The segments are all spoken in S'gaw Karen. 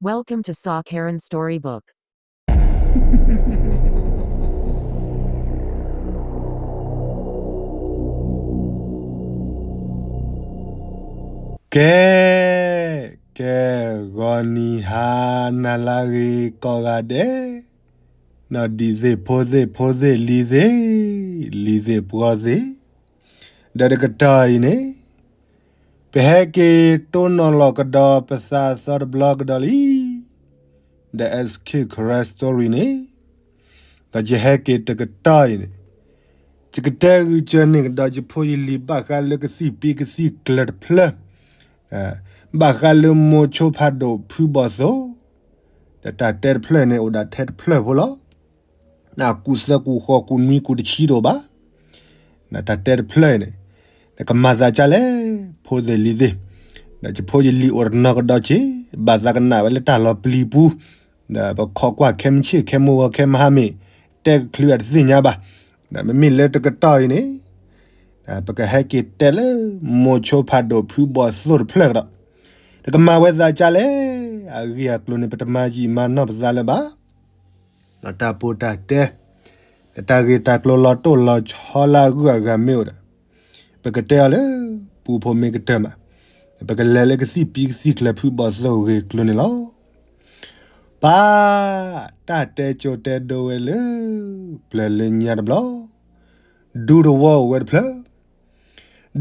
Welcome to Saw Karen Storybook. ကဲ, ကဲ, ဂီၤနံၤဟါနၤလၢအဂ့ၤကိးဂၤဒဲး, နီၢ်ဒံၣ်သ့ၣ်ဖိသ့ၣ်ဖိသ့ၣ်လံၤသ့ၣ်, လံၤသ့ၣ်ပှီၤသ့ၣ်, ဒီးတကတီၢ်အံၤန့ၣ် ပဟဲက့ၤတိၢ်နီၣ်လီၤကဒီးပသးအသီတဘျီကဒီးလံ, ဒီး S K Karen Story န့ၣ်, ဒီးယဟဲက့ၤတကတီၢ်အံၤန့ၣ်, ယကတဲဂုာ်စၢၤန့ၢ်ကဒီးယဖိယလံၤဘၣ်ဃးလၢကသံၣ်ပ့ကသံၣ်ကျၢၤတဖျၢၣ်, ဘၣ်ဃးလၢမိၤဆိဖးဒိၣ်ဖုဘီၣ်သိၣ်, ဒီးတၢ်တဲတဖျၢၣ်န့ၣ်အိၣ်ဒၣ်ထဲတဖျၢၣ်ဖိလီၤ. ကူၣ်သၢကူၣ်ဃိးကူၣ်နွံကူၣ်တဆံတအိၣ်ဘၣ်. တၢ်တဲတဖျၢၣ်အံၤန့ၣ်, နကမၤသးဒ်လဲၣ်, ဖိသ့ၣ်လံၤသ့ၣ်, ဒီးယဖိယလံၤအိၣ်တနီၤကဒီးက့ၤ, ဘၣ်သးကနၣ်ဝဲလၢတၢ်လီၤပျံၤပူၤ, ဒီးပခိးကွၢ်ခဲမုၢ်ဆ့ၣ်ခဲမုၢ်ဂီၤခဲမုၢ်ဟါမ့ၢ်, တဲကချုးအတသ့ၣ်ညါဘၣ်. ဒီးမ့မ့ၢ်လၢတကတီၢ်အံၤန့ၣ် ပကဟဲက့ၤတဲလၢမိၤဆိဖးဒိၣ်ဖုဘီၣ်သိၣ်တဖျၢၣ်ကဒီး, နကမၤဝဲသးဒ်လဲၣ်, အဂ့ၢ်အကျိၤန့ၣ် ပတမၤယံာ်မၤနီၢ်ပသးလၢၤဘၣ်. တၢ်ပူၤတၢ်တဲ, တၢ်ဂ့ၢ်တၢ်ကျိၤလီၤတိၢ်လီၤဆီလၢအဂုၤအဂၤမ့ၢ်အိၣ်ဒီး, ပကတဲအီၤလၢပူဖိမ့ၢ်ကတၢၢ်မး, ပကလဲၤလၢကသံၣ်ပံကသံၣ်ကျၢၤဖုဘီၣ်သိၣ်ဂ့ၢ်ကျိၤန့ၣ်လီၤ. ပၢ်, တၢ်တဲကၠိတဲဒိဝဲလၢ ပျၢၤလၢညါတဘျီ, ဒူတဝီအိၣ်ဝဲတဖျၢၣ်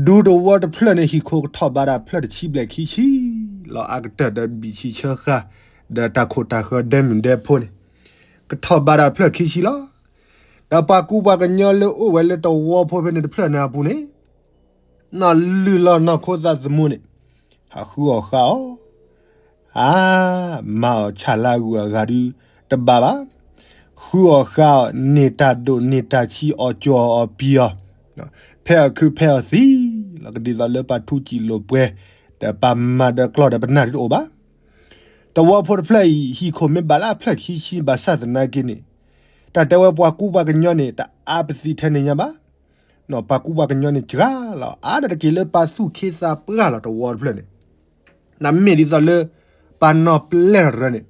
ဒူတဝီတဖျၢၣ်န့ၣ် ဟံၣ်ခိၣ်ကထီၣ်ဘးဒၣ်ဖျၢၣ်တဆံဘျဲၣ်ခံဆံ, လီၤအါကတၢၢ်ဒီးဘံၣ်ဆံဆၢဃာ်, ဒီးတၢ်ခိၣ်တၢ်ဃၢၤဒဲမုၢ်ဒဲဖိန့ၣ်, ကထီၣ်ဘးဒၣ်ဖျၢၣ်ခံဆံလီၤ. ဒီးပှၤကူပှၤကညီလၢအိၣ်ဝဲလၢတဝီဖိဖဲန့ၣ်တဖျၢၣ်န့ၣ်အပူၤန့ၣ်, နီၢ်လုၢ်လီၢ်နီၢ်ခိသးသမူန့ၣ်, ဟးဃုအီၣ်ဃုအီ, အါ, မၤအီၣ်ဆၣ်လၢအဂုၤအဂၤဒုးတဘၣ်ဘၣ်. ဃုအီၣ်ဃုအီ, န့ၢ်တၢ်ဒိၣ်န့ၢ်တၢ်ဆံးအီၣ်ကၠီအီၣ်ပံၤအီၤ, ဖဲအီၣ်ခုဖဲအီၣ်သံလီၤ. ကဒ်သိးလၢပှၤထူးစံာ်လိာ်ပှဲၤ, ဒီးပှၤမၤဒီးကျီၢ်ဒီးပနၢ်ဒုးတအိၣ်ဘၣ်. တဝီဖိတဖျၢၣ်အံၤ ဟံၣ်ခိၣ်မ့ၢ်ဘၣ်လၢအဖျၢၣ်ခံဆံဘၣ်ဆၣ်သနာ်က့န့ၣ်, တၢ်တဲဝဲပှၤကူပှၤကညီန့ၣ် တအါပသံထဲန့ၣ်ညါဘၣ်. ပှၤကူပှၤကညီန့ၣ်စှၤလီၤ, အါဒၣ်တက့ၢ်လၢပှၤသူၣ်ခ့သးပှၢ်လီၤတဝီတဖျၢၣ်န့ၣ်, နမ့ၢ်ဒ်သိးလၢပှၤနီၢ်ပျဲၢ်တရၢန့ၣ်,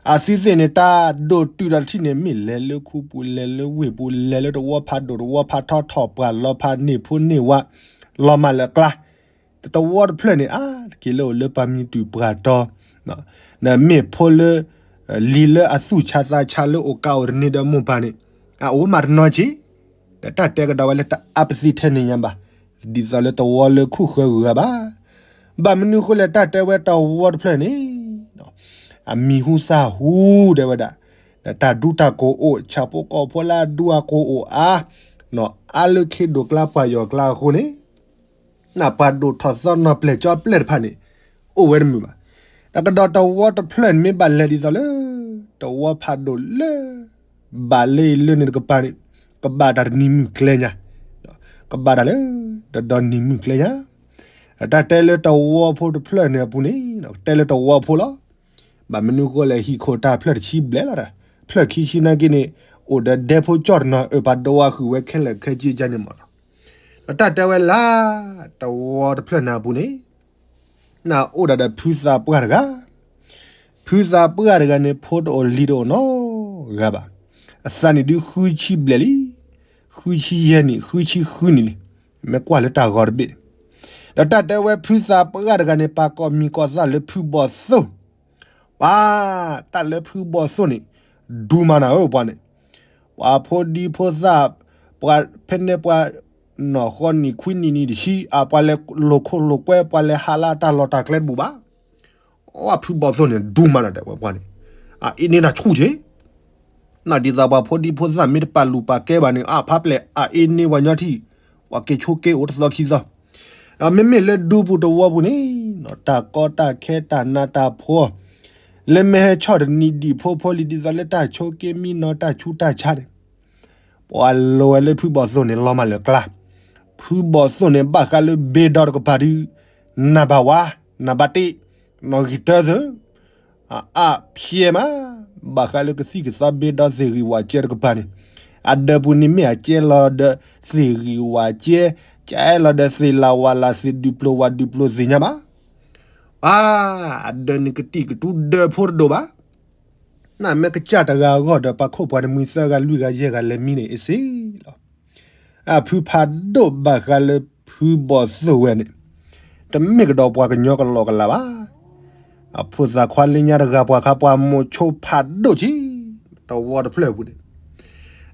အသုသ့ၣ်န့ၣ် တၢ်ဒိၣ်တုာ်ဒီးတထံၣ်န့ၣ် မ့ၢ်လဲၤလၢခူပူၤ လဲၤလၢဝ့ၢ်ပူၤ လဲၤလၢတဝီဖးဒိၣ်တဝီဖးထီထီၣ်ပှၢ်လီၤဖးန့ၢ်ဖိန့ၢ်ဝး, လီၤမၢ်လၢအကျါ, တဝီတဖျၢၣ်န့ၣ် အါတက့ၢ်လၢအိၣ်လၢပှၤမံၤတုၤပှၤတီၤ, နမ့ၢ်ဖိလၢ လံၤလၢအသူၣ်ဆါသးဆါလၢအိၣ်ကးအိၣ်တန့ၢ်ဒီးမိၢ်ပၢ်န့ၣ်, အအိၣ်မးတနီၤက့ၤ, ဒီးတၢ်တဲကဒီးဝဲလၢတအါပသံထဲန့ၣ်ညါဘၣ်, ဒ်သိးလၢတဝီလၢခိၣ်ဃၢဂုၤဂၤဘၣ်. ဘၣ်မနုၤဃိလဲၣ်တၢ်တဲဝဲတဝီတဖျၢၣ်န့ၣ်, အမံၤဟူသၣ်ဟူဒဲးဝဲဒၣ်, ဒီးတၢ်ဒူတၢ်ကိၢ်အိၣ် ဆၣ်ဖိကီၢ်ဖိလၢအဒူအကိၢ်အိၣ်အါ, အါလၢခ့ဒိၣ်ကျါပှၢ်ယီၤကျါအဃိန့ၣ် နပှၤဒိၣ်ထီၣ်သီနီၢ်ပျဲၢ်ကၠီပျဲၢ်တဖၣ်န့ၣ် အိၣ်ဝဲတမုာ်ဘၣ်. တကဒီးတဝီတဖျၢၣ်န့ၣ်မ့ၢ်ဘၣ်လဲၤဒ်သိးလၢ တဝီဖးဒိၣ်လၢ ဘၣ်လၢအံၤလၢန့ၣ်တကပၤန့ၣ် ကဘၣ်တၢ်တနံၤမုၢ်ကျဲညါ, ကဘၣ်တၢ်လၢ တဒီနံၤမုၢ်ကျဲညါ, တၢ်တဲလၢတဝီဖိတဖျၢၣ်န့ၣ်အပူၤန့ၣ် တဲလၢတဝီဖိလီၤ. ဘၣ်မနုၤဃိလဲၣ် ဟံၣ်ခိၣ်တၢ်ဖျၢၣ်တဆံဘျဲၣ်လီၤဒီး ဖျၢၣ်ခံဆံနာ်က့န့ၣ် အိၣ်ဒီးဒဲဖိကၠီၣ်တနီၤ အၢၣ်ပာ်ဒိဝါဃုာ်ဝဲခဲလၢာ်ခဲဆ့ကန့ၣ်မးလီၤ. ဒီးတၢ်တဲဝဲလၢ တဝီတဖျၢၣ်န့ၣ်အပူၤန့ၣ် နအိၣ်ဒၣ်ဒီးဖုသးပှၢ်တဂၤ, ဖုသးပှၢ်တဂၤန့ၣ် ဖိတအိၣ်လံၤတအိၣ်နီတဂၤဘၣ်. အသးနံၣ်ဒုးဃုဆံဘျဲၣ်လံ, ဃုဆံယဲၢ်နံၣ် ဃုဆံဃုနံၣ်လံ, မ့ၢ်ကွၢ်လၢတၢ်ဂီၤတဘ့ၣ်န့ၣ်, ဒီးတၢ်တဲဝဲဖုသးပှၢ်တဂၤန့ၣ် ပာ်ကိးမံၤကိးသၣ်လၢဖုဘီၣ်သိၣ် ပှၤ တၢ်လၢဖုဘီၣ်သိၣ်န့ၣ် ဒူမးနၤဧၢပှၤန့ၣ်, ပှၤဖိဒံဖိသၣ်, ပှၤဖဲန့ၣ်ပှၤ နီၢ်ဃီနံၣ်ခွံနံၣ်နံၣ်တဆံ, အပှၤလဲၤလိာ်ခိၣ်လိာ်ကွဲ ပှၤလဲၤဟးလၢတၢ်လီၢ်တၢ်ကျဲတဘူၣ်ဘၣ်. အဖုဘီၣ်သိၣ်န့ၣ် ဒူမးနၤတဲဝဲပှၤန့ၣ်, အအ့န့ၢ်တၢ်ဆူၣ်က့ၤ နဒ်သိးပှၤဖိဒံဖိသၣ်မ့ၢ်တပာ်လုၢ်ပာ်ကဲဘၣ်န့ၣ် အဖးပျဲၢ်အအ့န့ၢ်ပှၤညီထံၣ်, ပှၤက့ၤဆိက့ၤအိၣ်တသီခံသီ, ဒီးမ့မ့ၢ်လၢဒူပူၤတဝီပူၤန့ၣ်, တၢ်ကီတၢ်ခဲတၢ်နးတၢ်ဖှီၣ်, လၢမ့ၢ်ဟဲဆီၣ်တနံၤဒံၣ်ဖိဖိလံၤဒ်သိးလၢတၢ်ဆိက့ၤမံနီၤတၢ်ဆူးတၢ်ဆါန့ၣ် ပှၤလိၤဝဲလၢဖုဘီၣ်သိၣ်န့ၣ် လီၤမၢ်လၢကျါ, ဖုဘီၣ်သိၣ်န့ၣ်ဘၣ်ဃးလၢဘ့ဒီတကပၤဒုး, နၢ်ဘၣ်ဝါ, နၢ်ဘၣ်တ့, နီၣ်ဂံၢ်တၢသၢ, အအါဖျဲမး, ဘၣ်ဃးလၢကသံၣ်ကသီဘ့ဒီသ့ၣ်ဂံၢ်ဝးကဲတကပၤန့ၣ်, အဒၢးပူၤန့ၣ်မ့ၢ်အကဲလီၤဒီးသ့ၣ်ဂံၢ်ဝးကဲ, ကဲလီၤဒီးသ့ၣ်လၤဝၤလၤသ့ၣ်ဒုးပျိၤဝၤဒုးပျိၤသ့ၣ်ညါဘၣ်. ပၢ်, အဒၢးန့ၣ်ကတံာ်ကတူၢ်ဒၢးဖိတဒိၣ်ဘၣ်. နမ့ၢ်ကစၢ်တဂၤအဂီၢ်ဒီး ပှၤခိၣ်ပှၤတမှံသၢဂၤလွံၢ်ဂၤယဲၢ်ဂၤလဲၤမံန့ၣ်အ့ၣ်စ့လီၤ. အဖုဖးဒိၣ်ဘၣ်ဃးလၢဖုဘီၣ်သိၣ်ဝဲန့ၣ် တမ့ၢ်ကဒီးပှၤကညီကလီကလးဘၣ်. အဖိသၣ်ခွါလၢညါတဂၤ ပှၤခါပှၤမိၤဆိဖးဒိၣ်က့ၤ, တဝီတဖျၢၣ်အပူၤန့ၣ်,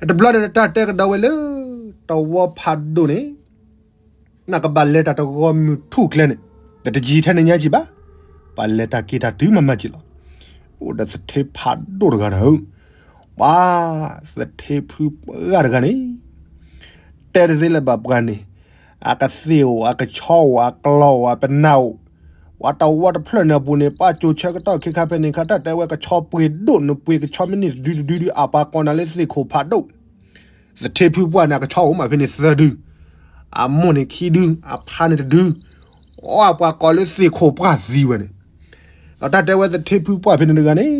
အတဘျီန့ၣ် တၢ်တဲကဒီးဝဲလၢ တဝီဖးဒိၣ်န့ၣ် နကဘၣ်လဲၤတၢ်တဂီၤမုၢ်ထူၣ်ကျဲန့ၣ်, ဒီးတယံၤထဲန့ၣ်ညါကံၤဘၣ်, ပှၤလဲၤတၢ်က့ၤတၢ်တုၤမၤမၤက့ၤလီၤ. အိၣ်ဒီးသထ့ဖးဒိၣ်တဂၤနၤဧၢ, ပှၤသထ့ဖုပှၢ်တဂၤန့ၣ် တဲတသ့လၢၤဘၣ်ပှၤန့ၣ်, အကသ့ၣ်အိၣ် အကဆီအိၣ် အကျီအိၣ် အပနၢ်အိၣ်, ပှၤတဝီတဖျၢၣ်န့ၣ်အပူၤန့ၣ် ပှၤကိၤဆၢကတီၢ်ခ့ခါဖဲန့ၣ်ခါ တၢ်တဲဝဲကဆီပှ့ၤဒိၣ် နပှ့ၤကဆီမ့ၢ်န့ၢ်တဒုတဒုဒု အပှၤကိးနၤလၢသ့ၣ်ခိၣ်ဖးဒိၣ်. သထ့ဖုပှၢ်န့ၣ် အကဆီအိၣ်မးဖဲန့ၣ်သၢဒု, အမိၢ်န့ၣ်ခံဒု, အဖါန့ၣ်တဒု, အပှၤကိးလၢသ့ၣ်ခိၣ်ပှၢ်သံဝဲန့ၣ်, ဒီးတၢ်တဲဝဲသထ့ဖုပှၢ်ဖဲန့ၣ်တဂၤန့ၣ်,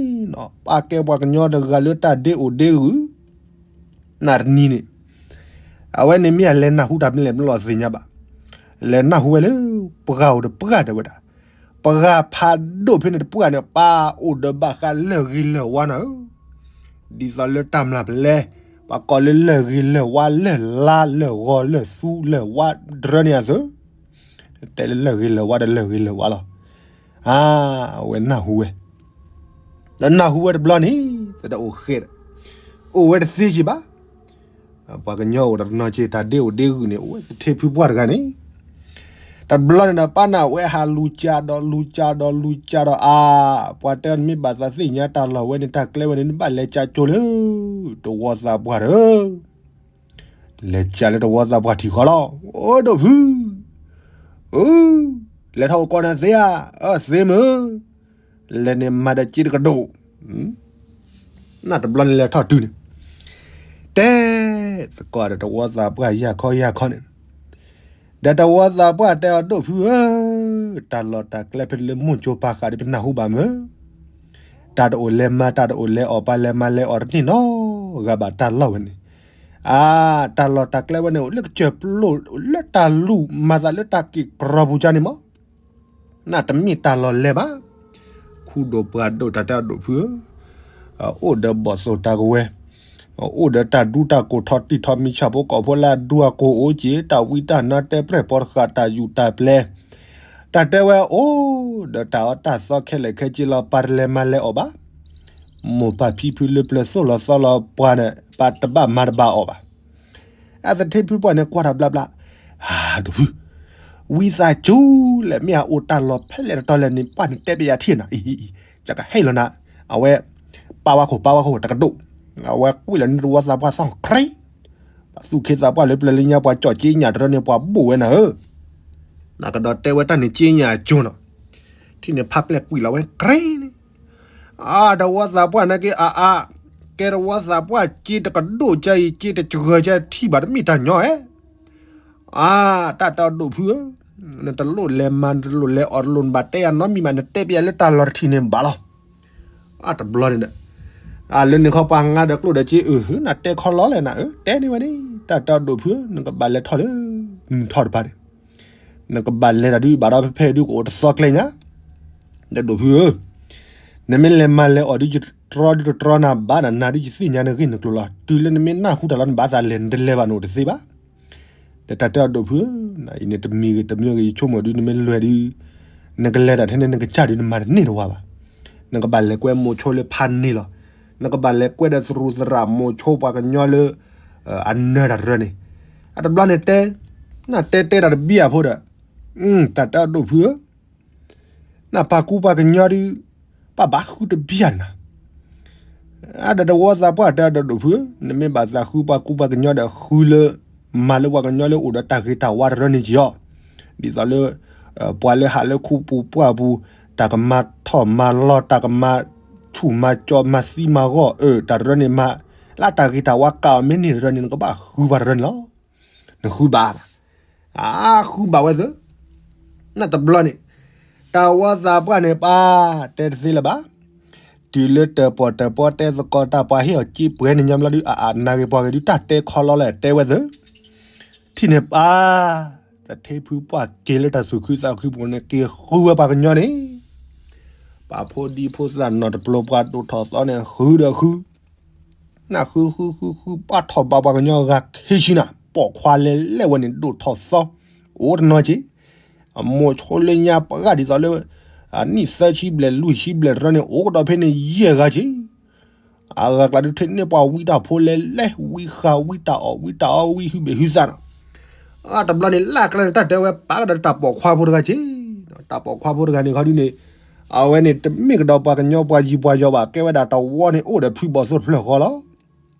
ပာ်ကဲပှၤကညီတဂၤလၢတၢ်ဒ့အိၣ်ဒ့ဂုာ် နတနံၤန့ၣ်, အဝဲန့ၣ်မ့ၢ်အလဲၤနၢ်ဟူတၢ်မနုၤလဲၣ် ပလီၢ်သ့ၣ်ညါဘၣ်. လဲၤနၢ်ဟူဝဲလၢ ပှၤအိၣ်ဒီးပှၤတဲဝဲဒၣ်, ပှၤဖးဒိၣ်ဖဲန့ၣ်တပှၢ်န့ၣ် ပၢ်အိၣ်ဒီးဘၣ်ဃးလၢၢ်ဂ့ၤလၢၢ်ဝါနၤဧၢ, ဒ်သိးလၢတၢ်မျၢ်ပလဲ, ပှၤကိးလၢလၢၢ်ဂ့ၤလၢၢ်ဝါ လၢၢ်လါလၢၢ်ဂီၤလၢၢ်သူလၢၢ်ဝါတရၢန့ၣ်အသိး, တဲလၢလၢၢ်ဂ့ၤလၢၢ်ဝါဒီးလၢၢ်ဂ့ၤလၢၢ်ဝါလီၤ. အဝဲနၢ်ဟူဝဲ, ဒီးနၢ်ဟူဝဲတဘျီန့ၣ် သတးအိၣ်ဃဲဒီး, အိၣ်ဝဲတသ့က့ၤဘၣ်. ပှၤကညီအိၣ်ဒီးတနီၤက့ၤ တၢ်ဒ့အိၣ်ဒ့ဂုာ်န့ၣ် အိၣ်ဝဲသထ့ဖုပှၢ်တဂၤန့ၣ်, တဘျီန့ၣ်ဒီး ပၢ်န့ၣ်ဝဲဟးလူၤကၢ်ဒီးလူၤကၢ်ဒီးလူၤကၢ်ဒီးအါ, ပှၤတဲနမ့ၢ်ဘၣ်သးသ့ၣ်ညါတၢ်လီၢ်ဝဲန့ၣ် တၢ်ကျဲဝဲန့ၣ် နဘၣ်လဲၤကၢ်ကၠိလၢ တဝီသးပှၢ်ဒီး လဲၤကၢ်လၢတဝီသးပှၢ်ထံဃီလီၤ. အိၣ်ဒိၣ်ဖု, အိ, လဲၤထီၣ်အိၣ်ကီးနၤသ့ဧါ, အသ့မုၢ်, လဲၤန့ၣ်မၤဒီးက့တကဒိၣ်, နတဘျီန့ၣ်လဲၤထီၣ်တုၤန့ၣ်, တဲသကိးဒီးတဝီသးပှၢ်ယၢ်ခီယၢ်ခီန့ၣ်, ဒီးတဝီသးပှၢ်တဲအီၤဒိၣ်ဖုဧၢ, တၢ်လီၢ်တၢ်ကျဲဖဲလၢမိၢ်ကၠိပာ်ဃာ်ဒီးပနၢ်ဟူဘၣ်မုၢ်, တၢ်တအိၣ်လဲၤမၤ တၢ်တအိၣ်လဲၤအီၣ် ပှၤလဲၤမၤလဲၤအီၣ်တန့ၢ်နီတဂၤဘၣ်တၢ်လီၢ်ဝဲန့ၣ်, အါ, တၢ်လီၢ်တၢ်ကျဲဝဲန့ၣ် အိၣ်လၢကစၢၢ်ပျိၢ် လၢတၢ်လူၢ်မၤသးလၢတၢ်က့ၢ်ကြီပူၤကန့ၣ်မး, နတမ့ၢ်တၢ်လီၢ်လဲၤဘၣ်. ခူဒိၣ်ပှၢ်ဒိၣ် တၢ်တဲအီၤဒိၣ်ဖုဧၢ, အိၣ်ဒီးဘီၣ်သိၣ်တၢ်ကဝဲၤ, အိၣ်ဒီးတၢ်ဒူတၢ်ကိၢ်ထီၣ်တံၢ်ထီၣ်မံၤဆၣ်ဖိကီၢ်ဖိလၢ အဒူအကိၢ်အိၣ်က့ၤ တၢ်ဝံတၢ်နါတဲပြဲၢ်ပိာ်တဃာ် တၢ်ယူၢ်တၢ်ပျဲၤ, တၢ်တဲဝဲအိၣ်ဒီးတၢ်အီၣ်တၢ်သီခဲလၢာ်ခဲဆ့လီၤ ပှၤတလဲၤမၤလဲၤအီၣ်ဘၣ်. မိၢ်ပၢ်ဖံဖုလၢပျၢၤသိၣ်လီၤသီလီၤပှၤန့ၣ် ပတဘၣ်မၤတဘၣ်အီၣ်ဘၣ်. အသထ့ဖုပှၢ်န့ၣ်ကွၢ်တၢ်ဘျါဘျါ, အၢ ဒိၣ်ဖု, ဝံသးစူၤလဲၣ် မ့ၢ်အအိၣ်တၢ်လီၢ်ဖဲလဲၣ်တတီၤလဲၣ်န့ၣ် ပှၢ်န့ၣ်တဲပယၤထံၣ်နၤ, ယကဟဲလီၤနၤ, အဝဲ, ပာ်ဝဲခိၣ်ပာ်ဝဲခိၣ်တကဒိၣ်, အဝဲကွံာ်လီၤန့ၢ်တဝီသးပှၢ်သီၣ်ခရံာ်, ပှၤသူၣ်က့သးပှၢ်လၢပျၢၤလၢညါ ပှၤကၠီၣ်က့ညၣ်တရၢန့ၣ် ပှၤဘိၣ်ဝဲနၤဧၢ, နကဒီးတဲဝဲတၢ်န့ၣ်က့ညၣ်အကၠိနီၤ, ထံၣ်န့ၣ်ဖးပျဲၢ်ကွံာ်လီၤဝဲခရံာ်န့ၣ် အါ တဝီသးပှၢ်နာ်က့အါအါ, ကဲတဝီသးပှၢ်က့တကဒိၣ်ကါအံၤ က့တစှၤကါထံၣ်ဘၣ်တမ့ၢ်တၢ်ညီဧါ, အါ တၢ်တဲအီၤဒိၣ်ဖုဧၢ, နတလိၣ်လဲၤမၤ နတလိၣ်လဲၤအီၣ် တလိၣ်နဘၣ်တဲယၤနီတမံၤဘၣ် နတဲပယၤလၢတၢ်လီၢ်တထံၣ်န့ၣ်ဘၣ်လီၤ. အါ တဘျီန့ၣ်ဒီး, အါ လၢန့ၣ်ခီပှၤငါဒီးကျိၣ်ဒီးစ့အုး နတဲခီလီၤလဲၣ်နၤဧၢ, တဲန့ၢ်ဝဲန့ၣ် တၢ်တဲအီၤဒိၣ်ဖုဧၢ, နကဘၣ်လဲၤထီၣ်လၢ မုၢ်ထီၣ်တဖၣ်န့ၣ် နကဘၣ်လဲၤတၢ်ဒုးဘၣ်ဒီးဖဲဖဲဒုးကအိၣ်တသီကျဲညါ, ဒီးဒိၣ်ဖုဧၢ, နမ့ၢ်လဲၤမၤလဲၤအီၣ်ဒုးယတြီဒုးတတြီနၤဘၣ်နၤ နၤဒုးယသ့ၣ်ညါနဂ့ၢ်နကျိၤလီၤ. တုၤလၢနမ့ၢ်နၢ်ဟူတၢ်လီၤနဘၣ်သးလဲၤ နတလဲၤဘၣ်နအိၣ်တသ့ဘၣ်. ဒီးတၢ်တဲအီၤဒိၣ်ဖုဧၢ, နအံၤန့ၣ်တမံၤဂ့ၤတမံၤဂ့ၤ ယဆိကမိၣ်ဒုးနမ့ၢ်လဲၤဒုး နကလဲၤတၢ်ထဲန့ၣ် နကစၢ်ဒုးနမၤတန့ၢ်တဝါဘၣ်. နကဘၣ်လဲၤကွဲမိၤဆိလၢဖးန့ၣ်လီၤ. နကဘၣ်လဲၤကွဲဒီးသရူးသရၣ်မိၤဆိပှၤကညီလၢ အနၢတၢ်တရၢန့ၣ်, အတဘျီန့ၣ်တဲ, နတဲတဲတၢ်တဘံၣ်အဖိဒီး, တၢ်တဲအီၤဒိၣ်ဖုဧၢ, နပာ်ကူပှၤကညီဒုး, ပာ်ဘၣ်ဃုတဘံၣ်နၤ, အါဒီးတဝီသးပှၢ်တဲအီၤဒိၣ်ဒိၣ်ဖုဧၢ, နမ့ၢ်ဘၣ်သးဃုပှၤကူပှၤကညီဒီးဃုလၢ မၤလၢပှၤကညီလၢအိၣ်ဒီးတၢ်ဂ့ၤတၢ်ဝါတရၢန့ၣ်က့ၤအီၤ, ဒ်သိးလၢ ပှၤလၢဟးလၢခူပူၤပှၢ်ပူၤ, တၢ်ကမၤထီၣ်မၤလီၤ တၢ်ကမၤဆူၣ်မၤကၠီမၤသံမၤဂီၢ်အၢ တၢ်တရၢန့ၣ်မး, လၢတၢ်ဂ့ၤတၢ်ဝါကးအီၤမ့ၢ်န့ၢ်တရၢန့ၣ် နကဘၣ်ဃုပှၤတရၢန့ၣ်လီၤ. နဃုဘၣ်, အါ ဃုဘၣ်ဝဲသ့, နတဘျီန့ၣ်, တၢ်ဝီသးပှၢ်န့ၣ်ပၢ်, တဲတသ့လၢၤဘၣ်. တုၤလၢတၢၣ်ပီၣ်တၢၣ်ပီတဲသကိးတၢ်ပှၤဟ့ၣ်အီၤက့ပှဲၤန့ၣ်ညီဘျီဒုး အါအါ နၤဂ့ၤပှၤဂ့ၤဒုး တၢ်တဲခီလီၤလဲၣ် တဲဝဲသ့, ထံၣ်န့ၣ်ပၢ်, သထ့ဖုပှၢ်က့ၤလၢတၢ်သူၣ်ခုသးခုပူၤန့ၣ် က့ၤဃုဝဲပှၤကညီန့ၣ် ပာ်ဖိဒံဖိသၣ်နီၢ်တပျိၤပှၤဒိၣ်ထီၣ်သီန့ၣ် ဃုဒီးဃု, နဃုဃုဃုဃု ပှၤထီၣ်ဘးပှၤကညီဂၤခံဆံနၤ, ပိာ်ခွါလဲၤလဲၣ်ဝဲန့ၣ် ဒိၣ်ထီၣ်သီ, အိၣ်တနီၤက့ၤ, အမိၢ်ဆိလၢညါပှၤဂၤဒ်သိးလၢ အနံၣ်သၢဆံဘျဲၣ်လွံၢ်ဆံဘျဲၣ်တရၢန့ၣ် အိၣ်ကဒီးဖဲန့ၣ်ယဲၢ်ဂၤက့ၤ အဂၤကျါဒုးထံၣ်န့ၢ်ပှၤဝံတၢ်ဖိလဲၤလဲၣ်, ဝံဃာ်ဝံတၢ်အီၣ် ဝံတၢ်အီ ဝံဟုဘ့ၣ်ဟုသးနီၤ. တဘျီန့ၣ် လၢ်ကျါန့ၣ် တၢ်တဲဝဲပာ်ကဒီးတၢ်ပိာ်ခွါဖိတဂၤက့ၤ, တၢ်ပိာ်ခွါဖိတဂၤန့ၣ်ခီဒုန့ၣ် အဝဲန့ၣ်တမ့ၢ်ကဒီးပှၤကညီပှၤယံၤပှၤယီၤဘၣ်, ကဲဝဲဒၣ်တဝီန့ၣ် အိၣ်ဒီးဖုဘီၣ်သိၣ်တဖျၢၣ်ဃီလီ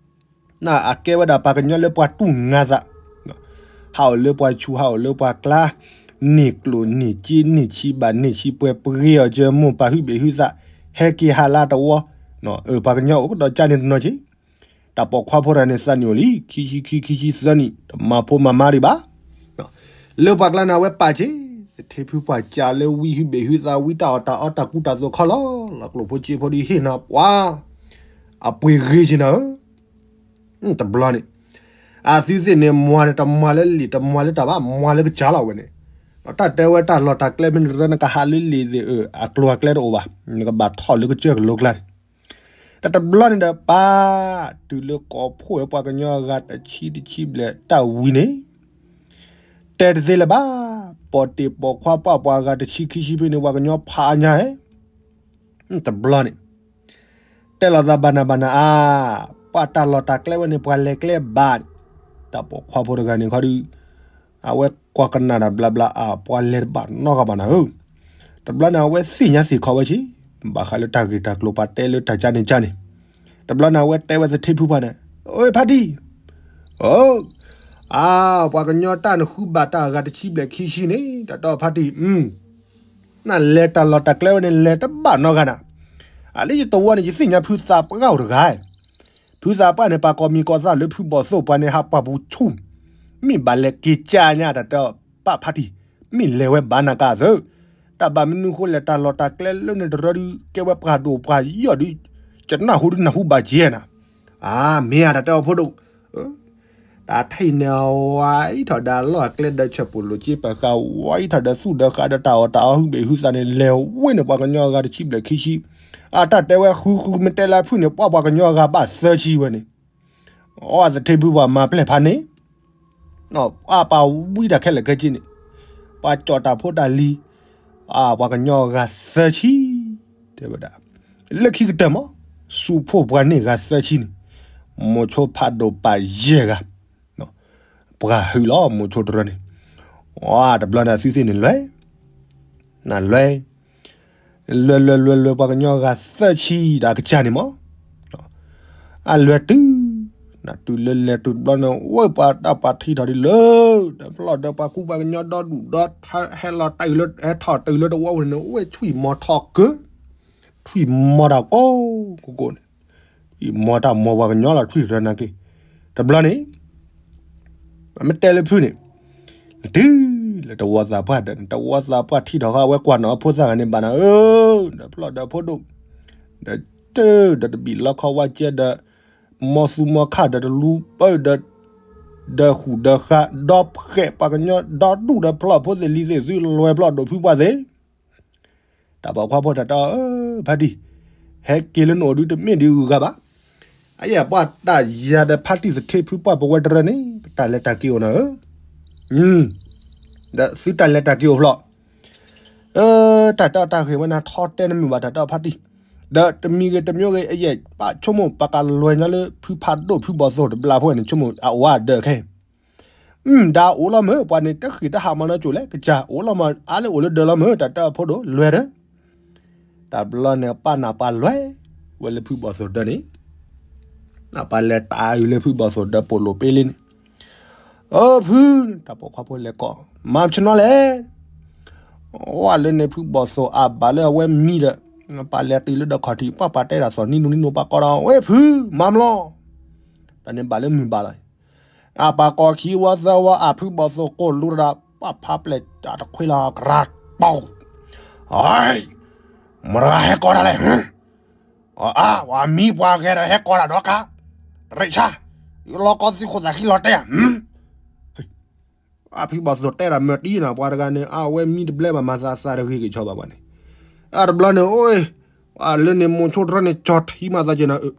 ၤ. အကဲဝဲဒၣ်ပှၤကညီလၢပှၤတူၢ်နါသး, ဟးအိၣ်လၢပှၤဆူး ဟးအိၣ်လၢပှၤကျါ, န့ၢ်ကျိၣ်န့ၢ်စ့ န့ၢ်ဆံးဘၣ်န့ၢ်ဆံးပှဲၤ ပှ့ၤအီၣ်ကၢမိၢ် ပာ်ဟုဘ့ၣ်ဟုသး, ဟဲက့ၤဟးလၢတဝီ, ပှၤကညီအိၣ်ကဒီးကၢန့ၣ်တနီၤက့ၤ, တၢ်ပိာ်ခွါဖိတဂၤန့ၣ် သးနံၣ်အိၣ်လံ ခံဆံခံ ခံဆံသၢနံၣ် တမၤဖိမၤမါဒံးဘၣ် လၢပှၤကျါန့ၣ် အဝဲပာ်က့ၤ သထ့ဖုပှၢ်ကၢလၢဝံဟုဘ့ၣ်ဟုသး ဝံတၢ်အီၣ်တၢ်အီတၢ်ကူတၢ်သိးခီလီၤ. လီၤကျိၣ်ဖိစ့ဖိဒ်ဟ့ၣ်နၤပှၤ အပှ့ၤဂ့ၤက့ၤနၤဧၢ, တဘျီန့ၣ် အသုသ့ၣ်န့ၣ် မၤန့ၣ် တမၤလၢလံာ် တမၤလၢတၢ်ဘၣ် မၤလၢကစၢ်လီၤဝဲန့ၣ်, တၢ်တဲဝဲတၢ်လီၢ်တၢ်ကျဲမ့ၢ်တရၢ နကဟးလၢလံာ်သ့ၣ်အၢ အကျိၤအကျဲတအိၣ်ဘၣ်, နကဘၣ်ထီၣ်လၢကစၢၢ်ကလိကျါန့ၣ် တတဘျီန့ၣ်ဒီး ပာ်တုၤလၢကိးဖှိၣ်ဝဲပှၤကညီအဂၤတဆံတဆံဘျဲၣ်တၢ်ဝံၤန့ၣ်, တဲတသ့လၢၤဘၣ်, ပိာ်တ့ၢ်ပိာ်ခွါပှၢ်ပှၤအဂၤတဆံခံဆံဖဲန့ၣ် ပှၤကညီဖးအါညါဧၢ, တဘျီန့ၣ် တဲလိာ်သးဘၣ်နၤဘၣ်နၤအါ, ပှၤတၢ်လီၢ်တၢ်ကျဲဝဲန့ၣ် ပှၤလဲၤကျဲဘၣ်န့ၣ်, တၢ်ပိာ်ခွါဖိတဂၤန့ၣ်ခီဒုး အဝဲကွၢ်ကနၣ်တၢ်ဘျးဘျးအါ ပှၤလဲၤတဘၣ်နီတဂၤဘၣ်နၤဧၢ, တဘျီန့ၣ် အဝဲသ့ၣ်ညါသ့ၣ်ခီဝဲက့ၤ, ဘၣ်ဃးလၢတၢ်ဂ့ၢ်တၢ်ကျိၤပှၤတဲလၢတၢ်ကၢန့ၣ်ကၢန့ၣ်, တဘျီန့ၣ်အဝဲတဲဝဲသထ့ဖုပှၢ်န့ၣ်, အိၣ်ဖါတံၢ်, အိၣ်, အါ, ပှၤကညီတၢ်နဃုဘၣ်တၢ်အဂၤတဆံဘျဲၣ်ခံဆံန့ၣ် တၢ်တဲဖါတံၢ်, နလဲၤတၢ်လီၢ်တၢ်ကျဲဝဲန့ၣ် လဲၤတဘၣ်နီတဂၤနၤ, အလၢယတဝီန့ၣ် ယသ့ၣ်ညါဖုသးပှၢ်အိၣ်တဂၤ ဖုသးပှၢ်န့ၣ် ပာ်ကိးမံၤကိးသၣ်လၢဖုဘီၣ်သိၣ်ပှၤန့ၣ် ဟးပှၢ်ပူၤဆူၣ်, မ့ၢ်ဘၣ်လဲၤက့ၤကၢညါ တၢ်တဲပၢ်ဖါတံၢ်, မ့ၢ်လဲၤဝဲဘၣ်နၤကသၢ, တၢ်ဘၣ်မနုၤဃိလဲၣ် တၢ်လီၢ်တၢ်ကျဲလၢန့ၣ်တရၢဒုး ကဲဝဲပှၤဒိၣ်ပှၤယီၢ်ဒုး, ကနၢ်ဟူဒုးနၢ်ဟူဘၣ်က့ၤနၤ, အါ မ့ၢ်ဧါ တၢ်တဲအီၤဖိဒိၣ် တၢ်ထံၣ်န့ၣ် ဝါအံၤထီၣ်ဒီးအလီၢ်အကျဲဒီးဆၢၣ်ပူၤလိာ်က့ပဃာ် ဝါအံၤထီၣ်ဒီးသူၣ်ဒီးဃာ်ဒီးတၢ်အီၣ်တၢ်အီဟုဘ့ၣ်ဟုသးန့ၣ် လဲၤဝဲန့ၣ်ပှၤကညီအဂၤတဆံဘျဲၣ်ခံဆံ, အတၢ်တဲဝဲဃုဃုမ့ၢ်တဲလၢဖုန့ၣ် ပှၤပှၤကညီအဂၤဘၣ်သၢဆံဝဲန့ၣ်, အီသထ့ဖုပှၢ်မၤပျဲၢ်ဖးန့ၣ်, အပာ်ဝံတၢ်ခဲလၢာ်ခဲဆ့န့ၣ်, ပှၤကၠီၣ်တၢ်ဖိတၢ်လံၤ, ပှၤကညီအဂၤသၢဆံ, တဲဝဲဒၣ်, လၢခံကတၢၢ်မး, စူးဖှိၣ်ပှၤန့ၢ်ဂၤသၢဆံန့ၣ်, မိၤဆိဖးဒိၣ်ပာ်ယဲၢ်ဂၤ, ပှၤဟုးလီၤ မိၤဆိတရၢန့ၣ်, တဘျီန့ၣ်အသုသ့ၣ်န့ၣ်လွဲ, နလွဲ, လွဲလွဲလွဲလွဲပှၤကညီဂၤသၢဆံဒီးအကစၢ်န့ၣ်မး, အလွဲတုၤ, နတုၤလၢလဲၤတုၤတဘျီန့ၣ် ဝဲပှၤတၢ်ပှၤထံၣ်ထီၣ်ဒ်လၢ, ဒီးဖျီၣ်ဒီးပှၤကူပှၤကညီဒီဒူၣ်ဒီထၢ ဟဲလီၤတၢ်အုးလၢ ဟဲထီၣ်တၢ်အုးလၢတဝီပူၤန့ၣ် ဝဲထွံၣ်မီၤထီၣ်ကၢ, ထွံၣ်မီၤတၢ်ကိးကိးကိးန့ၣ်, ထွံၣ်မီၤတၢ်မီၤပှၤကညီလီၤထွံၣ်တရၢနာ်က့, တဘျီန့ၣ် မ့ၢ်တဲလၢဖုန့ၣ်, တုၤလၢတဝီသးပှၢ်ဒီး တဝီသးပှၢ်ထံၣ်ထီၣ်ဃာ်ဝဲကွၢ်နီၣ်အဖိသၣ်ဂၤန့ၣ်ဘၣ်နၤဧၢ, ဒီးဖျီၣ်ဒီးဖိဒိၣ်, ဒီးတၢ်ဒီးတဘံၣ်လီခီဝါကဲဒီး, မီသူမီခၣ်ဒီးတလူပၢဒီး, ဒီးဃူဒီးဃာ် ဒီဖှဲးပှၤကညီဒီဒူၣ်ဒီးဖျီၣ်ဖိသ့ၣ်လံၤသ့ၣ်သုလဲၤဖျီၣ်ဒိၣ်ဖုပှၢ်သ့ၣ် တၢ်ပိာ်ခွါဖိတၢ်တဲအီၤ ဖါတံၢ်, ဟဲက့ၤလၢနအိၣ်ဒုးတမ့ၢ်ဒ်အဂၤဘၣ်, အယဲၢ်ပှၤတၢ်ယၤဒီးဖါတံၢ်သထ့ဖုပှၢ်ပဝဲတရၢန့ၣ် ပတၢ်လဲၤတၢ်က့ၤအိၣ်နၤဧၢ, ဒီးသုတၢ်လဲၤတၢ်က့ၤအိၣ်ဖျီၣ်, တၢ်တဲအီၤတၢ်ဂ့ၢ်ဝဲနၤထီတဲနမုာ်ဘၣ်တၢ်တဲအီၤဖါတံၢ်, ဒီးတမံၤဂ့ၤတမံၤဂ့ၤ အယဲၢ်ပာ်ဆိကမိၣ်ပကလွဲၤညီလၢဖုဖးဒိၣ်ဖုဘီၣ်သိၣ်တဘျီဖိန့ၣ် ဆိကမိၣ်အအိၣ်အဒၢးခဲ မ့ၢ်ဒါအိၣ်လီၤမ့ၢ် ပှၤန့ၣ်တဃ့ၢ်တဟးမၤနီကိၤလဲၣ် ကစၢ်အိၣ်လီၤမး အါလၢအိၣ်လၢဒၢးလီၤမ့ၢ် တၢ်တဲအီၤဖိဒိၣ် လွဲၢ်ဒီး တဘျီန့ၣ် ပၢ်နၢ်ပၢ်လွဲၢ် ဝဲလၢဖုဘီၣ်သိၣ်ဒၢးန့ၣ် နၢ်ပၢ်လဲၤတၢ်အုးလၢဖုဘီၣ်သိၣ်ဒၢးပိာ်လိာ်ပ့လံန့ၣ် အၢ ဖု တၢ်ပိာ်ခွါဖိလဲၤကိး မၤဆနီလဲၣ် ဝဲလၢန့ၣ်ဖုဘီၣ်သိၣ်အဘၣ်လၢအဝဲမံဒီး ပၢ်လဲၤတုၤလၢဒီးခီၣ်ထံး ပၢ်ပၢ်တဲဒၣ်သိးနံၤနူနံၤနူ ပၢ်ကိးဒီး ဝဲဖု မၤမလီၤ တၢ်န့ၣ်ဘၣ်လၢမုၢ်ဘၣ်လီၤ အပၢ်ကိးခံဝီသၢဝီ အဖုဘီၣ်သိၣ်ကိၢ်လူတဒၣ် ပၢ်ဖးပျဲၢ်တၢ်တခွ့လီၤ ကရၢ်ပီၢ် အၢ မတၤဂၤဟဲကိးတၢ်လဲၣ် အါ ပှၤမံပှၤဂဲၤဒီးဟဲကိးတၢ်ဒီးကါ ရ့ၣ်ဆါ လီၤကီသံခိၣ်သးခံလီၤတဲာ် အဖုဘီၣ်သိၣ်တဲတၢ်မၢတံၢ်နီၤ ပှၤတဂၤန့ၣ် အဝဲမံတဘျဲဘၣ်မၤသးသးတဂ့ၤက့ၤဆီဘၣ်ပှၤန့ၣ် အတဘျီန့ၣ် အိၣ် လၢန့ၣ်မိၤဆိတရၢန့ၣ် ကၠီထံမးသးက့ၤနၤ,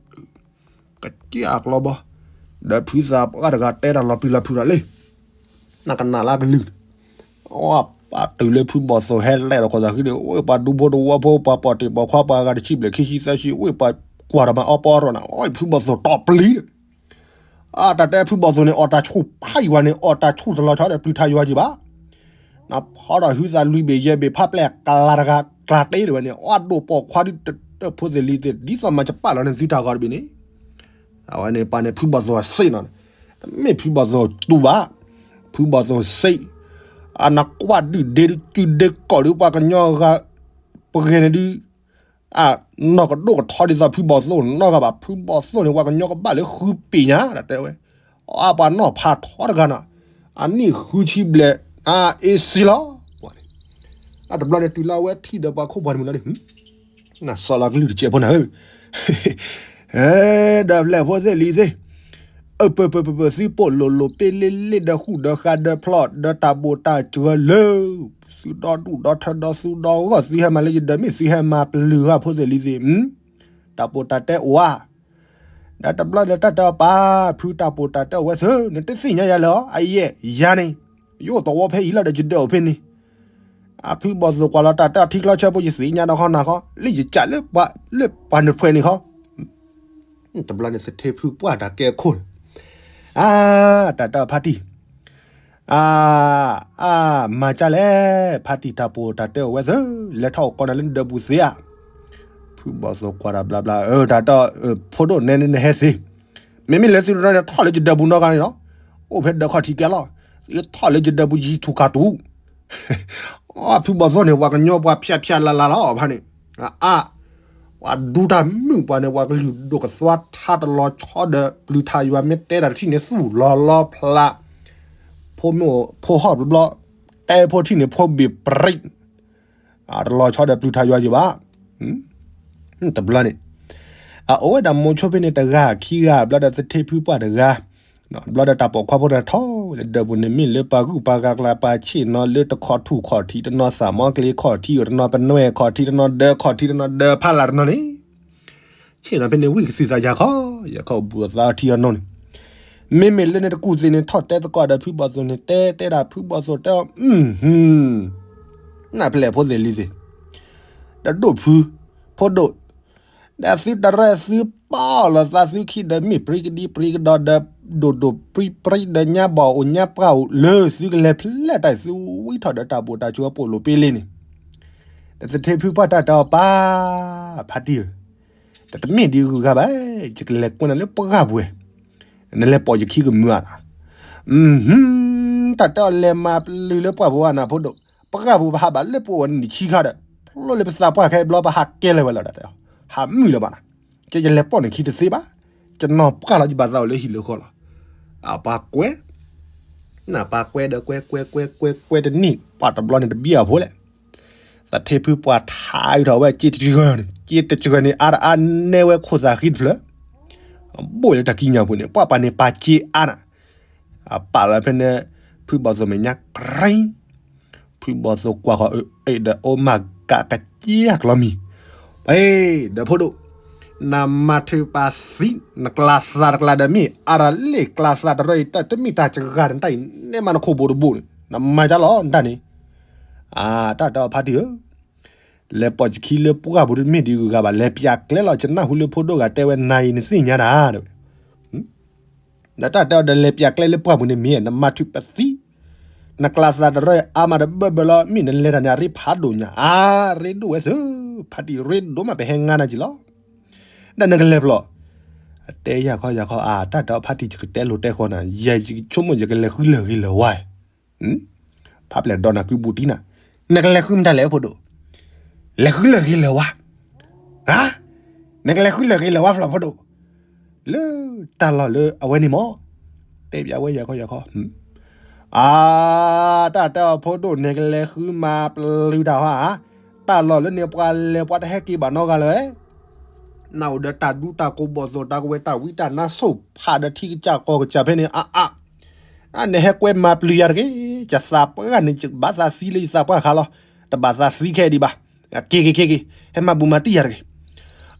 ကစၢ်အကျီဘီ, ဒီးဖုသးပှၢ်တဂၤတဲတၢ်လီၤပျံၤလီၤဖုးဒီးလံ, နကနၣ်လၢကလုၢ်, ပှၤတုၤလၢဖုဘီၣ်သိၣ်ဟဲလဲၤဒီးခိၣ်သးဃံန့ၣ် အိၣ်ပှၤဒူဖိတဝီဖိ ပှၤပိာ်တ့ၢ်ပိာ်ခွါ ပှၤဂၤတဆံဘျဲၣ်ခံဆံသၢဆံ အိၣ်ပှၤကွၢ်ဒီးမၤအီပီအရီၣ်နၤ, အိၣ်ဖုဘီၣ်သိၣ်တီၢ်ပျံၤဒီး အတၢ်တဲဖုဘီၣ်သိၣ်န့ၣ် အီၣ်တၢ်ဆူၣ်ဖးယံၤဝဲန့ၣ် အီၣ်တၢ်ဆူၣ်တလီၤဆီဒီးပျံၤထါယွၤယံၤဘၣ်. နဖီဒီးဟုသးလွံၢ်ဘ့ၣ်ယဲၢ်ဘ့ၣ် ဖးပျဲၢ်ကျါတဂၤ ကျါတ့ၢ်တဝဲန့ၣ် အဒိၣ်ပိာ်ခွါဒ်တၢ်ဖိသ့ၣ်လံၤသ့ၣ် ဒ်သိးမၤကပာ်လီၤန့ၣ်သုတၢ်ဂီၤတဘ့ၣ်န့ၣ်, အဝဲန့ၣ်ပှၤန့ၣ်ဖုဘီၣ်သိၣ်စ့ၣ်နီၤ, တမ့ၢ်ဖုဘီၣ်သိၣ်တူၢ်ဘၣ်, ဖုဘီၣ်သိၣ်စ့ၣ်, အနကွၢ်ဒုၣ်ဒ့ဒုးစုဒ့ကီၢ်ဒုး ပှၤကညီဂၤ ပဂဲၤန့ၣ်ဒုး အနီၢ်ကဒိၣ်ကထီဒ်သိးဖုဘီၣ်သိၣ်နီတဂၤဘၣ်. ဖုဘီၣ်သိၣ်န့ၣ် ပှၤကညီကဘၣ်လၢဃုပ့ၤညါ တၢ်တဲဝဲ, အပှၤနီၢ်ဖးထီတဂၤနီၤ, အနံၣ်ဃုဆံဘျဲၣ် အအ့စ့လီၤ, ပှၤန့ၣ်, အတဘျီန့ၣ်တုၤလၢအဝဲထံၣ်ဒီးပှၤခိၣ်ပှၤန့ၣ်မနုၤလံ, နစီလီၤကလုၢ်တစဲးဖိနၤဧၢ ဒီးဖျဲၣ်ဖိသ့ၣ်လံၤသ့ၣ်, အၢ ပၢၢ် ပၢၢ် ပၢၢ် ပၢၢ် သုပိာ်လိၤလိၤပ့လ့လ့ဒီးဃူဒီးဃာ်ဒီးဖျီၣ်ဒီးတၢ်ဘိၣ်တၢ်စၢၤလၢ သုဒီဒူၣ်ဒီထၢဒီးသူဒီဂီၢ် သုဟဲမၤလၢယဒၢးမ့ၢ်သုဟဲမၤပျုၤဂၤဖိသ့ၣ်လံၤသ့ၣ်, တၢ်ပိာ်တၢ်တဲအိၣ်ဧါ, ဒီးတဘျီဒီးတၢ်တဲအီၤပၢ် ဖုတၢ်ပိာ်တၢ်တဲအိၣ်ဝဲသၢ နတသ့ၣ်ညါယၤလၢၤဧါ, အယဲၢ်ယၤန့ၣ် ယအိၣ်သဝီဖဲအံၤလီၤဒီးယဒၢးအိၣ်ဖဲန့ၣ် အဖုဘီၣ်သိၣ်ကွၢ်လီၤတၢ်တၢ်ထံချီဆၢဖိ ယသ့ၣ်ညါဒီးခီနၤခီ လၢယကးလၢပှၤလၢပှၤနဖှဲးန့ၣ်ခီ, တဘျီန့ၣ်သထ့ဖုပှၢ်တၢ်ကဲခိၣ်န့ၣ်, အါ တၢ်တၢ်ဖါတံၢ်, အါ အါ မၤကၢ်လဲၣ်, ဖါတံၢ်တၢ်ပိာ်တၢ်တဲအိၣ်ဝဲသၢ လဲၤထီၣ်အိၣ်ကီးနၤလၢနဒၢးပူၤသ့ဧါ, ဖုဘီၣ်သိၣ်ကွၢ်တၢ်ဘျါဘျါ အၢ တၢ်တၢ် ဖိဒိၣ်နဲနဟဲသ့, မ့မ့ၢ်လၢသုတရၢန့ၣ် ထီၣ်လၢယဒၢးပူၤနီတဂၤန့ၣ်လီၤ, အိၣ်ဖဲဒၢးခီၣ်ထံးကဲလီၤ, သုထီၣ်လၢယဒၢးပူၤယဟံးထူၣ်ကၢ်တူာ် ဖုဘီၣ်သိၣ်န့ၣ် ပှၤကညီပှၤဖၠးဖၠးလၢ်လၢ်လီၤ ဖါန့ၣ်, အါ ပှၤဒူတၢ်မုၣ်ပှၤန့ၣ် ပှၤကလုာ်ဒိၣ်ကသွါထါတလီၤဆီဒီး ပျုၤထါယွၤမ့ၢ်တဲတၢ်တထံၣ်န့ၣ် သူၣ်လီၤလီၤဖျး, ဖိမုၣ်ဖိဟီၣ်တဘျီ, တဲဖိထံၣ်န့ၣ် ဖိဘ့ၣ်ပြံး တလီၤဆီဒီးပျုၤထါယွၤယံၤဘၣ်, တဘျီန့ၣ်, အအိၣ်ဝဲဒၣ်မိၤဆိဖဲန့ၣ်တဂၤခံဂၤ ဘျီဒီးသထ့ဖုပှၢ်တဂၤ, ဘျီဒီးတၢ်ပိာ်ခွါဖိတဂၤထီၣ်ဝဲလၢဒၢးပူၤန့ၣ် မ့ၢ်လၢပှၤဂုၢ်ပှၤဂၤကျါ ပှၤဆ့ၣ်နီၤလၢတခီထူၣ်ခီၣ်ထံးတနီၤ သးမီကျ့ခီၣ်ထံးတနီၤ ပနွဲၣ်ခီၣ်ထံးတနီၤ ဒၢးခီၣ်ထံးတနီၤဒၢးဖးလၢ်တနီၤန့ၣ် ဆ့ၣ်နီၤဖဲန့ၣ်ဝံၣ်ကသုသးယၤခီ, ယၤခီဘူးအသးထံအနီၢ်န့ၣ်, မ့မ့ၢ်လၢန့ၣ်တကူၣ်သ့ၣ်န့ၣ် ထီၣ်တဲသကိးဒီးဖုဘီၣ်သိၣ်န့ၣ် တဲတဲဒၣ်ဖုဘီၣ်သိၣ်တဲအီၤ, နၢ်ဖဲလဲၣ်ဖိသ့ၣ်လံၤသ့ၣ်, ဒီးဒိၣ်ဖု, ဖိဒိၣ်, ဒီးသုတရဲၣ်သုပာ်အီၤလီၤသးသုခံဒီးမ့ၢ်ပြံကဒံပြံကဒီးဒီး ဒိၣ်ဒိၣ်ပြံပြံဒီးညါဘီၣ်အိၣ်ညါပှၢ်အိၣ်လၢသုကလဲၤဖျဲၣ်တၢ်သုဝံထီၣ်ဒီးတၢ်ဘိၣ်တၢ်စၢၤပိာ်လိာ်ပ့လ့န့ၣ်, ဒီးသထ့ဖုပှၢ်တၢ်တဲအီၤပၢ်, ဖါတံၢ်ဧၢ, တမ့ၢ်ဒ်ဂုၤဂၤဘၣ်, ယကလဲၤကွဲနၤလၢပှၢ်ပူၤဝဲ, နလဲၤပိာ်ယခံကမုာ်ဧါ, တၢ်တဲအီၤလဲၤမၤပျုၤလၢပှၢ်ပူၤဘၣ်နၤဖိဒိၣ်, ပှၢ်ပူၤပဟးဘၣ်လၢပအိၣ်နံၣ်ဆံခါဒီး ဖျိလၢပသးပှၢ်ခဲအံၤဘျီ ပဟးကဲလၢၤဝဲလီၤဒီး, ဟးမုာ်လၢၤဘၣ်နၤ, ကဲယလဲၤပိာ်နခံတသ့ဘၣ်, ယနီၢ်ပှၢ်လီၤယဘၣ်သးအိၣ်လၢဟံၣ်လၢဃီလီၤ, အပှၤကွဲ နပှၤကွဲဒီးကွဲကွဲကွဲကွဲကွဲတနံၣ် ပှၢ်တဘျီန့ၣ်တဘံၣ်အဖိလဲၣ်, သထ့ဖုပှၢ်ထါအုးထီၣ်ဝဲက့တစှၤန့ၣ် အါတအါနဲဝဲခိၣ်သးဃံတဖျၢၣ်, ဘိၣ်လၢတၢ်ကံးညာ်ပူၤန့ၣ် ပှၢ်ပှၢ်န့ၣ်ပာ်က့အါနၤ, အပာ်လီၤဖဲန့ၣ် ဖုဘီၣ်သိၣ်မဲာ်ညါကြံ ဖုဘီၣ်သိၣ်ကွၢ်ဃီၤအၢအ့ၣ်ဒီးအိၣ်မးကးကစၢ်ကျီမံၤ, ပှဲၤဒီးဖိဒိၣ်, နမၤထုးပာ်သံ နကျါသးတကျါဒီးမ့ၢ် အါရၤလ့ၣ်ကျါသးတရၢအံၤ တၢ်တမ့ၢ်တၢ်စှၤတၢ်တၢ်အံၤ နဲမးနခိၣ်ဘိတဘိန့ၣ် နမၤကၢ်လီၤတၢ်န့ၣ်, အတၢ်တဲအီၤဖါတံၢ်ဧၢ, လဲၤပိာ်ယခံလၢပှၢ်ပူၤတမ့ၢ်ဒ်ဂုၤဂၤဘၣ် လဲၤပၠးကျဲလီၤ ယနၢ်ဟူလၢဖိဒိၣ်ဂၤတဲဝဲနၤအံၤနသ့ၣ်ညါတၢ်တဲဝဲ ဒီးတၢ်တဲအီၤဒီးလဲၤပၠးကျဲလၢပှၢ်ပူၤန့ၣ်မ့ၢ် နမၤထုးပသံ, နကျါသးတရၢအါမးတဘၢဘၢလီၤ မ့ၢ်နလဲၤတၢ်န့ၣ် အရ့ဖးဒိၣ်ညါ အါရ့ဒိၣ်ဝဲသၢ, ဖါတံၢ်ရ့ဒိၣ်မး ပဟဲငါနၤက့ၤလီၤ, ဒီးနကလဲၤဖျီၣ်, အတဲယၤခီယၤခီ အတၢ်တဲအီၤဖါတံၢ် ယကတဲလိၤတဲဃီနၤ ယဆိကမိၣ်ယကလဲၤဃုလၢၢ်ဂ့ၤလၢၢ်ဝါ ဖးပျဲၢ်ဒီးနၤကုဘူတံနၤ, နကလဲၤဃုမတၤလဲၣ်ဖိဒိၣ်, လဲၤဃုလၢၢ်ဂ့ၤလၢၢ်ဝါ, ဧါ, နကလဲၤဃုလၢၢ်ဂ့ၤလၢၢ်ဝါဖျီၣ်ဖိဒိၣ်, လၢတၢ်လီၢ်လၢအဝဲန့ၣ်မ့ၢ်, တဲပၠးဝဲယၤခီယၤခီ, အါ, တၢ်တဲအီၤဖိဒိၣ် နကလဲၤဃုမၤပျုၤတၢ်ဟါဧါ, တၢ်လီၢ်လၢန့ၣ်ပှၤလဲၤပှၤတဟဲက့ၤဘၣ်နီတဂၤလၢၤ နအိၣ်ဒီးတၢ်ဒူတၢ်ကိးဘီၣ်သိၣ် တၢ်ကဝဲတၢ်ဝံတၢ်နါစိၣ်ဖးဒီးထံကစၢ်ကီၢ်ကစၢ်ဖဲန့ၣ် အါအါ, အါ နဟဲကွဲမၤပျုၤယၤတဂ့ၤ, ယသးပှၢ်န့ၣ် ယဘၣ်သးသံလၢယသးပှၢ်ခါလီၤ, တဘၣ်သးသံခဲအံၤဒံးဘၣ်, က့ၤက့ၤက့ၤက့ၤ, ဟဲမၤဘူးမၤတံၢ်ယၤတဂ့ၤ,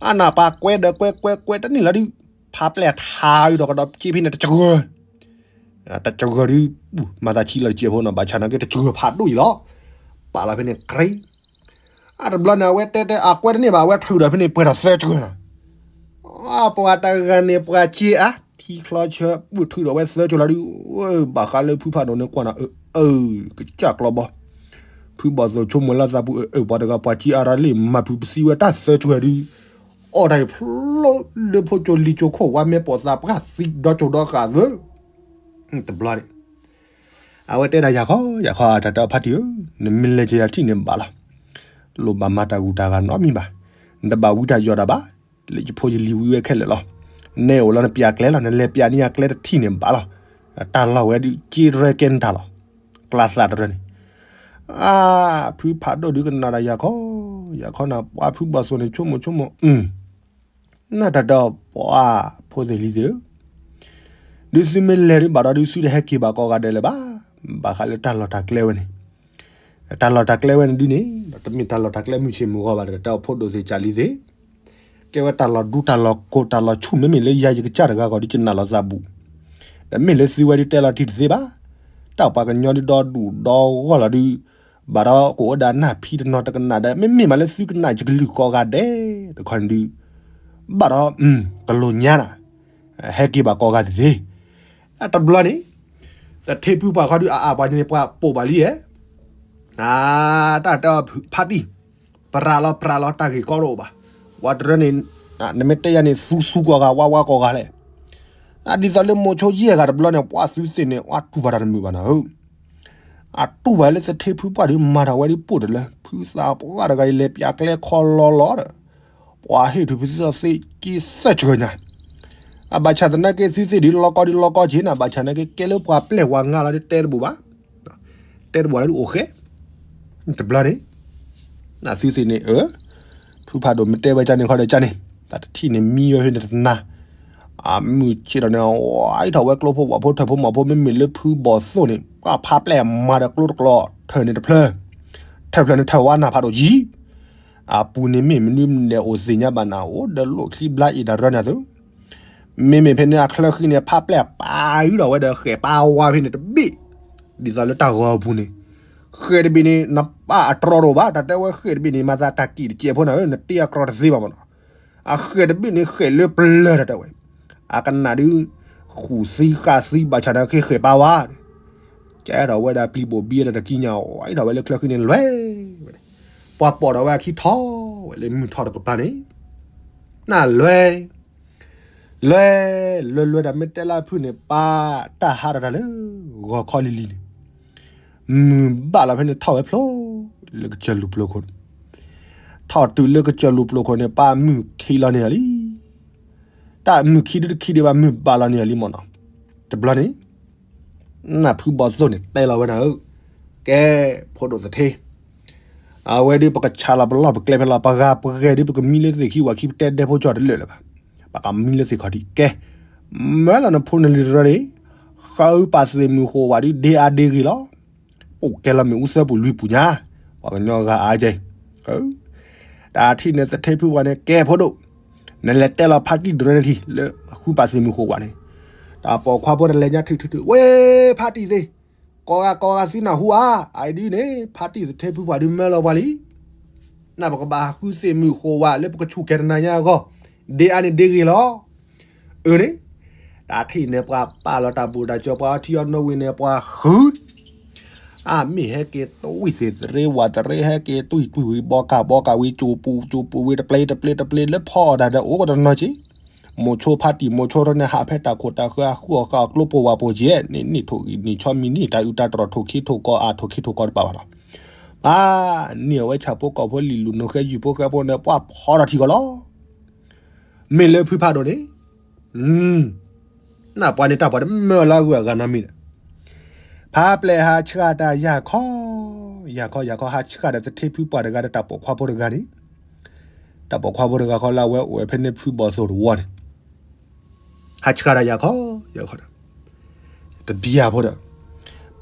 အနၢ်ပှၤကွဲဒီးကွဲကွဲကွဲတန့ၢ်လီၤဒုး, ဖးပျဲၢ်ထါအုးဒီးကဒီးက့ဖဲန့ၣ်တစှၤ, တစှၤဒုး, မၤသးဆံးလီၤတစဲးဖိနီၤ, ဘၣ်ဆၣ်နာ်က့တစှၤဖးဒိၣ်အံၤလီၤ. ပာ်လီၤဖဲန့ၣ်ကြ့, အတဘျီန့ၣ် အဝဲတဲတဲအကွဲတန့ၢ်ဘၣ်, အဝဲထုးဒီးဖဲန့ၣ်ပှဲၤထီၣ်သၢစှၤနီၤ. ပှၤတဂၤန့ၣ် ပှၤစ့အါ, ထံချီဆၢပုၢ်ထုးဒီးဝဲသၢစှၤလီၤဒုး, ဘၣ်ဃးလၢဖုဖးဒိၣ်န့ၣ်ကွၢ်နီၤ, အၢ, ကစၢ်ကျီဘီ ဖုဘီၣ်သိၣ်ဆိကမိၣ်လၢသးပူၤ, အၢ ပှၤတဂၤပှၤစ့အါရၣ်လံ, မၤဖုးပသံဝဲတၢ်သၢစှၤဒုး, အီၣ်တၢ်အံၤဖျိလၢဖိကၠိလံၤကၠိခိၣ်ဝါမဲာ်ပိာ်သးပှၢ်သံဒီကၠိဒီဃာ်သၢ, တဘျီန့ၣ် အဝဲတဲဒၣ်ယၤခီ, ယၤခီ တၢ်တဲအီၤ ဖါတံၢ်ဧၢ, နမ့ၢ်လဲၤက့ၤယၤတထံၣ်န့ၣ်ဘၣ်လီၤ. လိၣ်ဘၣ်မၤတၢ်ဂုၤတၢ်ဂၤနီတမံၤဘၣ်. နတဘၣ်ဝံတၢ်ယိးတၢ်ဘၣ်. လၢယဖိယလံၤဝံဝဲခဲလၢာ်လီၤ. နဲအိၣ်လီၤနပျၢ်ကျဲလီၤ, နလဲၤပျၢ်န့ၢ်ယၤကျဲတထံၣ်န့ၣ်ဘၣ်လီၤ. တၢ်လီၢ်ဝဲဒုးက့ရဲကဲနတၢ်လီၤ. ကျါသးတရၢန့ၣ် အါ, ဖုဖးဒိၣ်ဒုးကနၣ်ဒီးယၤခီ, ယၤခီနၤ ပှၤဖုဘီၣ်သိၣ်န့ၣ် ဆိကမိၣ်ဆိကမိၣ်, နတၢ်ဒီးပှၤဖိသ့ၣ်လံၤသ့ၣ်ဧၢ, ဒုးသုမ့ၢ်လဲၤဒုးဘၣ်ဒီးဒုးသုတဟဲက့ၤဘၣ်ကိးဂၤဒဲးလၢၤဘၣ်. ဘၣ်ဃးလၢတၢ်လီၢ်တၢ်ကျဲဝဲန့ၣ်, တၢ်လီၢ်တၢ်ကျဲဝဲန့ၣ်ဒုးန့ၣ် တမ့ၢ်တၢ်လီၢ်တၢ်ကျဲမုၢ်ဆ့ၣ်မုၢ်ဂီၤဘၣ်ဒီး တၢ်ဖိဒိၣ်သ့ၣ်ကၢ်လံၤသ့ၣ်, ကဲဝဲတၢ်လီၢ်ဒူတၢ်လီၢ်ကိၢ်တၢ်လီၢ်ဆူၣ် မ့မ့ၢ်လၢယၤယကစၢ်တဂၤဂီၢ်ဒုးကနၣ်လီၤသးဘူး, ဒီးမ့ၢ်လၢသုဝဲဒုးတဲလီၤတံၢ်တသ့ဘၣ်. တၢ်ပှၤကညီဒုးဒီဒူၣ်ဒီဂီၢ်လီၤဒုး ဘၣ်ဒီးကအိၣ်ဝဲဒၣ်နၢ်ဖံးတနီၤတကနၣ်ဒီး မ့မ့ၢ်မးလၢသုကနၣ်ယကလုၢ်ကိးဂၤဒဲးတခီန့ၣ်ဒုး ဘၣ်ဒီး ကလိာ်ညါနၤ, ဟဲက့ၤဘၣ်ကိးဂၤသ့ၣ်သ့ၣ်. တဘျီန့ၣ် သထ့ဖုပှၢ်ခီဒုး အအါပှၤန့ၣ် ပှၤပိာ်ဘၣ်လံဧါ, တၢ်တဲဖါတံၢ်, ပြးလီၤပြးလီၤ တၢ်ဂ့ၢ်ကီတအိၣ်ဘၣ်. ပှၤတရၢန့ၣ် နမ့ၢ်တဲယၤန့ၣ် သူသူကိးဂၤ ဝါဝါကိးဂၤလဲၣ်. ဒ်သိးလၢမိၤဆိယဲၢ်ဂၤတဘျီန့ၣ် ပှၤသုသ့ၣ်န့ၣ် အတူၢ်ဘၣ်တၢ်တမုာ်ဘၣ်နၤဧၢ. အတူၢ်ဘၣ်လၢသထ့ဖုပှၢ်ဒုးမၤထီၣ်ဝဲဒ်ပိၢ်တလၢ ဖုသးပှၢ်တဂၤအံၤလဲၤပၠးကျဲခီလီလီဒီး ပှၤဟ့ၣ်ထူၣ်ဖုသ့ၣ်သ့ၣ်က့သၢစှၤညါ, အဘၣ်ဆၣ်သနာ်က့သုသ့ၣ်ဒုးလီကီဒုးလီကီက့ၤနၤ ဘၣ်ဆၣ်နာ်က့ကဲလၢပှၤပျဲၢ်ဝၤငါလီၤဒုးတဲတဘၣ်ဘၣ်, တဲတဘၣ်လၢဒုးအိၣ်ဃဲ တဘျီန့ၣ် နသုသ့ၣ်န့ၣ် ဖုဖးဒိၣ်မ့ၢ်တဲဝဲကန့ၣ်ခီဒီးကန့ၣ် တၢ်တထံၣ်န့ၣ်မံဝဲဖဲန့ၣ်တနၤ, အမုၢ်ဆ့ၣ်ထီၣ်န့ၣ် အံးထီၣ်ဝဲကျိဖိဝၣ်ဖိထၢၣ်ဖိမီၢ်ဖိ မ့မ့ၢ်လၢဖုဘီၣ်သိၣ်န့ၣ် ပှၤဖးပျဲၢ်မၤဒီးကျိတကျိး ထၢၣ်န့ၣ်တဖျၢၣ်, ထၢၣ်ဖျၢၣ်န့ၣ်ထၢၣ်ဝဲနၢ်ဖးဒိၣ်ကံ အပူၤန့ၣ်မ့ၢ်မနုၤမနုၤအိၣ်သ့ၣ်ညါဘၣ်နၤ အိၣ်ဒီးလိၣ်ချံဘျါအ့ၣ်တၢ်ရၢနၤသု, မ့မ့ၢ်ဖဲန့ၣ်အချၢဃံန့ၣ် ဖးပျဲၢ်ပာ်အုးထီၣ်ဝဲဒီးဃဲၣ်ပာ်ဝါဖဲန့ၣ်တဘ့ၣ်, ဒ်သိးလၢတၢ်ဂီၤအပူၤန့ၣ်, ဃဲၣ်တဘ့ၣ်န့ၣ် နပာ်အတြီတအိၣ်ဘၣ် တၢ်တဲဝဲဃဲၣ်တဘ့ၣ်န့ၣ် မၤသးတၢ်ကံၣ်တစဲးဖိနၤဧၢ နတ့အကြၢးတသ့ဘၣ်မနီၤ, အဃဲၣ်တဘ့ၣ်န့ၣ်ဃဲၣ်လၢပျၢၤတၢ်တဲဝဲ, အကနၣ်ဒုး ဃုာ်သံဃာ်သံဘၣ်ဆၣ်နာ်က့ဃဲၣ်ပာ်ဝါ ကဲထီၣ်ဝဲဒၣ်ပျံၤဘိၣ်ဘံဒီးတကံညါအီၤ အံးထီၣ်ဝဲလၢချၢဃံန့ၣ်လွဲၢ်ဝဲန့ၣ်, ပှၤပိာ်ထီၣ်ဝဲအခံထီၣ်ဝဲလၢမုၢ်ထီၣ်တကပၤန့ၣ်, နလွဲၢ်, လွဲၢ်, လွဲၢ်လွဲၢ်ဒီးမ့ၢ်တဲလၢအဖုၣ်န့ၣ် ပၢ်တၢ်ဟးထီၣ်တၢ်လၢ ဂီၤခီလံၤလံၤန့ၣ်, မုၢ်ဘၣ်လီၤဖဲန့ၣ်ထီၣ်ဝဲဖျိ လၢကစၢၢ်လူၢ်ပျိၤခိၣ်, ထီၣ်တုၤလၢကစၢၢ်လူၢ်ပျိၤခိၣ်န့ၣ် ပၢ်မုၢ်ခံလီၤန့ၢ်အီၤလံ တၢ်မုၢ်ခံဒုတခံဒံးဘၣ် မုၢ်ဘၣ်လီၤန့ၢ်အီၤလံမ့ၢ်နီၤ, တဘျီန့ၣ် နၢ်ဖုဘီၣ်သိၣ်န့ၣ် တဲလီၤဝဲဒၣ်ဧၢ, ကဲ ဖိဒိၣ်သထ့, အဝဲဒုးပကဆးလီၤပလီၢ်ပကျဲဖဲလီၤ ပဂၤပဂဲၤဒုး ပကမံလၢသ့ၣ်ခံဝၤခံ ပတဲဒဲဖိကၠီတလၢာ်လၢၤဘၣ်, ပကမံလၢသ့ၣ်ခီၣ်ထံး ကဲ, မၢလီၤနဖိနလံၤတရၢန့ၣ်, ဃုပာ်သ့ၣ်မုၢ်ဃိးဝးဒုး ဒ့အါဒ့ဂ့ၤလီၤ အိၣ်ကဲလီၤမ့ၣ်အူသၢပူၤလွံၢ်ပူၤညါ, ပှၤကညီဂၤအါကဲ, တၢ်ထံၣ်န့ၣ်သထ့ဖုပှၢ်န့ၣ် ကဲဖိဒိၣ်, နလဲၤတဲလီၤဖါတံၢ်တရၢန့ၣ်ထံၣ် လၢဃုပာ်သ့ၣ်မုၢ်ဃိးဝးန့ၣ်, တၢ်ပိာ်ခွါဖိတလဲၤညါထုးထုးထုး ဝဲဖါတံၢ်သ့ၣ်, ကိးဂၤကိးဂၤသုနၢ်ဟူဧါ, အအံၤဒုးန့ၣ် ဖါတံၢ်သထ့ဖုပှၢ်ဒုးမၢလီၤပှၤလံ နၢ်ပကဘၣ်ဃုသ့ၣ်မုၢ်ဃိးဝးလၢပကဆူၣ်ကဲၤတနၤညါအဂီၢ်, ဒ့အါန့ၣ်ဒ့ဂ့ၤလီၤ, အၢန့ၣ်, တၢ်ထံၣ်န့ၣ်ပှၤပာ်လီၤတၢ်ဘူၣ်တၢ်စၢၤ ပှၤအီထံအီနိဝံၤန့ၣ် ပှၤဃု, အမ့ၢ်ဟဲက့ၤသွံၣ်သ့ၣ်သရ့ဝးသရ့ ဟဲက့ၤသွံၣ်သွံၣ်ဝံၤ ဘီကၢ်ဘီကၢ်ဝံၤ ကၠိပူၤကၠိပူၤဝံၤ တပျ့တပျ့တပျ့လၢဖီအီၣ်တၢ်ဒီးအိၣ်ကတနီၤက့ မိၤဆိဖါတံၢ်မိၤဆိတရၢန့ၣ် ဟးဖဲတၢ်ခိၣ်တၢ်ဃၢၤ အဃုအီၣ်ဃာ်အီၤကျိပိာ်ဝးပိာ်ကဲ န့ၣ်န့ၣ်ထိၣ်ဂံၢ်န့ၣ်ဆီမံၤန့ၣ် တၢ်အုးတၢ်တြီၢ်ထိၣ်ခံထိၣ်ကီအါထိၣ်ခံထိၣ်ကီတပာ်ဘၣ်ဒီး ပၢ်န့ၢ်အဝဲဆၣ်ဖိကီၢ်ဖိလံာ်လူၢ်နိၣ်ဃဲယုၢ်ဖိဃဲဖိန့ၣ် ပှၤဖီထီၣ်ထံကီၢ်လီၤ. မ့ၢ်လၢဖုဖးဒိၣ်န့ၣ် နၢ်ပှၤန့ၣ်တၢ်ပှၤတမၢလၢအဂုၤအဂၤနီတမံၤဒီး ဖးပျဲၢ်ဟးဆှၣ်တၢ်ယၢ်ခီ, ယၢ်ခီ ယၢ်ခီ ဟးဆှၣ်ဒီးသထ့ဖုပှၢ်တဂၤဒီးတၢ်ပိာ်ခွါဖိတဂၤန့ၣ်, တၢ်ပိာ်ခွါဖိတဂၤခီလၢအဝဲအိၣ်ဝဲဖဲန့ၣ်ဖုဘီၣ်သိၣ်တဝီန့ၣ်, ဟးဆှၣ်တၢ်ယၢ်ခီ, ယၢ်ခီဒီး တဘျီဖိဒီး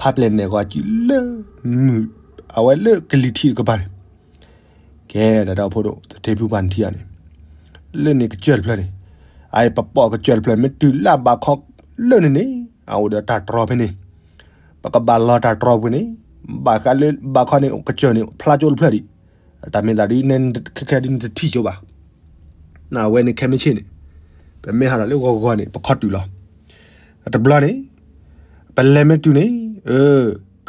ဖးပျဲၢ်နဲၣ်ဃီၤစုလၢ မုၢ် အဝဲလၢကလံၤထံးတကပၤန့ၣ်, ကဲ တၢ်ဒီးဖိဒိၣ် သထ့ဖုပှၢ်နထံၣ်ဧါန့ၣ်, လၢန့ၣ်ကစၢၢ်တဖျၢၣ်န့ၣ်, အအံၤပပိာ်ကစၢၢ်တဖျၢၣ် မ့ၢ်တုၤလၢဘးခီလၢန့ၣ်န့ၣ် အအိၣ်ဒီးတၢ်တြီဖဲန့ၣ်, ပကဘၣ်လီၤတၢ်တြီပူၤန့ၣ်, ဘၣ်ဃးလၢဘးခီန့ၣ် ကစၢၢ်န့ၣ် ဖျါကၠိတဖျၢၣ်ဒံး, တၢ်မ့ၢ်သးဒ်ခဲခဲဒ်နတထံၣ်ကၠိဘၣ်. အဝဲန့ၣ်ခဲမုၢ်ဆ့ၣ်န့ၣ်, ပမ့ၢ်ဟးထီၣ်လၢဂီၤဂီၤန့ၣ် ပခီတုၤလီၤ. တဘျီန့ၣ်, ပလဲၤမ့ၢ်တုၤန့ၣ်,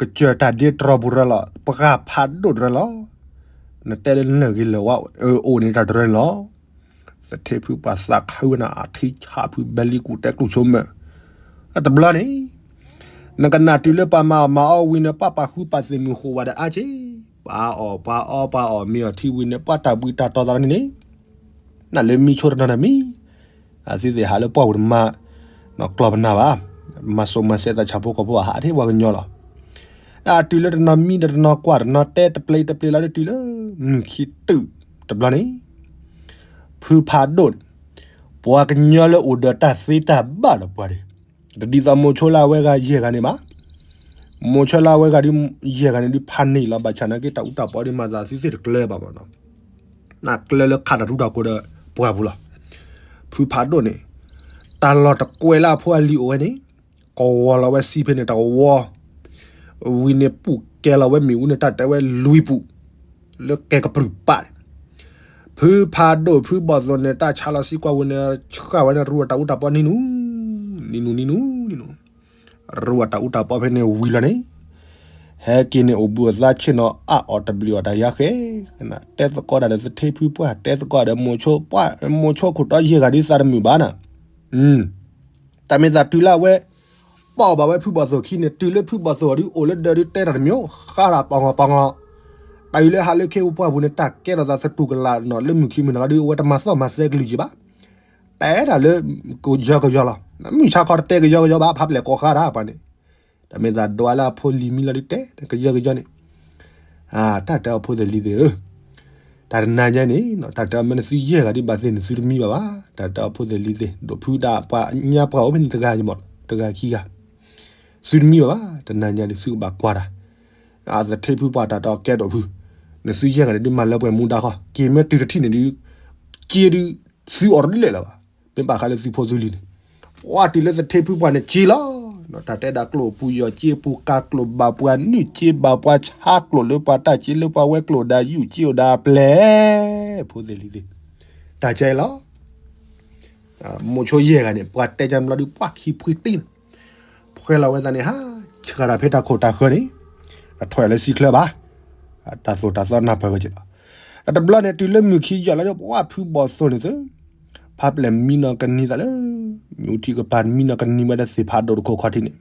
ကစၢၢ်တၢ်ဒ့တြီပူၤတရၢလီၤ, ပှၢ်ဖးဒိၣ်တရၢလီၤ. နတဲလၢနဂ့ၤလၢာ်ဝဲအိၣ်န့ၣ်တၢ်တရၢန့ၣ်လီၤ. သထ့ဖုပှၢ်သးခုဝဲန့ၣ် အထံဆးဖုဘဲလံကူၣ်တဲကျိၣ်ဆိမၢၢ်, တဘျီန့ၣ်, နကနၣ်တုၤလၢပှၤမၤအီၣ်မၤအီဝံၤန့ၣ် ပှၤပာ်ဃုပာ်သ့ၣ်မုၢ်ဃိးဝဲဒီးအါက့, ပှၤအီၣ်ပှၤအီပှၤအီၣ်မ့ၤအီထံဝံၤန့ၣ် ပှၤတၢ်ဘှံးတၢ်တီၤသးန့ၣ်န့ၣ်, နလၢမံဆိတနီၤန့ၣ်မံ, အသုသ့ၣ်ဟးလၢပှၢ်ပူၤတမၤ, ကျီၢ်ပနၢ်ဘၣ်, မၤစိာ်မၤစဲးသးဆၣ်ဖိကီၢ်ဖိအဟးထံၣ်ပှၤကညီလီၤ. အတုၤလၢတနီၤမံဒီးတနီၤကွၢ် တနီၤတဲတပျ့ၤတပျ့ၤလီၤဒုးတုၤလၢမုၢ်ခံတုၤတဘျီန့ၣ်, ဖုဖးဒိၣ်န့ၣ်, ပှၤကညီလၢအိၣ်ဒီးတၢ်သ့တၢ်ဘၣ်ဒီးပှၤန့ၣ်, တဒ်သိးမိၤဆိလၢအဝဲဂၤယဲၢ်ဂၤန့ၣ်ဘၣ်. မိၤဆိလၢအဝဲဂၤဒုး ယဲၢ်ဂၤန့ၣ်ဒုးဖးန့ၢ်လီၤ ဘၣ်ဆၣ်နာ်က့တၢ်အူတၢ်ပီဒုးမၤသးသုသ့ၣ်တကျၢၤဘၣ်မးနီၤ. နကျၢၤလၢခးတၢ်ထူတၢ်ကိၤဒီးပှၢ်ပူၤလီၤ. ဖုဖးဒိၣ်န့ၣ်, တၢ်လီၢ်တကွဲးလၢအဖိအလံၤအိၣ်ဝဲန့ၣ်, ကဝီၤလီၤဝဲစံဖဲန့ၣ်တကဝီၤ, ဝံၤန့ၣ်ပူၣ်ကဲလီၤဝဲမ့ၣ်အူန့ၣ် တၢ်တဲဝဲလွံၢ်ပူၣ်, လၢကဲကပြုၢ်ပာ်န့ၣ်, ဖုဖးဒိၣ်ဖုဘီၣ်သိၣ်န့ၣ် တၢ်ဆါလီၤစံကွၢ်ဝဲန့ၣ် ဆှၢဝဲန့ၣ် ရူအတၢ်အူတၢ်ပီနံၤနူၤ, နံၤနူၤနံၤနူၤနံၤနူၤ, ရူအတၢ်အူတၢ်ပီဖဲန့ၣ်ဝံၤလီၤန့ၣ်, ဟဲက့ၤန့ၣ်အိၣ်ဘှံးအိၣ်သါ ဆ့ၣ်နီၤအါအီၣ်တဘျုးအီၣ်တၢ်ယါဃဲ, တဲသကိးတၢ်ဒီးသထ့ဖုပှၢ် တဲသကိးဒီးမိၤဆိပှၢ် မိၤဆိခိၣ်တီယဲၢ်ဂၤဒုးသးတမုာ်ဘၣ်နၤ. တၢ်မ့ၢ်သးတုၤလၢအဝဲ ပီၣ်ဘၣ်ဝဲဖုဘီၣ်သိၣ်ခံန့ၣ် တုၤလၢဖုဘီၣ်သိၣ်အီၤဒုးအိၣ်လၢဒၢးဒုးတဲတၢ်တမံၤ ဃါတၢ်ပှၤဂီၤပှၤဂီၤ, တၢ်အံၤလၢဟးလၢခ့ပှၢ်ပူၤန့ၣ် တၢ်ကဲထီၣ်သးသတူၢ်ကလာ်နီၤ လၢမုၢ်ခံမုၢ်နၤဒုး အဝဲတမၤသီၣ်မၤသဲကလုၢ်ကံဘၣ်, တဲတၢ်လၢ ကယၢကယီလီၤ. မုၢ်ဆါခီတတဲကယီကယီဘၣ် ဖးပျဲၢ်ကိးဃါတၢ်ပှၤန့ၣ်, တၢ်မ့ၢ်သးဒွးလၢအဖိလံၤမံလီၤဒုးတဲ ကယၢကယီန့ၣ် တၢ်တဲအီၤဖိသ့ၣ်လံၤသ့ၣ်ဧၢ, တၢ်တနၤညါန့ၣ် တၢ်တဲအီၤမ့ၢ်နသုယဲၢ်ဂၤဒ်ဘၣ်သ့ၣ်န့ၣ် သုတမံဘၣ်ဘၣ်, တၢ်တဲအီၤဖိသ့ၣ်လံၤသ့ၣ် ဒိၣ်ဖုဒၣ်ပှၤညါပှၤအိၣ်ဖဲန့ၣ်တဂၤမး တဂၤခံဂၤ, သုတမံဘၣ်ဘၣ် တနၤညါန့ၣ် သုကဘၣ်ကွၢ်တၢ်, အသထ့ဖုပှၢ်တၢ်တဲအီၤကဲဒိၣ်ဖု, နသုယဲၢ်ဂၤန့ၣ်ဒုးမၤလၢပှဲၤမူဒါဃီ က့ၤမ့ၢ်တုၤတထံၣ်န့ၣ်ဒုး, က့ၤဒုး, သုအီၤတလဲၣ်လၢၤဘၣ်, မ့ၢ်ဘၣ်ဃးလၢသုဖိသုလံၤန့ၣ်, ပှၤတုၤလၢသထ့ဖုပှၢ်န့ၣ်က့ၤလီၤ, တၢ်တဲဒၣ်ကျိၣ်ပူၤယီၤက့ၤပူၤကၤကျိၣ်ဘၣ်ပှၤနုာ်က့ၤဘၣ်ပှၤ ဆါကျိၣ်လၢပှၤတၢ်က့ၤလၢပှၤဝဲကျိၣ်ဒါယူၢ်က့ၤအိၣ်ဒါအပျဲၢ်, ဖိသ့ၣ်လံၤသ့ၣ်, တၢ်ကဲလီၤ မိၤဆိယဲၢ်ဂၤန့ၣ် ပှၤတဲညါဘျီဒုး ပှၤခံဖှံတံၢ်န့ၣ်, ဖှဲလီၤဝဲသးန့ၣ် ဟးဆှၢတၢ်ဖဲတၢ်ခိၣ်တၢ်ဃၢၤန့ၣ်, တထွဲလၢစံချၢဘၣ်, တၢ်သိၣ်တၢ်သီနၢ်ပၢၢ်ဝဲက့ၤလီၤ. တဘျီန့ၣ် တုၤလၢမုၢ်ခံယီၤလီၤဒီး ပှၤဖုဘီၣ်သိၣ်န့ၣ်သု, ဖးပျဲၢ်မံနီၤကနံၤသးလၢ, မ့ၣ်အူထံကပၤမံနီၤကနံၤဝဲဒီးသ့ၣ်ဖးဒိၣ်တခိၣ်ခီၣ်ထံးန့ၣ်,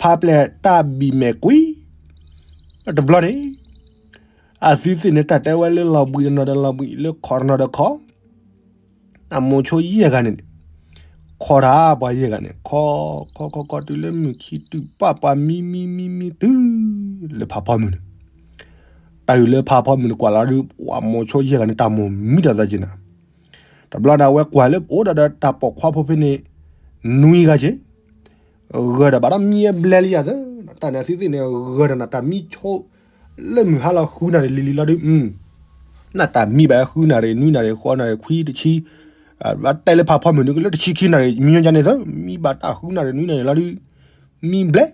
ဖးပျဲၢ်တၢ်ဘံၣ်မဲာ်ကွံာ်, တဘျီန့ၣ် အသုသ့ၣ်န့ၣ် တၢ်တဲဝဲလၢလီၤဘှံးတနီၤဒီးလီၤဘှံး လၢခီၣ်တနီၤဒီးခီၣ်, အမိၤဆိယဲၢ်ဂၤန့ၣ်, ခီၣ်တၢ်ပှၤယဲၢ်ဂၤန့ၣ် ခီၣ်, ခီၣ်ခီၣ်ခီၣ်တုၤလၢမုၢ်ခံတုၤပာ်ပှၤမံမံမံမံတုၤ, လၢဖးဖီမုၢ်န့ၣ်, တၢ်အုၣ်လၢဖးဖီမုၢ်န့ၣ်ကွၢ်လီၤဒုး ပှၤမိၤဆိယဲၢ်ဂၤန့ၣ် တၢ်မိၣ်မံတၢ်သးက့ၤနၤ, တဘျီန့ၣ် အဝဲကွၢ်လၢအိၣ်ဒီးတၢ်ပိာ်ခွါဖိဖဲန့ၣ်, နွံဂၤက့ၤ ဂၢၢ်ဒီးဘၣ်ဒီးမံအဘျဲလံယၤသၢ, တၢ်န့ၣ်အသုသ့ၣ်န့ၣ် ဂၢၢ်ဒီးနတၢ်မံဆိ, လၢမုၢ်ဟါလီၤဃုနၣ်ရံၣ်လံၤလံၤလီၤဒုး, နတၢ်မံဘၣ်ဃုနၣ်ရံၣ် နွံနၣ်ရံၣ် ဃိးနၣ်ရံၣ် ခွံတဆံ, ဘၣ်တဲလၢဖးဖီမုၢ်နုၤကလၢတဆံခံနၣ်ရံၣ် မံညီကန့ၣ်သၢ, မံဘၣ်တၢ်ဃုနၣ်ရံၣ်နွံနၣ်ရံၣ်လီၤဒုး, မံဘျဲ,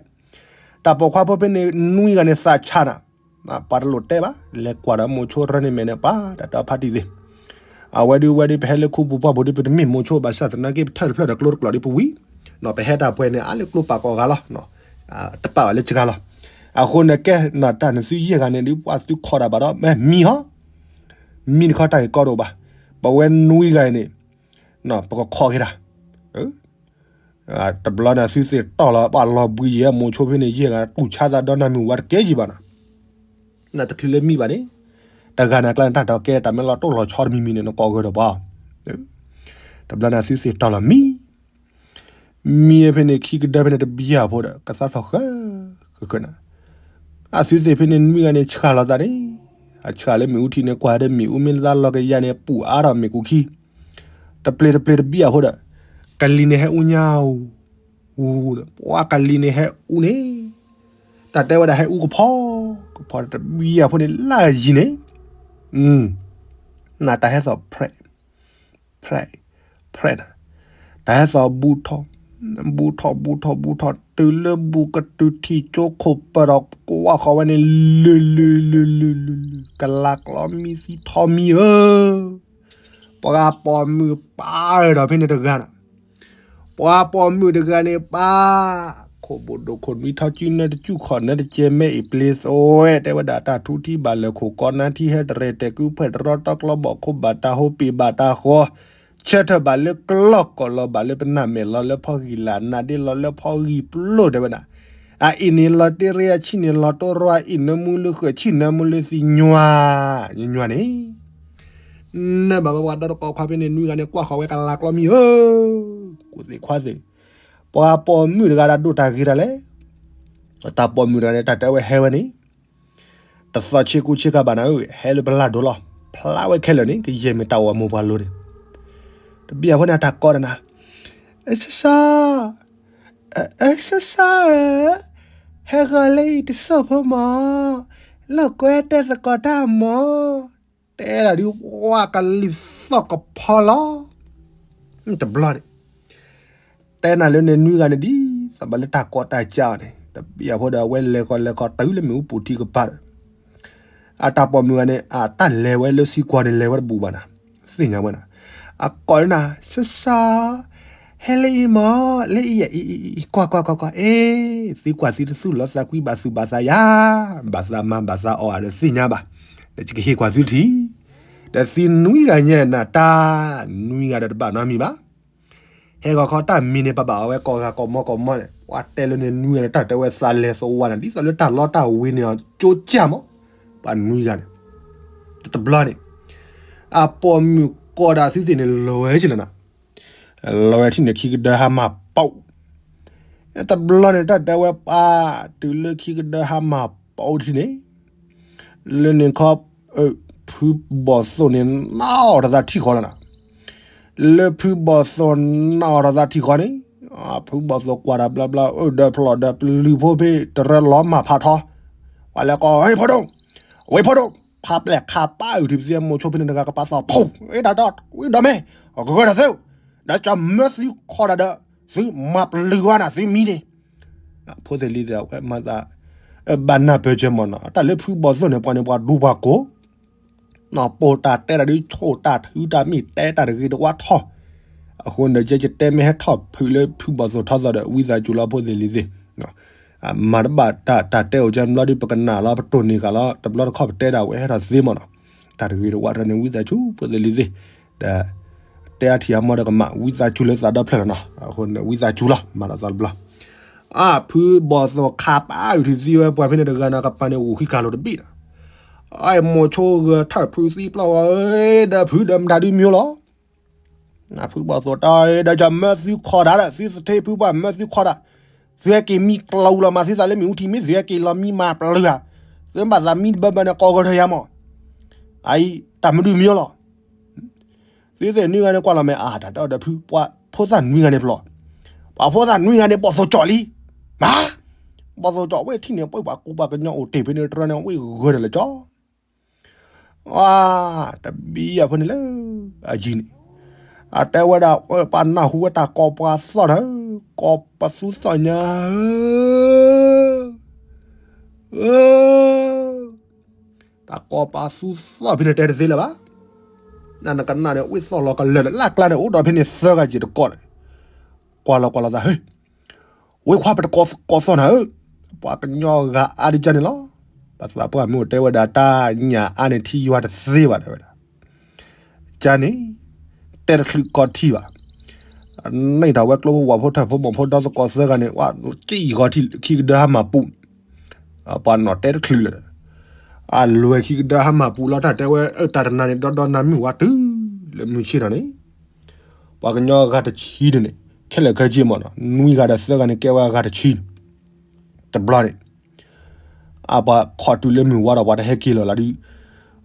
တၢ်ပိာ်ခွါဖိဖဲန့ၣ် နွံဂၤန့ၣ်သးဆါနၤ ပှၤတလိၣ်တဲဘၣ်, လဲၤကွၢ်ဒီးမိၤဆိရၢန့ၣ်မဲာ်န့ၣ် ပှၤတၢ်တဲအီၤဖါတံၢ်သ့ၣ်, အဝဲဒုးဝဲဒုး ပဟဲလၢခူပူၤပှၢ်ပူၤဒုး ပတမ့ၢ်မိၤဆိဘၣ်ဆၣ်သနာ်က့ ပထၢၣ်တဖျၢၣ်ဒီးကျိတကျိးဒ်ပဝံၤ, ပဟဲတၢ်ပှဲၤန့ၣ် အါလၢကျိပာ်ကိးဂၤလီၤ, တပာ်ဘၣ်လၢစှၤလီၤ, အဃိန့ၣ်ကဲ နတၢ်နသုယဲၢ်ဂၤန့ၣ်ဒုး ပှၤသုခီၣ်တၢ်ဘၣ်ဒီး မံဟီ, မံတခီတၢ်ဂ့ၢ်ကီတအိၣ်ဘၣ်, ပဝဲနွံဂၤအံၤန့ၣ်, ပကခီၣ်က့ၤတၢ် တဘျီန့ၣ် သုသ့ၣ်တီၢ်လီၤ ပှၤလီၤဘှံးယဲၢ် မိၤဆိဖဲန့ၣ် ယဲၢ်ဂၤတူၢ်ဆါသးဒီးနၢ်မုၢ်ဝါတကဲယံၤဘၣ်နၤ, နတချုးလၢမံဘၣ်န့ၣ်, တဂၤန့ၣ်အကျါန့ၣ် တၢ်တီၤကဲတၢ်မ့ၢ်လီၤတိၢ်လီၤဆီတမံၤမံၤန့ၣ် နကိးဂၢၢ်ဒီးပှၤ, တဘျီန့ၣ် သုသ့ၣ်တီၢ်လီၤမံ မံဖဲန့ၣ် ခံကဒၢဖဲန့ၣ်တဘျီအဖိဒီး ကသးသီၣ်ဃၢ, ဃၢဃၢနၤ, အသုသ့ၣ်ဖဲန့ၣ်နွံဂၤန့ၣ် ဆှၣ်လီၤသးန့ၣ်, အဆှၣ်လၢမ့ၣ်အူထံန့ၣ် ကွၢ်ဒီးမ့ၣ်အူမ့ၢ်လၢသးလီၤကယၤန့ၣ် ပူၤအါထီၣ်မ့ၣ်ကူၤခံ, တပျ့ၤတပျ့ၤတဘျီအဖိဒီး, ကလံၤန့ၣ်ဟဲအူညါအူ, ပှၤကလံၤန့ၣ်ဟဲအူန့ၣ်, တၢ်တဲဝဲဒၣ်ဟဲအူကဖီ, ကဖီတဘျီအဖိန့ၣ် လၢယံၤန့ၣ်, နတၢ်ဟဲသီၣ်ဖြဲး ဖရဲးနၤ, တၢ်ဟဲသီၣ်ဘူးထီၣ်, ဘူးထီၣ်ဘူးထီၣ်ဘူးထီၣ် တုၤလၢဘူးကတုၤထံၣ်ကၠိခိၣ်ပၢၢ်ဒီး ကွၢ်ဃီၤဝဲန့ၣ် လုာ်လုာ်လုာ်လုာ်လုာ်လုာ် ကလၤကျီမံသံထီမံဧၢ, ပှၤပိာ်မုၣ်ပၢ်ဒီးဖဲန့ၣ်တဂၤနၤ ပှၤပိာ်မုၣ်တဂၤန့ၣ်ပၢ်, ခိၣ်ဘိၣ်ဒိၣ်ခိၣ်နွံထီၣ်စုနၢတစုခီၣ်နၢတကဲမဲအံၤပျ့သွဲ တဲဝဲဒၣ်တၢ်ထူထံဘၣ်လၢာ်ခိၣ်ကီနါထံဟဲတရဲၣ်တဲာ်ကုဖှဲၣ်တရီတီကျီဘီၣ်ခိၣ်ဘၣ်တၢ်ဟိပ့ၤဘၣ်တၢ်ဃီ, ဆၢထၢၣ်ဘၣ်လၢကျီၢ်ကီၢ်လီၤဘၣ်လၢပနၢ်မဲာ်လီၤလၢဖီဂံၢ်လၢ်နါဒ့လီၤလၢဖီဂံၢ်ပျိၢ်တဲဝဲဒၣ်, အအံၤန့ၣ်လီၤတ့ရ့အဆံၣ်န့ၣ်လီၤတိရီအအံၣ်နၢမူလၢဃၢၤ ဆံၣ်နၢမူလၢသံညွၤ, ညွၤန့ၣ် နဘၣ်ဘၣ်ပှၤဒီတကိးခွါဖဲန့ၣ် နွံဂၤန့ၣ် ကွၢ်ဃီၤဝဲကလၤကျီမံဧၢ, ကူၣ်သ့ခွါသ့, ပှၤပိာ်မုၣ်တဂၤဒၣ်ဒိၣ်တၢ်ဂ့ၤတၢ်လဲၣ်, တၢ်ပိာ်မုၣ်တဂၤန့ၣ် တၢ်တဲဝဲဟဲဝဲန့ၣ်, တသီၣ်ဆ့ကူဆ့ကၤဘၣ်နၤဧၢ, ဟဲလၢပလၢ်ဒိၣ်လီၤ, ဖျါဝဲခဲလၢာ်န့ၣ် ကယဲၢ်မ့ၢ်တၢ်အိၣ်အမိၢ်ပှၢ်လိၤန့ၣ်, တဘံၣ်အဖိန့ၣ် တၢ်ကိးဒီးနၤ, စီၤစီၤ စီၤစီၤဧၢ, ဟဲဂီၤလၢအံၤတစိၢ်ဖိမး, လီၢ်ကွဲတဲသကိးတၢ်မး, တဲဒၣ်ဒုး ဝါကလံၤသီၣ်ကဖီလီၤ, တဘျီန့ၣ်, တဲနၤလၢန့ၣ်နွံဂၤန့ၣ်ဒ်သိးဘၣ်လၢတၢ်ကိးတၢ်ကးအီၤန့ၣ် တဘံၣ်အဖိဒီးအဝဲလဲၤကီးလဲၤကီးတုၤလၢမ့ၣ်အူပူၤထံကပၤဒီး အတၢ်ပိာ်မုၣ်ဂၤန့ၣ် အတၢ်လဲၤဝဲလၢစံကွီၤန့ၣ် လဲၤဝဲတဘူးဘၣ်နၤ, သ့ၣ်ညါဝဲနၤ, အကိးလၢနၤ စီၤစီၤ, ဟဲလၢအံၤမး, လၢအံၤယၤအံၤ, ကွၢ်ကွၢ်ကွၢ်ကွၢ်, အ့, သုကွၢ်သုတသူၣ်လီၤသးကွံဘၣ်သူၣ်ဘၣ်သးယၤ, ဘၣ်သးမၤဘၣ်သးအီၣ်ဧါဒီးသ့ၣ်ညါဘၣ်, ဒီးယကဟ့ၣ်ကွၢ်သုတထံၣ်, ဒီးသုနွံဂၤညါနၤတၢ်, နွံဂၤဒီးတဘၣ်နီတမံၤဘၣ် ဟဲဂီၤခီတၢ်မံၤန့ၣ်ပဘၣ်အီၣ်ဝဲကိးဂၤကိးမီကိးမီန့ၣ် ပှၤတဲလၢန့ၣ်နွံဂၤန့ၣ် တၢ်တဲဝဲသးလဲၤသဝီန့ၣ် ဒ်သိးလၢတၢ်လီတၢ်ဝ့ၤန့ၣ်အီၤကၠိကၢ်မး, ပှၤနွံဂၤန့ၣ်, တဘျီန့ၣ်, အပိာ်မုၣ်ကိးဒၣ်သုသ့ၣ်န့ၣ် လီၤဝဲဆ့ၣ်လီၤနၤ, လီၤဝဲထံၣ်န့ၣ် ခံကဒၢဟါမၢ်ပူၤ တဘျီန့ၣ် တၢ်တဲဝဲပှၤ, တုၤလၢခံကဒၢဟါမၢ်ပူၤထံၣ်န့ၣ်, လၢန့ၣ်ခီ, ဖုဘီၣ်သိၣ်န့ၣ် နၢ်အီၣ်တၢ်သးထံၣ်ဃီလီၤနၤ, လၢဖုဘီၣ်သိၣ်နၢ်အီၣ်တၢ်သးထံၣ်ဃီန့ၣ်, ဖုဘီၣ်သိၣ်ကွၢ်တၢ်ဘျီဘျီ အိၣ်ဒီးဖျီၣ်ဒီးပလုၢ်ဖိဖဲတရၢလီၤမၢ်ဖးထီ, ပှၤလဲၤကိး ဝ့ၢ်ဖိဒိၣ်, ဝ့ၢ်ဖိဒိၣ်, ဖးပျဲၢ်ခးပၢ်အုၣ်ထံၣ်ပသံမိၤဆိဖဲန့ၣ်တဂၤကပာ်သီၣ်ဖိ, ဝ့ၢ်ဒီးဝ့ၢ်ဒီးမ့ၢ်, ဂၢၢ်ဒီးသု, ဒီးကမၢသုခီဒၣ်ဒီး, သုမၤပလုၢ်ဝဲနၤသုမံန့ၣ် ဖိသ့ၣ်လံၤသ့ၣ်ဝဲမၤသး, ဘၣ်နၢ်ပၢၢ်စၢၤမ့ၢ်နီၤ တၢ်လၢဖုဘီၣ်သိၣ်န့ၣ် ပှၤန့ၣ်ပှၤဒူပှၤကိၢ်, နီၢ်ပိၢ်တၢ်တဲတၢ်ဒုးဆိၣ်တၢ်ထုတၢ်မ့ၢ်တဲတၢ်တဂ့ၤတဝါထီၣ်, အဃိန့ၣ် ယဲယတဲမ့ၢ်ဟဲထီၣ်ဖုးလၢဖုဘီၣ်သိၣ်ထီသီၣ်ဒီး ဝံသးစူၤလီၤဖိသ့ၣ်လံၤသ့ၣ် မၤတဘၣ်တၢ်တဲအိၣ်ကဲဘျီဒုး ပကနၣ်လီၤ ပတိၢ်န့ၢ်ဃာ်လီၤ တဘျီတခီၣ်ပတဲဒၣ်ဝဲဟဲထီၣ်သ့မ့ၢ်နီၤ, တၢ်တဂ့ၤတဝါထီၣ်န့ၣ် ဝံသးစူၤဖိသ့ၣ်လံၤသ့ၣ်, ဒီး တဲအါထံၣ်အါမီၢ်ဒီးကမၣ် ဝံသးစူၤလၢသးဒီဖျၢၣ်လီၤနီၤ, အဃိန့ၣ် ဝံသးစူၤလီၤ မၤဒီးသးတဘျီ, အါ ဖုဘီၣ်သိၣ်ခးပာ်အုၣ်ထံၣ်သံဝဲပှၤဖဲန့ၣ်တဂၤန့ၣ် ကပၤန့ၣ်အိၣ်ဃံကၢ်လိာ်တဘ့ၣ်ဒီး, အမိၤဆိဂၢၢ်ထၢၣ်ဖုသံပျီၢ်ဝဲ, ဒီးဖုဒီးမတၤဒုးမံၤလီၤ ဖုဘီၣ်သိၣ်တၢ်ဒီး ကမၢသုခီဒၣ်ဒီး သုသထ့ဖုပှၢ်မၢသုခီဒၣ်, သုဟဲက့ၤမံကျိၤလီၤမၤသုသးလၢမ့ၣ်အူထံ မ့ၢ်သုဟဲက့ၤလီၤမံမၤပျုၤဧါ, သုဘၣ်သးမံတဘၢဘၢန့ၣ် ကိးဂီၤထၢၣ်ယၤမး, အအံၤ တၢ်မနုၤမံၤလီၤ, သုသ့ၣ်နွံဂၤန့ၣ်ကွၢ်လီၤမဲာ် အါ တၢ်တဲအီၤဒီးဖု ပှၤဖိသၣ်နွံဂၤန့ၣ်ပျီၢ်, ပှၤဖိသၣ်နွံဂၤန့ၣ် ဘီၣ်သိၣ်ကၠီၣ်လံ, မၤ, ဘီၣ်သိၣ်ကၠီၣ်ဝဲထံၣ်န့ၣ် ပှၤပှၤကူပှၤကညီအိၣ်တ့ၢ်ဖဲန့ၣ်တရၢန့ၣ် ဝဲဂၢၢ်ဒီးလၢကၠီ အါ တဘံယၤဖိန့ၣ်လၢ အယံၤန့ၣ် အတဲဝဲဒၣ် ပှၤနၢ်ဟူဝဲတၢ်ကိးပှၤသီၣ်နၤဧၢ, ကိးပသူသီၣ်ညါဧၢ, တၢ်ကိးပသူသီၣ်ဖဲန့ၣ်တဲတသ့လၢၤဘၣ်, နနကနၣ်န့ၣ် ဝ့ၢ်သီၣ်လီၤကလၢာ်လၢ်ကျါန့ၣ် အိၣ်ဒီးဖဲန့ၣ်သၢဂၤယံၤတကိးန့ၣ်, ကွၢ်လီၤကွၢ်လီၤသး ဟ့ ဝ့ၢ်ခွါပတကိးသီၣ်နၤဧၢ, ပှၤကညီဂၤအါဒ်ကၢန့ၣ်လီၤ, ပသးပှၢ်မုၣ်တဲဝဲဒၣ် တၢ်ညၣ်အါန့ၣ်ထံယွၤတသ့ဘၣ်တဲဝဲဒၣ်, ကၢန့ၣ် တဲတချုးကီထံဘၣ်, န့ၢ်ထီၣ်ဝဲကျိဖိဝၣ်ဖိထၢၣ်ဖိမိၢ်ဖိဒီသကိးသၢဂၤန့ၣ် ဝဲကံၢ်ဃီထံခံကဒၢဟါမၢ်ပူၤ, ပှၤနီၢ်တဲတချုးလၢၤ, အလွဲၢ်ခံကဒၢဟါမၢ်ပူၤလီၤ တၢ်တဲဝဲ အၢ တၢ်တနၤန့ၣ် ဒီဒီနၤမုၢ်ဝါတုၤ လၢမုၢ်ဆ့ၣ်ထီၣ်န့ၣ် ပှၤကညီဂၤတဆံန့ၣ်န့ၣ် ခဲလၢာ်ခဲဆ့မ့ၢ်နီၤ နွံဂၤဒီးသၢဂၤန့ၣ် ကဲဝဲဂၤတဆံန့ၣ် တဘျီန့ၣ် အပှၤခီၣ်တုၤလၢမုၢ်ဝါဒီး ပှၤတဟဲက့ၤလီၤလၢဒုး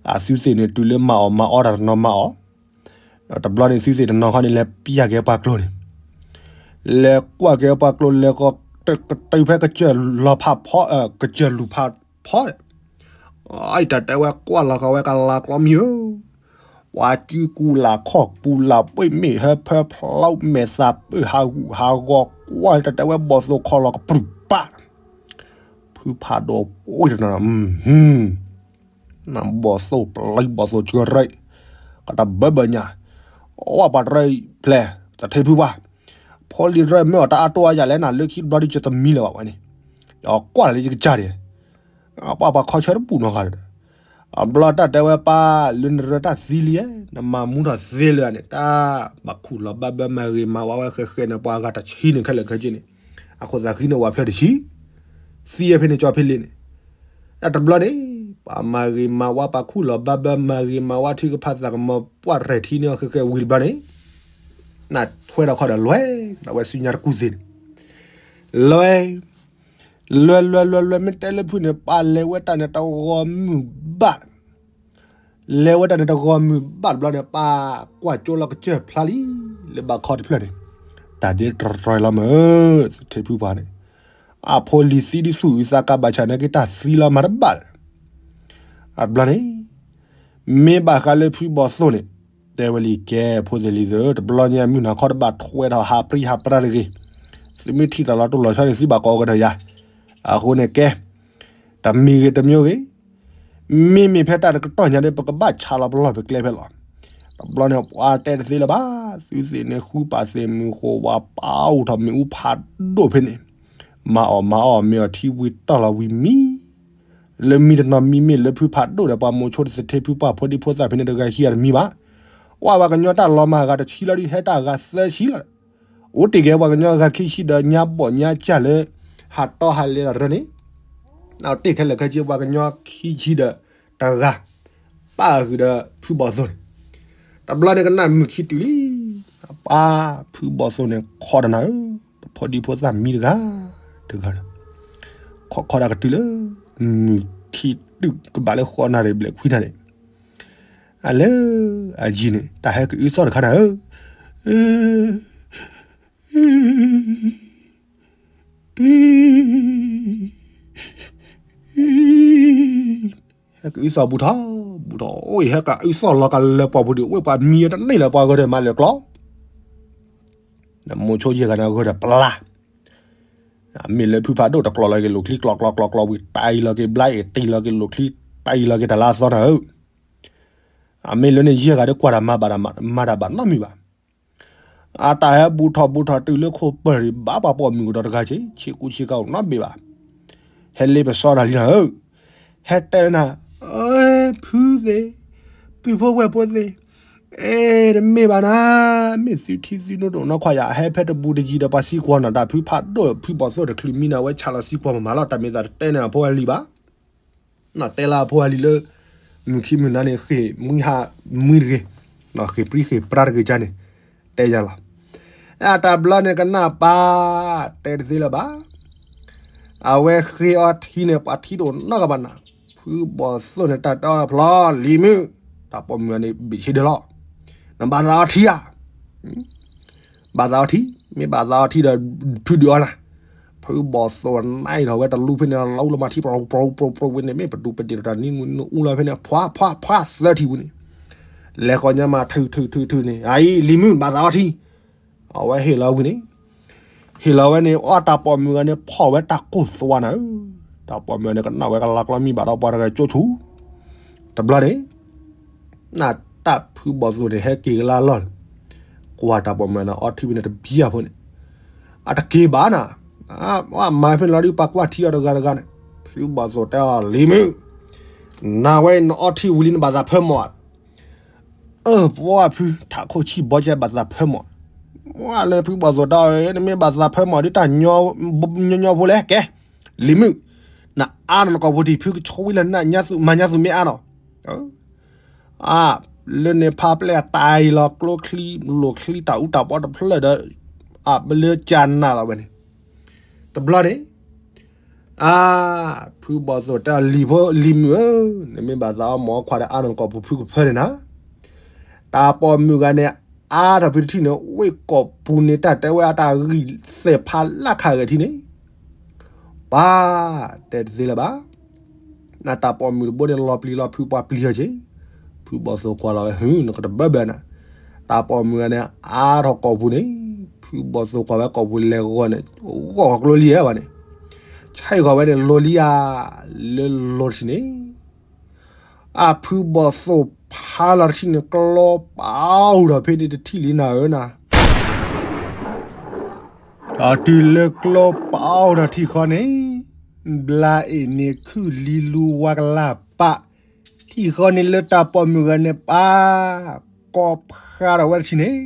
အသုသ့ၣ်န့ၣ် တုၤလၢမၤအီၣ်မၤအီတၢ်တနီၤမၤအီၣ် တဘျီန့ၣ် သုသ့ၣ်တနီၤခီန့ၣ် လဲၤပျၢ်က့ၤပှၤကျိန့ၣ် လဲၤကွၢ်က့ၤပှၤကျိ လဲၤကီ ကတုၤဖဲကစၢၢ်လီၤဖးဖီ ကစၢၢ်လူၤဖးဖီ အတၢ်တဲဝဲကွၢ်လီၤဃာ်ဝဲကလၤကျီမံၤဧၢ, ပှၤစုကူလၢ်ခီၣ်ကူလၢ်ပှ့ၤ မ့ၢ်ဟၢဖၢဖျီ မဲာ်သးပၢၢ်ဟးဂူာ်ဟးဂီၤ ကွၢ်တၢ်တဲဝဲ ဘီၣ်သိၣ်ခီလီၤကပြုၢ်ပၢ်, ဖုဖးဒိၣ်အိၣ်တနီၤ, ဘီၣ်သိၣ်ပျံၤ ဘီၣ်သိၣ်ကရၢၢ်, ကတၢၢ်ဘၢဘၢညါ, အိၣ်ပှၤတရၢၢ်ဖျဲၣ် သထ့ဖုပှၢ်, ဖိလံၤရၢၢ်မ့ၢ်အီၤတၢ်အါတိၢ်အါယၤလဲၣ် နၤလၢခံတဘျီဒ်ယတမံလၢၤဘၣ်ဝဲန့ၣ်, ယကွၢ်လၢယကစၢ်ဒၣ် ပှၤပှၤခီဆၢတပူၤနီတဂၤဒီး, အဘျီတၢ်တဲဝဲပၢ် လၢနရၢၢ်တၢ်သံလံ, နမၤမူထီၣ်သ့လၢာ်န့ၣ် တၢ်ဘၣ်ခူၣ်လီၤဘၣ်ဘၢမၤဂ့ၤမၤဝါဝဲဃဲဃဲန့ၣ် ပှၤဂၤတဆံန့ၣ် ခဲလၢာ်ခဲဆ့န့ၣ်, အခိၣ်သးဃံန့ၣ် ဝၤဖျၢၣ်တဆံ, သံဝဲဖဲန့ၣ်ကၠီဖဲလ့န့ၣ်, တဘျီန့ၣ် ပှၤမၤဂ့ၤမၤဝါ ပှၤခူၣ်လီၤဘၣ်ဘၢမၤဂ့ၤမၤဝါ ထုကဖၣ်သးကမီၤ ပှၢ်ရဲၣ်ထံန့ၣ် ဃဲဃဲဝံၤတဘျီန့ၣ် နထွဲဒီးခီဒီးလွဲၢ် ဒီးဝဲဆူညါတကူၢ်သ့န့ၣ်, လွဲၢ်, လွဲၢ်လွဲၢ်လွဲၢ်လွဲၢ် မ့ၢ်တဲလၢဖုန့ၣ် ပၢ်လဲၤဝဲတၢ်န့ၣ်တဂီၤမုၢ်ဘၣ်, လဲၤဝဲတၢ်န့ၣ်တဂီၤမုၢ်ဘၣ်တဘျီန့ၣ် ပၢ်ကွၢ်ကၠိလီၤကစၢၢ်ဖျါလံ, လၢဘၣ်ခီတဖျၢၣ်န့ၣ်, တၢ်ဒ်တြီလီၤမၢ်, သထ့ဖုပှၢ်န့ၣ်, အဖိလံၤသံဒ်ဆူၣ်အုးသးကါ ဘၣ်ဆၣ်နာ်က့တၢ်သံလီၤမၤတဘၣ်လၢၤ အဘျီန့ၣ်, မ့ၢ်ဘၣ်ဃးလၢဖုဘီၣ်သိၣ်န့ၣ်, တဲဝဲလံကဲ ဖိသ့ၣ်လံၤသ့ၣ်ဧၢ, တဘျီညါမုၢ်နၤခီတဘၣ်ထွဲထီၣ် ဟးပြံဟးပြါတဂ့ၤ, သုမ့ၢ်ထံၣ်တၢ်လီၤတိၢ်လီၤဆီန့ၣ် သုဘၣ်ကိးကဒီးယၤ, အဃိန့ၣ်ကဲ, တမံၤဂ့ၤတမံၤဂ့ၤ, မ့မ့ၢ်ဖဲတၢ်တကတီၢ်ညါဒီး ပကဘၣ်ဆးလီၤပလီၢ်ပကျဲဖဲလီၤ. တဘျီန့ၣ် ပှၤတဲတသ့လၢၤဘၣ်, သုသ့ၣ်န့ၣ် ဃုပာ်သ့ၣ်မုၢ်ဃိးဝါ ပာ်အိၣ်ထီၣ်မ့ၣ်အူဖးဒိၣ်ဖဲန့ၣ်, မၤအီၣ်မၤအီၣ်မ့ၤအီၤထံဝံၤတီၢ်လီၤဝံၤမံ လၢမံတနီၤမံမ့ၢ်လၢဖုဖးဒိၣ်ဒီး ပှၤမိၤဆိတသထ့ဖုပှၢ်ဖိဒံဖိသၣ်ဖဲန့ၣ်တဂၤဟံးအတမံဘၣ်. အိၣ်ပှၤကညီတၢ်လီၤမၢ်အဂၤတဆံလီၤဒီး ဟဲတၢ်အဂၤသၢဆံလီၤ. အိၣ်တ့ၢ်က့ၤပှၤကညီအဂၤခံဆံဒီးညါဘီၣ်ညါကၢ်လၢ ဟးတီဟးလဲၤလီၤရၢန့ၣ်, တ့ၢ်ခဲလၢာ်ခဲဆ့ ပှၤကညီခံဆံဒီးတဂၤ ပၣ်ဃုာ်ဒီးဖုဘီၣ်သိၣ်န့ၣ်, တဘျီန့ၣ်ကနၣ်မုၢ်ခံတုၤလံ, ပၢ်ဖုဘီၣ်သိၣ်န့ၣ် ခီဒီးနၤဧၢ, ပဖိဒံဖိသၣ်မံတဂၤ, တဂၤ, ခီခီဒၣ်ကတုၤလၢ မုၢ်ခံတုၤကဘၣ်လၢဃိးနၣ်ရံၣ်ဘျဲၣ်ခွံနၣ်ရံၣ်, အလၢအယံၤန့ၣ် တၢ်ဟဲကအုသီၣ်တခါနၤဧၢ, ဟဲကအုသီၣ်ဘူးထီၣ်ဘူးထီၣ်, အိၣ်ဟဲကအုသီၣ်လီၤကလၢပှၢ်ပူၤဒီး အိၣ်ပှၤမံတန့ၢ်လၢပှၤဂၢၢ်ဒီးမၤလၢာ်ကျီ, ဒီးမိၤဆိယဲၢ်ဂၤန့ၣ်ဂၢၢ်ဒီးပျၢ်, မ့ၢ်လၢဖုဖးဒိၣ်တကျိးလီၤက့ၤလိာ်ချံ ကျီကျီကျီကျီဝံၤ တံၢ်လီၤက့ၤဘျါအ့ၣ် တံၢ်လီၤက့ၤလိာ်ချံ တံၢ်လီၤက့ၤတၢ်လၢအသီနၤဧၢ, အမ့ၢ်လၢန့ၣ်ယဲၢ်ဂၤဒီးကွၢ်တၢ်မၤဘၣ်တၢ်မၤတၢ်ဘၣ်နီတမံၤဘၣ်. အတၢ်ဟဲဘူးထီၣ်ဘူးထီၣ်တုၤလၢခိၣ်ပၢၢ်ဒံး ဘၣ်ပှၤပိာ်မုၣ်ကဒီးတဂၤက့ၤ ဆ့ကူဆ့ကၤအိၣ်နီတဘ့ၣ်ဘၣ်. ဟဲလ့ပစီတၢ်လံနၤဧၢ, ဟဲတဲနၤ, ဖုသ့ၣ်, ပုၢ်ဖိဝဲၢ်ဖိသ့ၣ်, အဲ တမ့ၢ်ဘၣ်နၤ, မ့ၢ်သုထံသုနိတအိၣ်နီတခီယၤ ဟဲဖဲတဘူးတယံၤဒီးပှၤသံကွၢ်နၤ တၢ်ဖုဖးဒိၣ်ဖုဘီၣ်သိၣ်တချုးမံနၤဝဲ ဆးလီၤသံကွၢ်မးမးလီၤ တၢ်မ့ၢ်သးတတဲန့ၣ်အဖိအလံၤဘၣ်. နတဲလၢအဖိအလံၤလၢ မုၢ်ခံမုၢ်နၤန့ၣ် ဃ့ၢ်မှံဟးမှံတဂ့ၤ, ဃ့ၢ်ပြံဃ့ၢ်ပြါတဂ့ၤကါန့ၣ်, တဲယၤလီၤ. အတၢ်ဘျီန့ၣ်ကနၣ်ပၢ် တဲတသ့လၢၤဘၣ်. အဝဲဃ့အီထံန့ၣ် ပှၤထံတအိၣ်နီတဂၤဘၣ်နၤ, ဖုဘီၣ်သိၣ်န့ၣ် တၢ်တဲအီၤဖျီ လံၤမုၣ်, တၢ်ပိာ်မုၣ်န့ၣ် ဘ့ၣ်ဆ့ဒၢလီၤ, နဘၣ်သးအီထံဧါ ဘၣ်သးအီထံ, မ့ၢ်ဘၣ်သးအီထံဒီး ဖုဒုးအီနၤ. ဖုဘီၣ်သိၣ်နံၣ်ထီၣ်ဝဲတလူဖဲန့ၣ် လီလီၤမၤထံပြူပြူပြူပြူဝံၤန့ၣ် မ့ၢ်ပဒူပဒ့ၣ်တၢ်နံၤနူအူလီၤဖဲန့ၣ် ဖှါဖှါဖှါသၢထံဝံၤန့ၣ်, လဲၤဃီၤညါမးထုထုထုထုန့ၣ် အအံၤ လံၤမုၣ်ဘၣ်သးအီထံ, အဝဲဟ့ၣ်လီၤဝံၤန့ၣ် ဟ့ၣ်လီၤဝဲန့ၣ် အီၣ်တၢ်ပိာ်မုၣ်ဂၤန့ၣ် ဖီၣ်ဝဲတၢ်ကိၢ်သွါနၤဧၢ, တၢ်ပိာ်မုၣ်ဂၤန့ၣ် ကနၣ်ဝဲကလါကျီမံဘၣ်ဒီးပှၤတဂၤကၠိဆူၣ်, တဘျီန့ၣ် နတၢ်ဖုဘီၣ်သိၣ်န့ၣ် ဟဲက့ၤကလါလီၢ်န့ၣ်, ကွၢ်တၢ်ပိာ်မုၣ်ဂၤန့ၣ် အီထံဝံၤန့ၣ်တဘံၣ်အဖိန့ၣ်, အတက့ၤဘၣ်နၤ, မၤဖဲန့ၣ်လီၤဒုး ပှၤကွၢ်ထံအီၤတဂၤတဂၤန့ၣ်, ဖုဘီၣ်သိၣ်တဲအီၤ လံၤမုၣ်, နၤဝဲနအီထံဝံၤလံနဘၣ်သးဖၢမီၢ် အၢ ပှၢ်ဖု ထးခိၣ်ဆံၣ်ဘီကဲဘၣ်သးဖၢမီၢ်, မ့ၢ်လၢဖုဘီၣ်သိၣ်တဲအီၤ နမ့ၢ်ဘၣ်သးဖၢမီၢ်ဒ်တၢ်ညီညီဖိလဲၣ် ကဲ, လံၤမုၣ်, နအါနီၢ်နကိာ်ပူၤတံၢ် ဖုကဆိဝံလၢနညါသူၣ်မၤညါသူၣ်မ့ၢ်အါနီၢ်, အါ, လၢန့ၣ်ဖးပျဲၢ်အတၢ်အံၤလီၤ ကျိချံလိာ်ချံတၢ်အူတၢ်ပီတဖျၢၣ်ဒီး, အါ ပလၢကၢ်နၢ်လီၤဝဲန့ၣ်, တဘျီန့ၣ် အါ, ဖုဘီၣ်သိၣ်တဲအီၤ လံၤဖိ လံၤမုၣ်ဧၢ, နမ့ၢ်ဘၣ်သးအီမီၢ်ခွါဒီး အါနီၢ်နကိာ်ပူၤဖုကဖၢန့ၣ်နၤ, တၢ်ပိာ်မုၣ်ဂၤန့ၣ် အါထီၣ်ဖုတထံၣ်န့ၣ် ဝ့ၢ်ကိာ်ပူၤန့ၣ် တၢ်တဲဝဲအတၢ်ဂံၢ်သဲးဖးလၢ်ခးဂဲၤထံန့ၣ်, ပၢ်, တဲတသ့လၢၤဘၣ်, နတၢ်ပိာ်မုၣ်တဘိန့ၣ် လီၤပျံၤလီၤဖုးပှၤပျံၤအီၤက့ၤ, ဖုဘီၣ်သိၣ်ကွၢ်လီၤဝဲ ဟု နကတဘၢဘၢနၤ, တၢ်ပိာ်မုၣ်ဂၤန့ၣ် အါထီၣ်ကိာ်ပူၤန့ၣ်, ဖုဘီၣ်သိၣ်ကွၢ်ဝဲကိာ်ပူၤလဲၤဂီၢ်န့ၣ်, ဂီၢ်ဃီၤကျိလံဧါဘၣ်န့ၣ်, ဆဲးဂီၤဝဲန့ၣ် လီၤလံဧါ, လၢလီၤတထံၣ်န့ၣ် အဖုဘီၣ်သိၣ်ဖးလီၤတထံၣ်န့ၣ် ကျီပာ်အိၣ်ဒီးဖဲန့ၣ်တထံၣ်လံနၤဧၢနၤ. ဒီးတုၤလၢကျီပာ်အိၣ်ဒီးထံၣ်ဃီန့ၣ်, ဘျါအ့ၣ်န့ၣ်ခုၣ်လံလူဝါကလၢ်ပာ်, ထံၣ်ဃီန့ၣ်လၢတၢ်ပိာ်မုၣ်ဂၤန့ၣ် ပာ်ကိးဖးဒီးဝဲတထံၣ်န့ၣ်,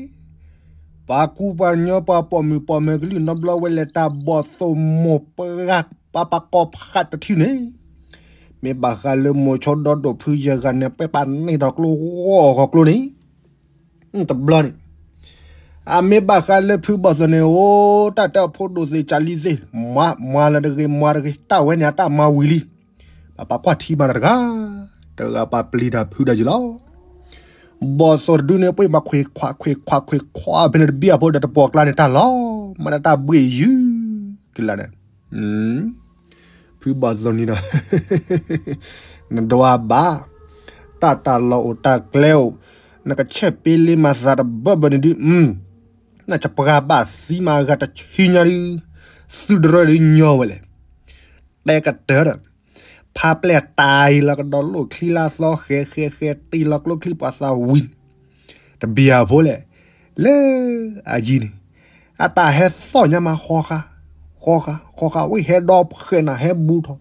ပှၤကူပှၤညီပှၤပိာ်မုၣ်ပိာ်မၢၤကလုာ်နီတဘျီဝဲလဲၤတၢ်ဘီၣ်သိၣ်မိၢ်ပှၢ် ပှၤပာ်ကိးဖးတထံၣ်န့ၣ်, မ့ၢ်ဘၣ်ဃးလၢမိၤဆိဒီဒိၣ်ဖုယဲၢ်ဂၤန့ၣ် ပှဲၤပာ်န့ၢ်ထီၣ်ကျိဂီၢ်ဃီၤကျိန့ၣ်, တဘျီန့ၣ်, အမ့ၢ်ဘၣ်ဃးလၢဖုဘီၣ်သိၣ်န့ၣ် အိၣ်တၢ်တဲအဖိဒိၣ်သ့ၣ်ကၢ်လံသ့ၣ်, မၤ မၤလၢတဂ့ၤ မၤတဂ့ၤ တၢ်ဝဲန့ၣ်အတၢ်မၤဝံၤလံ, ပပာ်ကွၢ်ထံမးတဂၤ, တဂၤပာ်ပျံၤတၢ်ဖုဒၣ်ယံၤလီၤ. ဘီၣ်သိၣ်တဒုန့ၣ် ပှ့ၤမၤခွံခွါခွံခွါခွံခွါဖဲန့ၣ်တဘံၣ်အဖိဒီးတပိာ်ကျါန့ၣ်တၢ်လီၤ, မၤတၢ်တၢ်ဘှ့ၣ်ယုၢ်ကလၢ်န့ၣ်, ဖုဘီၣ်သိၣ်န့ၣ်ဒီး နဒွးဘၣ်, တၢ်တၢ်လီၢ်အိၣ်တၢ်ကျဲအိၣ်, နကဆဲးပ့လ့မၤသးတဘၢဘၢန့ၣ်ဒုး, နၢ်စပှၤဘၣ်သံမးအဂၤတဆံညါဒုး, သုတရၢဒုးညီဝဲလဲၣ်, တဲကတၢၢ်ဒီး, ဖးပျဲၢ်တၢ်အံၤလီၤကဒီးလိၣ်ချံလါသီ ဃဲၤဃဲၤဃဲၤ တ့ၢ်လီၤကျိချံပှၤသးဝံၤ, တဘံၣ်အဖိလဲၣ်, လၢအယံၤန့ၣ်, အတၢ်ဟဲသီၣ်ညါမးဃီဃါ, ဃီဃါ ဃီဃါ ဝံဟဲဒီဖှဲးနၤဟဲဘူးထီၣ်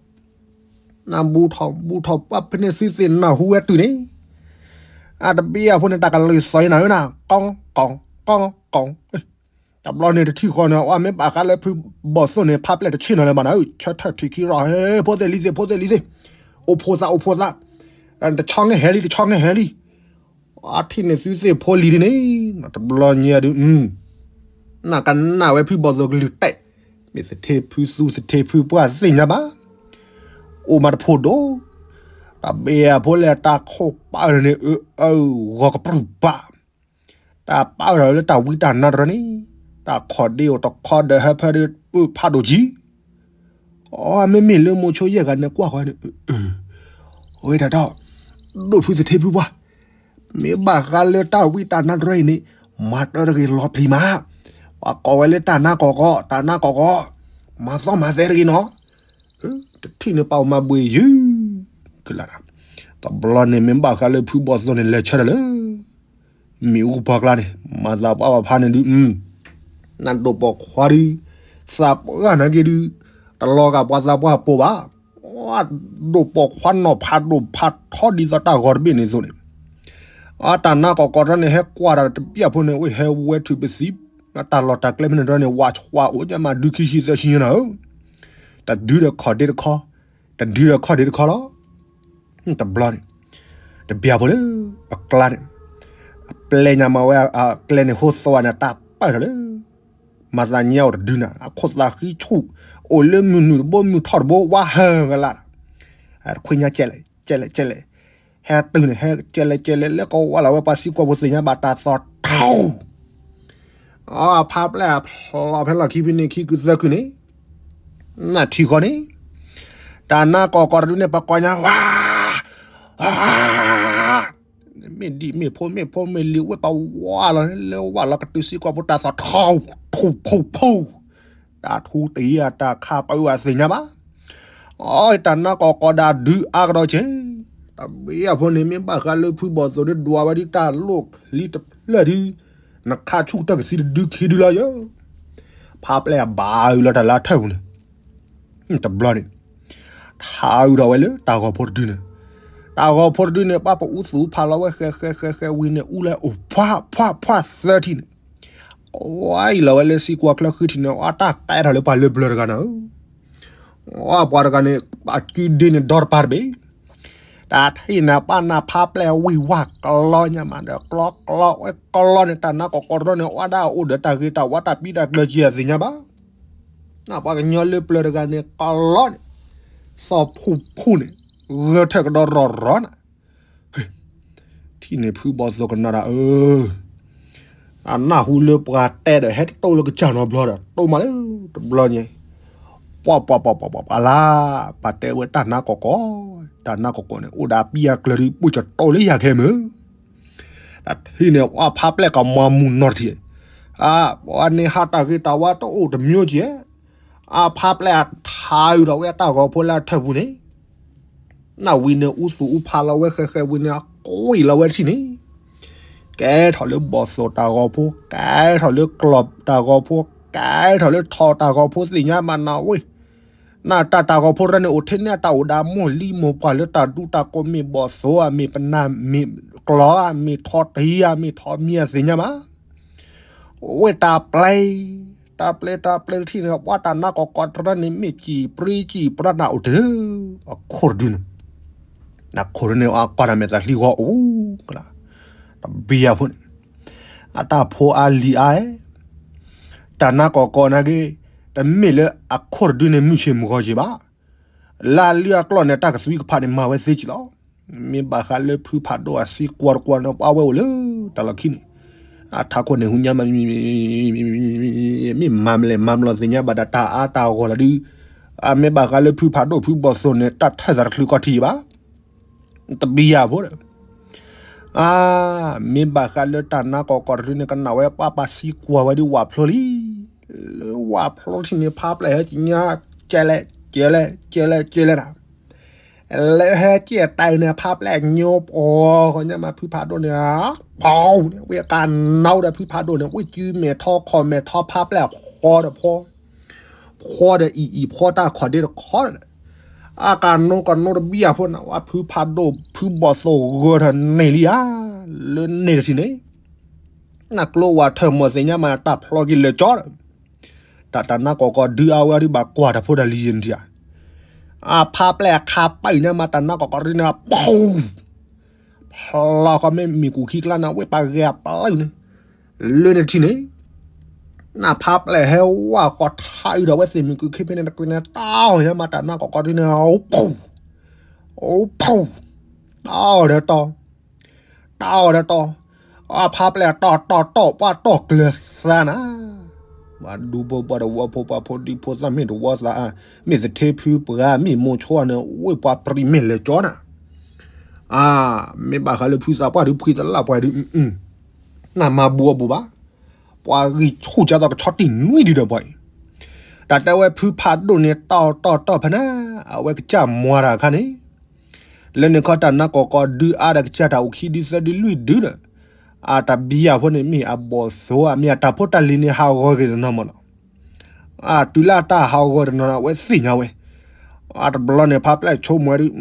နဘူးထီၣ်ဘူးထီၣ်ပှၤဖဲန့ၣ်သုသ့ၣ်နၢ်ဟူဝဲတုၤန့ၣ်, အတဘံၣ်အဖိန့ၣ် တၢ်ကလုၢ်သီၣ်ယနၤဧၢနၤ, ကီကီကီကီ, တဘျီန့ၣ်တထံၣ်ဃီန့ၣ် အမ့ၢ်ဘၣ်ဃးလၢဖုဘီၣ်သိၣ်န့ၣ် ဖးပျဲၢ်တဆ့ၣ်နီၤလၢၤဘၣ်နၤဧၢ, ဆၢထၢၣ်ထံၣ်ခံရီၣ်ဟဲ, ဖိသ့ၣ်လံၤသ့ၣ် ဖိသ့ၣ်လံၤသ့ၣ်, အိၣ်ဖိသးအိၣ်ဖိသး, တဆီငဲဟဲလံ တဆီငဲဟဲလံ, အထံၣ်န့ၣ်သုသ့ၣ်ဖိလံၤဒ်န့ၣ်, တဘျီညါဒုး, နကနၣ်ဝဲဖုဘီၣ်သိၣ်ကလုၢ်တဲာ်, မ့ၢ်သထ့ဖုသူသထ့ဖုပှၢ်သ့ၣ်ညါဘၣ်, အိၣ်မးတဖိဒိၣ်, တဘံၣ်အဖိလဲၣ်တၢ်ခိၣ်ပာ်န့ၣ် အၢအၢဂီၤကပြုၢ်ဘၣ် တၢ်ပာ်အၢၣ်လီၤလၢတၢ်ဝံတၢ်နါတရၢန့ၣ်, တၢ်ခီၣ်ဒ့အိၣ်တခီဒီးဟၢဖၢဒုးဖးဒိၣ်ကံ, အမ့မ့ၢ်လၢမိၤဆိယဲၢ်ဂၤန့ၣ်ကွၢ်ဃီန့ၣ်, အဝဲတၢ်ဒီး, ဒိၣ်ဖုသထ့ဖုပှၢ်, မ့ၢ်ဘၣ်ဃးလၢတၢ်ဝံတၢ်နါတရၢအံၤန့ၣ်, မၤတၢ်တဂ့ၤလီၤပျံၤမး, ပှၤကိးဝဲလၢတၢ်နါကီၢ်ကီၢ် တၢ်နါကီၢ်ကီၢ်, မၤသီမၤသဲတဂ့ၤနီၤ, တထံၣ်န့ၣ်ပာ်အီၤမၤဘှ့ၣ်ယုၢ်, ကလၢ်, တဘျီန့ၣ်မ့ၢ်ဘၣ်ဃးလၢဖုဘီၣ်သိၣ်န့ၣ် လဲၤဆၢထၢၣ်လၢ မ့ၣ်အူကပၤကျါန့ၣ်, မၤသးပှၢ်ပဖါန့ၣ်ဒုး, နဒိၣ်ပိာ်ခွါဒုး, သးပှၢ်နာ်က့ဒုး, တလီၤဂာ်ပှၤသးပှၢ်ပိာ်ဘၣ်, ဒိၣ်ပိာ်ခွါနီၢ်ဖးဒိၣ်ဖးထီဒ်သိးတၢ်ဂီၤတဘ့ၣ်န့ၣ်အသိး, အတၢ်နါကီၢ်ကီၢ်တၢ်န့ၣ် ဟဲကွၢ်တၢ်တဘံၣ်အဖိန့ၣ် အိၣ်ဟဲဝဲထုးပသံ, တၢ်လီၢ်တၢ်ကျဲဖဲန့ၣ်တၢ်န့ၣ် ဝးဆှးအိၣ်ညါမးဒုးခံဆံသၢဆံညါနၤဧၢ, တဒုဒီးခီၣ်ဒ့တခီ, တဒုဒီးခီၣ်ဒ့တခီလီၤ. တဘျီန့ၣ်, တဘံၣ်အဖိလၢအကျါန့ၣ်, အပျဲၢ်ညါမးဝဲအကျဲန့ၣ် ဟိသဝဲန့ၣ် တၢ်ပာ်ထီၣ်လၢ မၤသးညါအိၣ်တဒုန့ၣ် အခိၣ်သးဃံဆူၣ်, အိၣ်လၢမုၢ်နုာ်တဘိမုၢ်ထီၣ်တဘိ ဝါဟၢကလး, တခွ့ညါကဲလဲၣ် ကဲလဲၣ် ကဲလဲၣ်, ဟဲတုၤန့ၣ် ဟဲကဲလဲၣ်ကဲလဲၣ် လၢကဝါလီၤဝဲပှၤစံၣ်ကွီၢ်ဖိသ့ၣ်ညါဘၣ်တၢ်သီၣ်ထီၣ် အဖါပျဲၢ်အဖျိးဖဲလီၢ်ခံဖဲန့ၣ် ခံကုာ်သၢကုာ်န့ၣ်, နၢ်ထံၣ်ဃီန့ၣ်, တၢ်နါကီၢ်ကီၢ်တဒုန့ၣ် ပှၤကိးညါဝါ, မ့ၢ်ဒံၣ်မ့ၢ်ဖိမ့ၢ်ဖိမ့ၢ်လံၤဝဲပှၤဝါလီၤ လၢဝါလီၤကတုၤစံၣ်ကွီၢ်ဖိတၢ်သီၣ်ထီၣ် ထူၣ်ဖူၣ်ဖူၣ်, တၢ်ထူတယံၤအတၢ်ခးပှၤအၢအသ့ၣ်ညါဘၣ် အီ တၢ်နါကီၢ်ကီၢ်ဒၣ်ဒုးအါကဒီးက့ၤ, တဘံၣ်အဖိန့ၣ် မ့ၢ်ဘၣ်ဃးလၢဖုဘီၣ်သိၣ်ဒုးဒွးဝဲဒုးတၢ်လိၣ်လံတဖျၢၣ်ဒုး, နခးဆူၣ်တၢ်ကသံတဒုခံဒုလီၤယၤ, ဖါပျဲၢ်အဘၣ်အုးလီၤတၢ်လၢအထၢၣ်ပူၤန့ၣ်, တဘျီန့ၣ်, ထါအုးထီၣ်ဝဲလၢတၢ်ဂီၤဖိတဒုန့ၣ်, တၢ်ဂီၤဖိတဒုန့ၣ် ပှၤပအူသူၣ်ဖးလီၤဝဲဃဲဃဲဃဲဃဲဝံၤန့ၣ် အူလၢအိၣ်ဖှါဖှါဖှါသၢထံၣ်န့ၣ် ဝါအံၤလီၤဝဲလၢစံၣ်ကွီၢ်ချၢဃံထံၣ်န့ၣ် အတၢ်ကဲထီၣ်လၢပှၤလၢပျၢၤတဂၤန့ၣ်ဧၢ, အပှၤတဂၤန့ၣ် အကုဒ့န့ၣ်ဒီတပၤတဘ့ၣ်, တၢ်ထံၣ်န့ၣ်ပၢ်နၢ်ဖါပျဲၢ်ဝံၣ်ဝါကလီညါမးဒီး ကျီကျီဝဲကလီန့ၣ် တၢ်နါကီၢ်ကီၢ်တရီန့ၣ် အဝဲဒၣ်အိၣ်ဒီးတၢ်ဂ့ၤတၢ်ဝါတၢ်ပံတၢ်ကျၢၤက့ၤအသ့ၣ်ညါဘၣ်, နပှၤကညီလၢပျၢၤတဂၤန့ၣ် ကလီန့ၣ်, သီၣ်ဖူၣ်ဖူၣ်န့ၣ်, ဂၢၢ်ထၢၣ်ကဒီးရီၢ်ရီၢ်န့ၣ် ထံၣ်န့ၣ်ဖုဘီၣ်သိၣ်ကနၣ်ဒၣ်အၢ, အနၢ်ဟူလၢပှၤတဲဒီး ဟဲတတိၢ်လၢကစၢ်နီတဘျီဒီး တိၢ်မးလၢတဘျီညါ, ပှၤပှၤပှၤပှၤပှၤလၢ်, ပှၤတဲဝဲတၢ်နါကီၢ်ကီၢ်, တၢ်နါကီၢ်ကီၢ်န့ၣ် အိၣ်ဒီးပံအကျၢၤဒုး ပိၢ်ကတီၢ်လၢယၤခဲမုၢ်, တထံၣ်န့ၣ် ပှၤဖါပျဲၢ်ကမၤမူနီၢ်တထံၣ်, အပှၤန့ၣ်ဟးတၢ်ဂ့ၤတၢ်ဝါတအိၣ်တမံၤကဲ, အဖါပျဲၢ်အထါအုးဒီးဝဲအတၢ်ဂီၤဖိလၢအထၢၣ်ပူၤန့ၣ် နၢ်ဝံၤန့ၣ်အူသူၣ်အူဖးလီၤဝဲဃဲးဃဲးဝံၤန့ၣ် အကွံာ်လီၤဝဲတထံၣ်န့ၣ်, ကဲထီၣ်လၢဘီၣ်သိၣ်တၢ်ဂီၤဖိ, ကဲထီၣ်လၢကျီၢ်တၢ်ဂီၤဖိ, ကဲထီၣ်လၢထီတၢ်ဂီၤဖိသ့ၣ်ညါမးနၤဝဲ, နတၢ်တၢ်ဂီၤဖိတရၢန့ၣ် အိၣ်ထဲန့ၣ် အတၢ်အိၣ်ဒီးမိၢ်လံမိၢ်ပှၢ်လၢတၢ်ဒူတၢ်ကိး မ့ၢ်ဘီၣ်သိၣ်ဧါ, မ့ၢ်ပနၢ်, မ့ၢ်ကျီၢ်ဧါ, မ့ၢ်ထီတံၢ်ဧါ, မ့ၢ်ထီမံၤဧါသ့ၣ်ညါဘၣ် ဝဲတၢ်ပျဲ, တၢ်ပျဲတၢ်ပျဲတထံၣ်န့ၣ် ပှၤတၢ်နါကီၢ်ကီၢ်တရၢန့ၣ် မ့ၢ်စံၣ်ပြံစံၣ်ပြါနၢ်အိၣ်တၢ်, အခိၣ်တဒုန့ၣ်, အခိၣ်တဒုန့ၣ် အကွၢ်တၢ်မဲာ်သးဟံးဂီၤအိၣ်ကလါ, တဘံယၤဖိန့ၣ်, အတၢ်ဖိအါလံၤအါ, တၢ်နါကီၢ်ကီၢ်နာ်က့, တမ့ၢ်လၢအခိၣ်တဒုန့ၣ် မုၢ်ဆ့ၣ်မုၢ်ဂီၤက့ၤဘၣ် လၢအလုၢ်အကျိၣ်န့ၣ် တၢ်ကသွံကဖးန့ၣ် မၤဝဲသ့က့ၤလီၤ. မ့ၢ်ဘၣ်ဃးလၢဖုဖးဒိၣ်အစံးကွၢ်တကွၢ်န့ၣ် ပှၤဝဲအိၣ်လၢတၢ်လီၢ်ခံန့ၣ်, အထးခိၣ်န့ၣ် ဟူညါမး, မ့ၢ်မၤမလဲၣ်မၤမလီၤသ့ၣ်ညါဘၣ်ဒီးတၢ်အါတၢ်ဂီၢ်လီၤဒုး, အမ့ၢ်ဘၣ်ဃးလၢဖုဖးဒိၣ်ဖုဘီၣ်သိၣ်န့ၣ် တၢ်ထဲသးတချုးကီထံဘၣ် တဘံယၤဖိဒီး, အါ, မ့ၢ်ဘၣ်ဃးလၢတၢ်နါကီၢ်ကီၢ်တဒုန့ၣ် ကနၣ်ဝဲပှၤပှၤစံးကွၢ်ဝဲဒုးဝၣ်ဖျိလံ, လၢဝၣ်ဖျိထံၣ်န့ၣ် ဖါပျဲၢ်ဟဲကညါ, ကဲလဲၣ်, ကဲလဲၣ်, ကဲလဲၣ်, ကဲလဲၣ်ဒၣ်, လၢဟဲကဲတၢ်န့ၣ် ဖါပျဲၢ်ညိပှီၤဃီညါမး ဖုဖးဒိၣ်န့ၣ်, ပှၤန့ၣ် ဝဲကနိဒီးဖုဖးဒိၣ်န့ၣ် ဝဲကုမဲာ်ထီခီၣ်မဲာ်ထီ ဖါပျဲၢ်ဖှီဒီးဖှီ ဖှီဒီးအံၤအံၤဖှီတၢ်ခီၣ်ဒ့တခီ, အကနိကနိတဘံယၤဖိန့ၣ် ဝဲဖုဖးဒိၣ်ဖုဘီၣ်သိၣ်ဂၢၢ်ထီၣ်န့ၢ်လံဧါ, လၢန့ၣ်တထံၣ်န့ၣ်, နကျိဝၤထၢၣ်မီၢ်သ့ၣ်ညါမး တၢ်ဖျီက့ၤလၢာ်ကၠီဒီး, တၢ်တၢ်နါကီၢ်ကီၢ်ဒုးအါဝဲဒုး ဘၣ်ကွၢ်တၢ်ဖိတၢ်လံၤယဲၢ်နထံၣ်ဧါ, အဖါပျဲၢ်အခါပၢၢ်ညါမး တၢ်နါကီၢ်ကီၢ်ဒုးန့ၣ် ပူၤ ဖျီဃီမ့ၢ်မ့ၢ်ကူၣ်ခံကျါန့ၣ် ဝဲပှၤဂဲၤအပျုၢ်န့ၣ်, လၢန့ၣ်တထံၣ်န့ၣ်, နဖါပျဲၢ်ဟဲဝဲဃီထါအုးဒီးဝဲသ့ၣ်မုၢ်ကုၢ်ခံဖဲန့ၣ်တကွံန့ၣ် တၢ်အီၣ်ညါမး တၢ်နါကီၢ်ကီၢ်ဒုးန့ၣ် အိၣ်ဖှိၣ်, အိၣ်ဖှိၣ်, တၢ်အီၣ်ဒီးတီၢ် တၢ်အီၣ်ဒီးတီၢ်, အဖါပျဲၢ်တီၢ်တီၢ်တီၢ် ပှၤတီၢ်ကျၢၤသးနၤ, ပှၤဒူဖိပှၤတဝီဖိပှၤဖိဒံဖိသၣ်မ့ၢ်တဝီသး, မ့ၢ်သထ့ဖုပှၤမ့ၢ်မိၤဆိန့ၣ် ဝဲပှၤပြံးမဲာ်လဲၤကၠီနၤ, အါ, မ့ၢ်ဘၣ်ဃးလၢဖုသးပှၢ်ဒုးဖှံတလၢ်ပှဲၤဒုး, နမၤဘူးအဘူးဘၣ်, ပှၤဂံၢ်ဆူၣ်ကၢ်သိးကဆီတံၢ်နွံဒုဒီးပှၤအံၤ, တၢ်တဲဝဲဖုဖးဒိၣ်န့ၣ် တီၢ်တီၢ်တီၢ်ဖဲန့ၣ်, အဝဲကစၢ်မွၤတၢ်အခါန့ၣ် လၢန့ၣ်ခီတၢ်နါကီၢ်ကီၢ်ဒုးအါဒီးကစၢ်တၢ်အိၣ်ခံဒုသၢဒုလွံၢ်ဒုဒီး, အတၢ်ဘံယၤဖိန့ၣ်မ့ၢ်အဘီၣ်သိၣ်ဧါ မ့ၢ်အတၢ်ဖိတၢ်လံၤန့ၣ် ဟးဂီၤက့ၤတနီၤမးနီၤ, အတုၤလၢအတၢ်ဟးဂီၤတနီၤန့ၣ် အဝဲသ့ၣ်ညါဝဲ, အတဘျီန့ၣ် ဖါပျဲၢ်ဆိကမိၣ်ဝဲဒုး,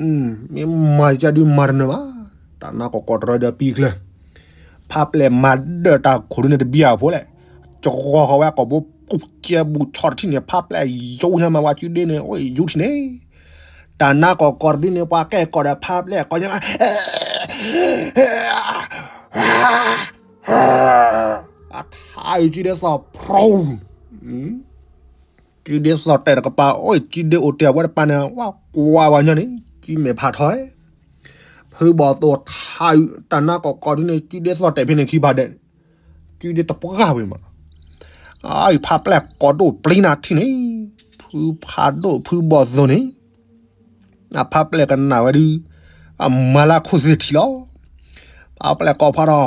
မ့ၢ်မၤကဒုးမၤတနၢၤဘၣ်, တၢ်နါကီၢ်ကီၢ်တရၢဒီးပံကျၢၤ, ဖါပျဲၢ်မၤဒၢၣ်တၢ်ခိၣ်ဒုန့ၣ်တဘံယၤဖိလဲၣ်, ကဂီၤဃီၤဝဲအကိာ်ဘိ ပူၤကဲဘူးဆီတထံၣ်န့ၣ် ဖါပျဲၢ်ယိညါမး ဝဲစုဒ့န့ၣ် အိၣ်ယိထံၣ်န့ၣ် တၢ်နါကီၢ်ကီၢ်တဒုန့ၣ် ပှၤကဲကီၢ်ဒီးဖါပျဲၢ်ကီၢ်ညါ, အထါအုးစုဒ့သီၣ်ဖျိ, စုဒ့သီၣ်တဲာ်တကပၤ အိၣ်စုဒ့အိၣ်တဲာ်ဝဲတပၤန့ၣ် ဝဲကွၢ်ဝဲညီန့ၣ် စုမဲာ်ဖးထီ, ဖုဘီၣ်သိၣ်ထါအုး တၢ်နါကီၢ်ကီၢ်တဒုန့ၣ် စုဒ့သီၣ်တဲာ်ဖဲန့ၣ်ခံဖးဒဲး, စုဒ့တပှၢ်ဝဲမး အဖါပျဲၢ်ကိးဒိၣ်ပျံၤနၤထံၣ်န့ၣ်, ဖုဖးဒိၣ်ဖုဘီၣ်သိၣ်န့ၣ်, အဖါပျဲၢ်ကနၣ်ဝဲဒုး, အမၤလၢခိၣ်သ့ၣ်ထံၣ်လီၤ, ဖါပျဲၢ်ကိးဖးဒီး,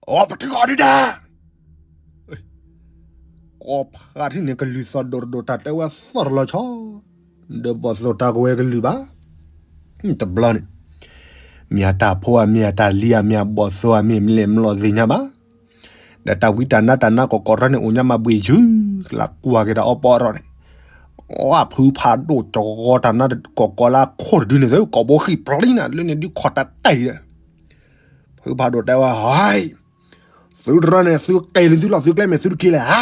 အီ ပတုာ်အီၤဒုဒၣ်, ကိးဖးထံၣ်န့ၣ်ကလုၢ်သီၣ်ဒိၣ်တဒိၣ် တၢ်တဲဝဲသီၣ်တလီၤဆီ, ဒီးဘီၣ်သိၣ်တၢ်ကဝဲကလုၢ်ဘၣ် တဘျီန့ၣ်, မ့ၢ်အတၢ်ဖိဧါ မ့ၢ်အတၢ်လံၤဧါ မ့ၢ်အဘီၣ်သိၣ်ဧါ မ့ၢ်မ့ၢ်လဲၤမလီၤသ့ၣ်ညါဘၣ်, ဒီးတၢ်ဝံတၢ်နါတၢ်နါကီၢ်ကီၢ်တရၢန့ၣ် အိၣ်ညါမးဘှ့ၣ်ယုၢ်, ကလၢကွၢ်က့ၤဒီးအီၣ်ပီအီထီၣ်န့ၣ်, အဖုဖးဒိၣ်ကဂီၤတၢ်နါကီၢ်ကီၢ်လၢခိၣ်တဒုန့ၣ်သ့ ကိာ်ဘိဃံၣ်ပျံၤနၤ လၢန့ၣ်ဒုးခီၣ်တၢ်တဲာ်ဒီး ဖုဖးဒိၣ်တဲဝဲ, သုတရၢန့ၣ် သုက့ၤလၢသုလီၢ်သုကျဲမ့ၢ်သုတက့ၤလဲၣ်ဧါ,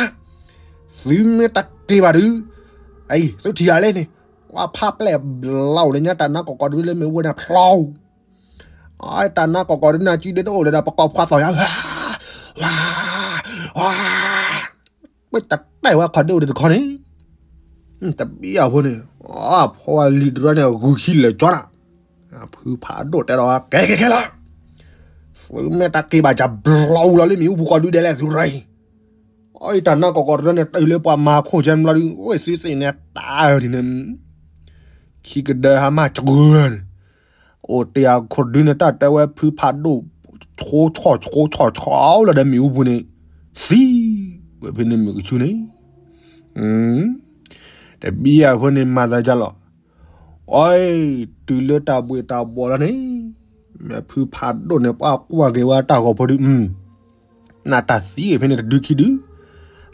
သုမ့ၢ်တက့ၤဘၣ်ဒုး, သုထံၣ်ယၤလဲၣ်န့ၣ်, ဝဲဖါပျဲၢ်ဘျီအိၣ်လၢညါတၢ်နါကီၢ်ကီၢ်တဒုလၢမ့ၢ်ဝဲန့ၣ်ဖျီ, တၢ်နါကီၢ်ကီၢ်တဒုန့ၣ် စုဒ့တအိၣ်လၢၤဒီး ပကိးဖှါသီၣ်ယၤ, ပတတဲဝဲခီၣ်ဒ့အိၣ်ဒံးတခီန့ၣ်, တဘံယၤဖိန့ၣ်, အဖိအလံၤတရၢန့ၣ် ဂုာ်ခံလၢာ်ကၠီနၤ, ဖုဖးဒိၣ်တဲဒီး ကဲကဲခဲလၢာ်, သုမ့ၢ်တက့ၤဘၣ် ကဘျီအူလီၤလၢမ့ၣ်အူပူၤကီၢ်ဒုဒဲးလဲၣ် သုရၢအံၤ, အီၣ်အံၤတၢ်နါကီၢ်ကီၢ်တရၢန့ၣ် တုၤလၢပှၤမၤခိၣ်ကဲမလီၤဒုး ဝဲသုသ့ၣ်န့ၣ်တၢ်အၢဒ်န့ၣ် ခံကဒၢဟါမၢ်ကဂၢၢ်န့ၣ် အိၣ်တ့ၢ်အခိၣ်ဒုန့ၣ် တၢ်တဲဝဲဖုဖးဒိၣ် ဆိဆီၣ်ဆိဆီၣ်ဆီၣ်လီၤဒီးမ့ၣ်အူပူၤန့ၣ် သံဝဲဖဲန့ၣ်မုၢ်ကဆူန့ၣ် တဘံယၤဖိန့ၣ်မၤသးဒ်လဲၣ်, အီ တုၤလၢတၢ်ဘှ့ၣ်တၢ်ဘှီၣ်လီၤန့ၣ် မ့ၢ်ဖုဖးဒိၣ်န့ၣ် ပှၤကွၢ်က့ၤဝဲတၢ်ဂီၤဖိဒုး နတၢ်သံဖဲန့ၣ်တဒုခံဒု,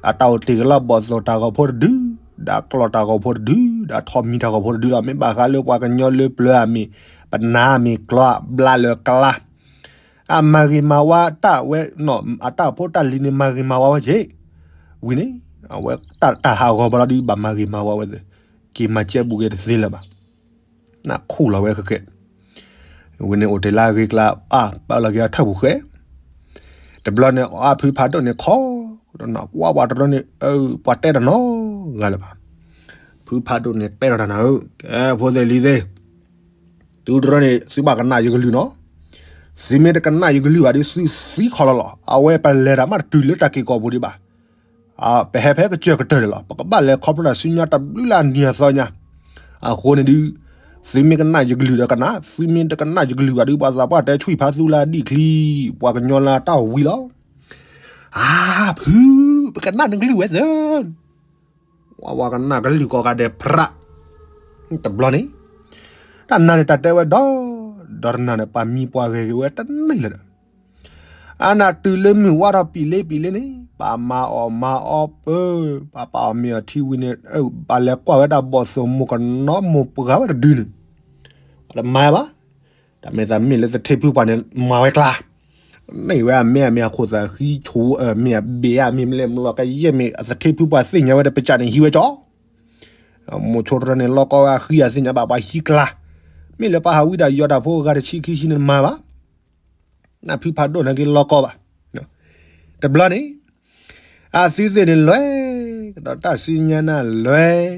အတၢ်အိၣ်တ့ၢ်ကလီဘီၣ်သိၣ်တၢ်ဂီၤဖိတဒု, ဒီးကျီၢ်တၢ်ဂီၤဖိတဒု, ဒီးထိးမံၤတၢ်ဂီၤဖိတဒုလီၤ. မ့ၢ်ဘၣ်ဃးလၢပှၤကညီလၢပျၢၤအမ့ၢ် ပနၢ်မ့ၢ်ကျီ ဘျါလၢကျါ, အမၤဂ့ၤမၤဝါတၢ်ဝဲ, အတၢ်ဖိတၢ်လံၤန့ၣ် မၤဂ့ၤမၤဝါဝဲက့ၤ, ဝံၤန့ၣ် အဝဲတၢ်ဟးဂီၤဘၣ်လီၤဒုး ဘၣ်မၤဂ့ၤမၤဝါဝဲသ့ၣ်, က့ၤမၤစဲဘူးက့ၤတသ့လၢၤဘၣ်. နခူၣ်လီၤဝဲဃဲးဃဲး, ဝံၤန့ၣ်အိၣ်တ့ၢ်လၢအဂ့ၤကျါ အါ ပာ်လီၤက့ၤအထၢၣ်ပူၤဃဲး, တဘျီန့ၣ် အဖုဖးဒိၣ်န့ၣ်ခီ, ဝါဝါတရၢန့ၣ် ပှၤတဲတၢ်နီတဂၤလၢၤဘၣ်. ဖုဖးဒိၣ်န့ၣ်တဲထီၣ်တၢ်နၤဧၢ, ကဲဖိသ့ၣ်လံၤသ့ၣ်, တုၤတရၢန့ၣ် သုဘၣ်ကနၣ်ယကလုၢ်နီၤ, သုမ့ၢ်တကနၣ်ယကလုၢ်ဘၣ်ဒီး သုသံခီလီၤလီၤ. အဝဲပလဲၤတၢ်မးတတုၤလၢတၢ်က့ၤကီၢ်ပူၤဒံးဘၣ်. ပဟဲဖဲကစၢၢ်ကတၢၢ်န့ၣ်လီၤ. ပကဘၣ်လဲၤခီဖျိတၢ်ဆူညါတဘျုးလၢအနံၤအသီညါ. အဃိန့ၣ်ဒုး သုမ့ၢ်ကနၣ်ယကလုၢ်ဒီးကနၣ်, သုမ့ၢ်တကနၣ်ယကလုၢ်ဘၣ်ဒုး ပှၤသးပှၢ်တဲဆှံဖးသူလၢအဒံၣ်ချံ, ပှၤကညီလၢအတၢ်ဝံၤလီၤ. အါ ဖု, ပကနၣ်နကလုၢ်ဝဲသၢ ဝဲဝဲကနၣ်ကလုၢ်ကိးဂၤဒဲးဖြး, တဘျီန့ၣ်, တၢ်နၤန့ၣ်တၢ်တဲဝဲဒီး, ဒီးတနၤန့ၣ် ပှၤမံပှၤဂဲၤက့ၤဝဲတန့ၢ်လၢၤဒီး, အနၤတုၤလၢမုၢ်ဝါထီၣ်ပံာ်လ့ပံာ်လ့န့ၣ် ပှၤမၤအီၣ်မၤအီပၢ, ပှၤပာ်အီၣ်မ့ၤအီထံဝံၤန့ၣ် ဘၣ်လဲၤကွၢ်ဝဲဒၣ်ဘီၣ်သိၣ်မိၢ်ကနီၤမိၢ်ပှၢ်ဝဲတဒုန့ၣ်, တမၤဘၣ် တၢ်မ့ၢ်သးမ့ၢ်လၢသထ့ဖုပှၢ်န့ၣ် မၤဝဲကျါ, န့ၢ်ဝဲအမ့ၢ်အမ့ၢ်အခိၣ်သးဃံဆိ, မ့ၢ်အဘ့ၣ်အမ့ၢ်မလဲၣ်မလီၤကယဲၢ်မ့ၢ်အသထ့ဖုပှၢ်သ့ၣ်ညါဝဲဒီးပစၢ်န့ၣ်ဟံးဝဲကၠီ, မိၤဆိတရၢန့ၣ် လီၤကီဝဲအဃံအသ့ၣ်ညါဘၣ်ပှၤဟံးကျါ, မ့ၢ်လၢပှၤဟးဝံဒၣ်ယီၤတၢ်ဖိဂၤတဆံခံဆံန့ၣ်မၤဘၣ်, နဖုဖးဒိၣ်န့ၣ်က့ၤလီၤကီဘၣ်, တဘျီန့ၣ် အသုသ့ၣ်န့ၣ်လွဲၢ်, ကဒီးတၢ်စုညါနၤလွဲၢ်,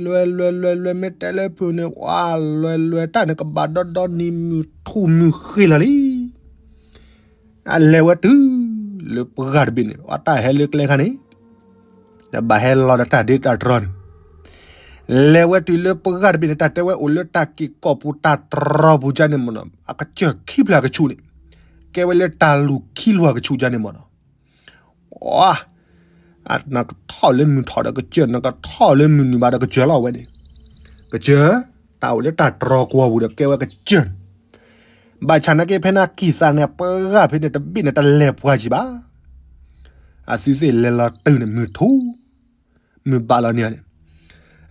လွဲၢ်လွဲၢ်လွဲၢ်လွဲၢ် မ့ၢ်တဲလၢဖုန့ၣ် ဝါလွဲၢ်လွဲၢ်တၢ်န့ၣ် ကဘၣ်ဒီဒီနံၤမုၢ်ထူၣ်မုၢ်ဃ့လီၤလံ. အလဲၤဝဲတုၤလၢပှၢ်တဘ့ၣ်န့ၣ် အတၢ်ဟဲလၢကျဲခါန့ၣ် ဘၣ်ဟဲလီၤဒီးတၢ်ဒ့တၢ်တြီန့ၣ်, လဲၤဝဲတုၤလၢပှၢ်တဘ့ၣ်န့ၣ် တၢ်တဲဝဲအိၣ်လၢတၢ်က့ၤကီၢ်ပူၤတၢ်တြီပူၤကန့ၣ်မ့ၢ်နီၤ အကစၢၢ်ခံဖျၢၣ်ကဆူးန့ၣ်, ကဲဝဲလၢတၢ်လူၢ်ခံလွှာ်ကဆူးကန့ၣ်မ့ၢ်နီၤ နကထီၣ်လၢမုၢ်ထီၣ်ဒီးကစၢၢ်, နကထီၣ်လၢမုၢ်နုာ်ဘၣ်ဒီးကစၢၢ်လီၤဝဲန့ၣ်, ကစၢၢ်, တၢ်အိၣ်လၢတၢ်တြီကွီၢ်ပူၤဒီးကဲဝဲကစၢၢ်န့ၣ်, ဘၣ်ဆၣ်နာ်က့ဖဲန့ၣ်ကံၢ်သးန့ၣ် ပှၢ်ဖဲန့ၣ်တဘ့ၣ်န့ၣ် တလဲၤပှၤကံၢ်ဘၣ်, အသုသ့ၣ်လဲၤလီၤတုၤန့ၣ် မုၢ်ထူၣ် မုၢ်ဘၣ်လီၤန့ၣ်န့ၣ်,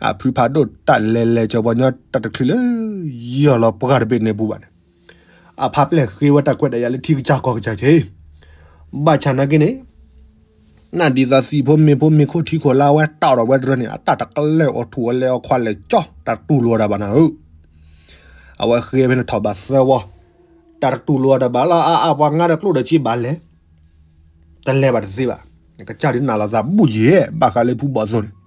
အဖုဖးဒိၣ်တၢ်လဲၤလဲၤကၠီၤပှၤညီတၢ်တချုးလၢ ယီၢ်လီၤပှၢ်တဘ့ၣ်န့ၣ်ပူၤဘၣ်န့ၣ်, အဖးပျဲၢ်ဃ့ဝဲတၢ်ခွဲးတၢ်ယာ်လၢထံကစၢ်ကီၢ်ကစၢ်က့ၤ, ဘၣ်ဆၣ်နာ်က့န့ၣ် နဒ်သိးသံးဖိမ့ၢ်ဖိမ့ၢ်ခိၣ်ထံခိၣ်လါဝဲတၢ်ဒီးဝဲတရၢန့ၣ် အတၢ်တကလဲာ်အိၣ်ထူၣ်ဝဲလဲၤအီၣ်ခွါလဲၤကၠီ တၢ်တူၢ်လိာ်ဝဲဒၣ်ဘၣ်နၤဧၢ, အဝဲဃ့ဖဲန့ၣ်ထီၣ်ဘၣ်သၢဝီ, တၢ်တတူၢ်လိာ်ဝဲဒၣ်ဘၣ်လီၤ အါအါပှၤငါဒီးကျိၣ်ဒီးစ့ဘၣ်လဲၤ တလဲၤဘၣ်တသ့ဘၣ်, ကစၢ်ဒုးနၢ်လီၤသးဘူၣ်ယဲၢ် ဘၣ်ဃးလၢဖုဘီၣ်သိၣ်န့ၣ်,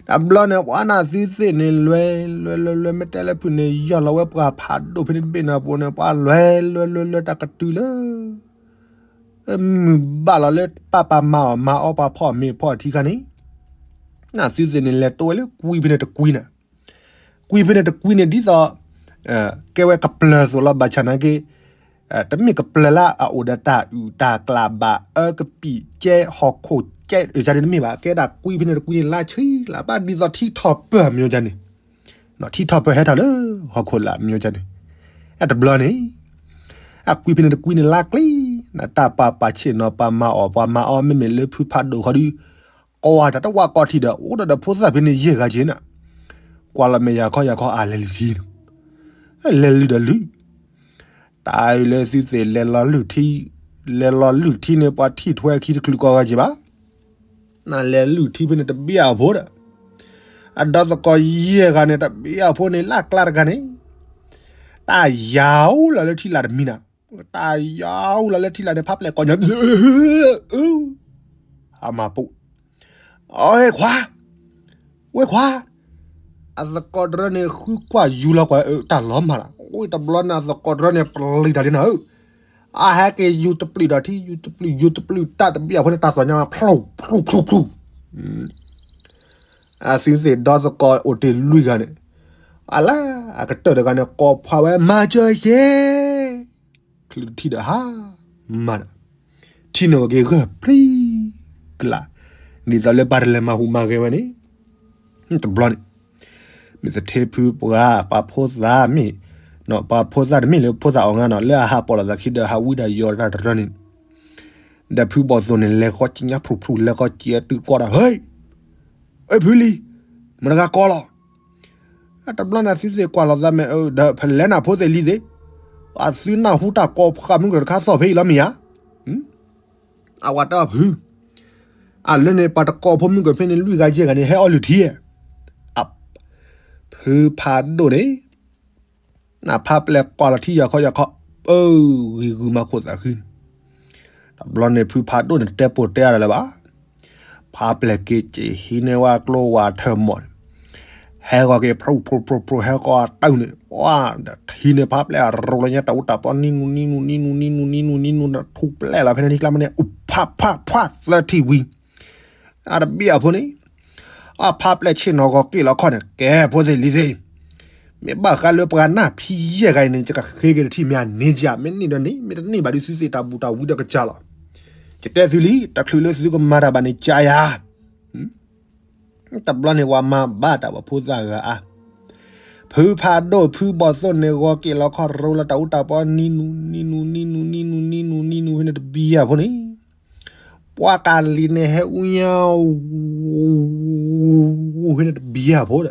တဘျီန့ၣ် ပှၤနသုသ့ၣ်န့ၣ်လွဲၢ်လွဲၢ်လွဲၢ်လွဲၢ် မ့ၢ်တဲလၢဖုန့ၣ် ယီၢ်လီၤဝဲပှၢ်ဖးဒိၣ်ဖဲန့ၣ်တဘ့ၣ်န့ၣ်အပူၤန့ၣ် ပှၤလွဲၢ်လွဲၢ်လွဲၢ်လွဲၢ်တၢ်ကတုၤလၢ မုၢ်ဘၣ်လီၤလၢပၢ်ပၢ်မၤအီၣ်မၤအီပှၤဖီၣ်မ့ၤဖီၣ်ထံခါန့ၣ်, နသုသ့ၣ်န့ၣ်လဲၤတိဝဲလၢကွံဖဲန့ၣ်တကွံန့ၣ်, ကွံဖဲန့ၣ်တကွံန့ၣ်ဒ်သိး ကဲဝဲကပျၢၤသိးလီၤ ဘၣ်ဆၣ်နာ်က့ တမ့ၢ်ကပျၢၤလၢအအိၣ်ဒီးတၢ်အုၣ်တၢ်ကျၢ်ဘၣ် အၢကပံာ်ကဲဟီၣ်ခိၣ်ကဲ ယၤန့ၣ်တမ့ၢ်ဘၣ် ကဲဒၣ်ကွံဖဲန့ၣ်တကွံန့ၣ် လါဆံလၢ်ဘၣ်ဒ်သိးထံထီၣ်ပၢၢ်မ့ၢ်ယၤန့ၣ်, ထံထီၣ်ပၢၢ်ဟဲထီၣ်လၢဟီၣ်ခိၣ်လာ်မ့ၢ်ယၤန့ၣ်, အတဘျီန့ၣ် အကွံဖဲန့ၣ်တကွံန့ၣ်လါကျံ နတၢ်ပာ်ပာ်ဆ့ၣ်နီၤပာ်မၤအီၣ်ပှၤမၤအီၣ် မ့မ့ၢ်လၢဖုဖးဒိၣ်ဃီဒီး ကွၢ်တၢ်တဝၢ်ကီၢ်ထံးဒီး အိၣ်ဒီးဒီးဖိသၣ်ဖဲန့ၣ်ယဲၢ်ဂၤက့ၤနၤ, ကွၢ်လီၤမဲာ်ယၤခီယၤခီအလဲၤလုၢ်ထံန့ၣ်, လဲၤလုၢ်ဒီးလုၢ်, တၢ်အံၤလၢသုသ့ၣ်လဲၤလီၤလုၢ်ထံ, လဲၤလီၤလုၢ်ထံန့ၣ် ပှၤထံၣ်ထွဲခံတချုးကီၢ်ဂၤက့ၤဘၣ်, နလဲၤလုၢ်ထံဖဲန့ၣ်တဘျီအဖိဒီး အဒီသကိးယဲၢ်ဂၤန့ၣ် တဘျီအဖိန့ၣ် လၢကျါတဂၤန့ၣ် တၢ်ယါအိၣ်လီၤလၢထံလာ်တမံၤနၤ, တၢ်ယါအိၣ်လီၤလၢထံလာ်န့ၣ် ဖးပျဲၢ်ကိးညီ, အမၤပိာ်, အဝဲခွါ, ဝဲခွါ, အသကိးတရၢန့ၣ် ဃုကွၢ်ယူၤလီၤကွၢ် တၢ်လီၤမၢ်လီၤ, ဝဲတဘျီန့ၣ် အသကိးတရၢန့ၣ် ပျံၤတၢ်လံနၤဧၢ, အဟဲက့ၤယူၤတပျုာ်ဒီးထံ ယူၤတပျုာ် ယူၤတပျုာ် တၢ်တဘံၣ်အဖိန့ၣ် တၢ်သီၣ်ညါမး ဖျိၣ်ဖျိၣ်ဖျိၣ်ဖျိၣ်, အသုသ့ၣ်ဒီသကိးအိၣ်တ့ၢ်လွံၢ်ဂၤန့ၣ်, အလၢအကတၢၢ်တဂၤန့ၣ် ကိးဖှိၣ်ဝဲ မၤစၢၤက့ၤ, ချုးထံဒီးဟါမးဒီး ထံန့ၣ်အိၣ်က့ၤဂၢၢ်ဖျံးကလး, ဒ်သိးလၢပၢ်တလဲၤမၤဟူးမၤဂဲၤဝဲန့ၣ်, တဘျီန့ၣ် မ့ၢ်သထ့ဖုပှၤ ပှၤဖိသၣ်မ့ၢ်, ပှၤဖိသၣ်တမ့ၢ်လၢဖိသၣ်အီၤငါနီၤ လၢအဟးပိာ်လိာ်သးခံဒီးဟးဝံဒီးယီၤတၢ်တရၢန့ၣ်, ဒီးဖုဘီၣ်သိၣ်န့ၣ် လဲၤဃီကညါဖျိဖျိ လဲၤဃီက့ၤအတုၤကွၢ်ဒီး ဟ့, အဖုလံၤ, မတၤတဂၤကိးလီၤ, တဘျီန့ၣ်သုသ့ၣ်ကွၢ်လိာ်သးမ့ၢ်အၢ ဒီးဖဲလဲၣ်နၤဖိသ့ၣ်လံၤသ့ၣ်, အသုနၢ်ဟူတၢ်ကိးဖှိၣ်မုၢ်ကရၢတခါသီၣ်ဖဲအံၤလီၤမ့ၢ်ဧါ အဝၤတဲအီၤဖု, အလၢန့ၣ် ပှၤတကိးဖိမုၣ်ကဖဲန့ၣ် လွံၢ်ဂၤယဲၢ်ဂၤန့ၣ် ဟဲအီၣ်လုၢ်ထံဧါ, ဖုဖးဒိၣ်န့ၣ်, နဖးပျဲၢ်ကွၢ်လီၤထံယီၤခီယီၤခီ, ပၢ်, ဂ့ၤဂုာ်မၤခိၣ်သးဃံန့ၣ်, တဘျီန့ၣ် ဖုဖးဒိၣ်န့ၣ် တတဲပိာ်တဲအါဒီးလၢၤဘၣ်, ဖးပျဲၢ်က့ၤက့ၤဟံးန့ၢ်ဝဲကျိဝဲထၢၣ်မီၢ်န့ၣ်, ဟဲဂီၤက့ၤဖျိဖျိဖျိဖျိ ဟဲဂီၤအတၢ်န့ၣ်, ဝါ, ဒီးထံန့ၣ်ဖးပျဲၢ်အရူၤလၢညါတၢ်အူတၢ်ပီနံနူနံနူနံနူနံနူနံနူနံနူနံနူ ထူၣ်ပျဲၢ်လီၤဖဲန့ၣ်ထံကျါမးန့ၣ် အူဖးဖးဖးသၢထံဝံၤ, အတဘံၣ်အဖိန့ၣ်, အဖးပျဲၢ်ဆ့ၣ်နီၤဂီၤက့ၤလီၤခီၣ်န့ၣ် ကဲဖိသ့ၣ်လံၤသ့ၣ်, မ့ၢ်ဘၣ်ဃးလၢပှၤနၢ်ဖံးယဲၢ်ဂၤအံၤန့ၣ် ယကဃ့က့ၤတထံၣ်မ့ၢ်အန့ၢ်ယၤ မ့ၢ်န့ၢ်ဒီးန့ၢ် မ့ၢ်တန့ၢ်ဘၣ်ဒီးသုသ့ၣ်တၢ်ဘူၣ်တၢ်ဝံဒီးကစၢ်လီၤ, ယတဲသုလံ တချုးလၢသုကမၤတၢ်ဘၣ်န့ၣ်ကါယၤ တဘျီန့ၣ် ပှၤမၤဘၣ်တၢ်ပှၤဖိသၣ်ဂၤအါ, ဖုဖးဒိၣ်ဖုဘီၣ်သိၣ်န့ၣ် ဂီၤက့ၤလီၤခီၣ်ရူၤလၢတၢ်အူတၢ်ပီနံနူနံနူနံနူနံနူနံနူနံနူဖဲန့ၣ်တဘံၣ်အဖိန့ၣ်, ပှၤကလံၤန့ၣ်ဟဲအူညါ ဖဲန့ၣ်တဘံၣ်အဖိဒီး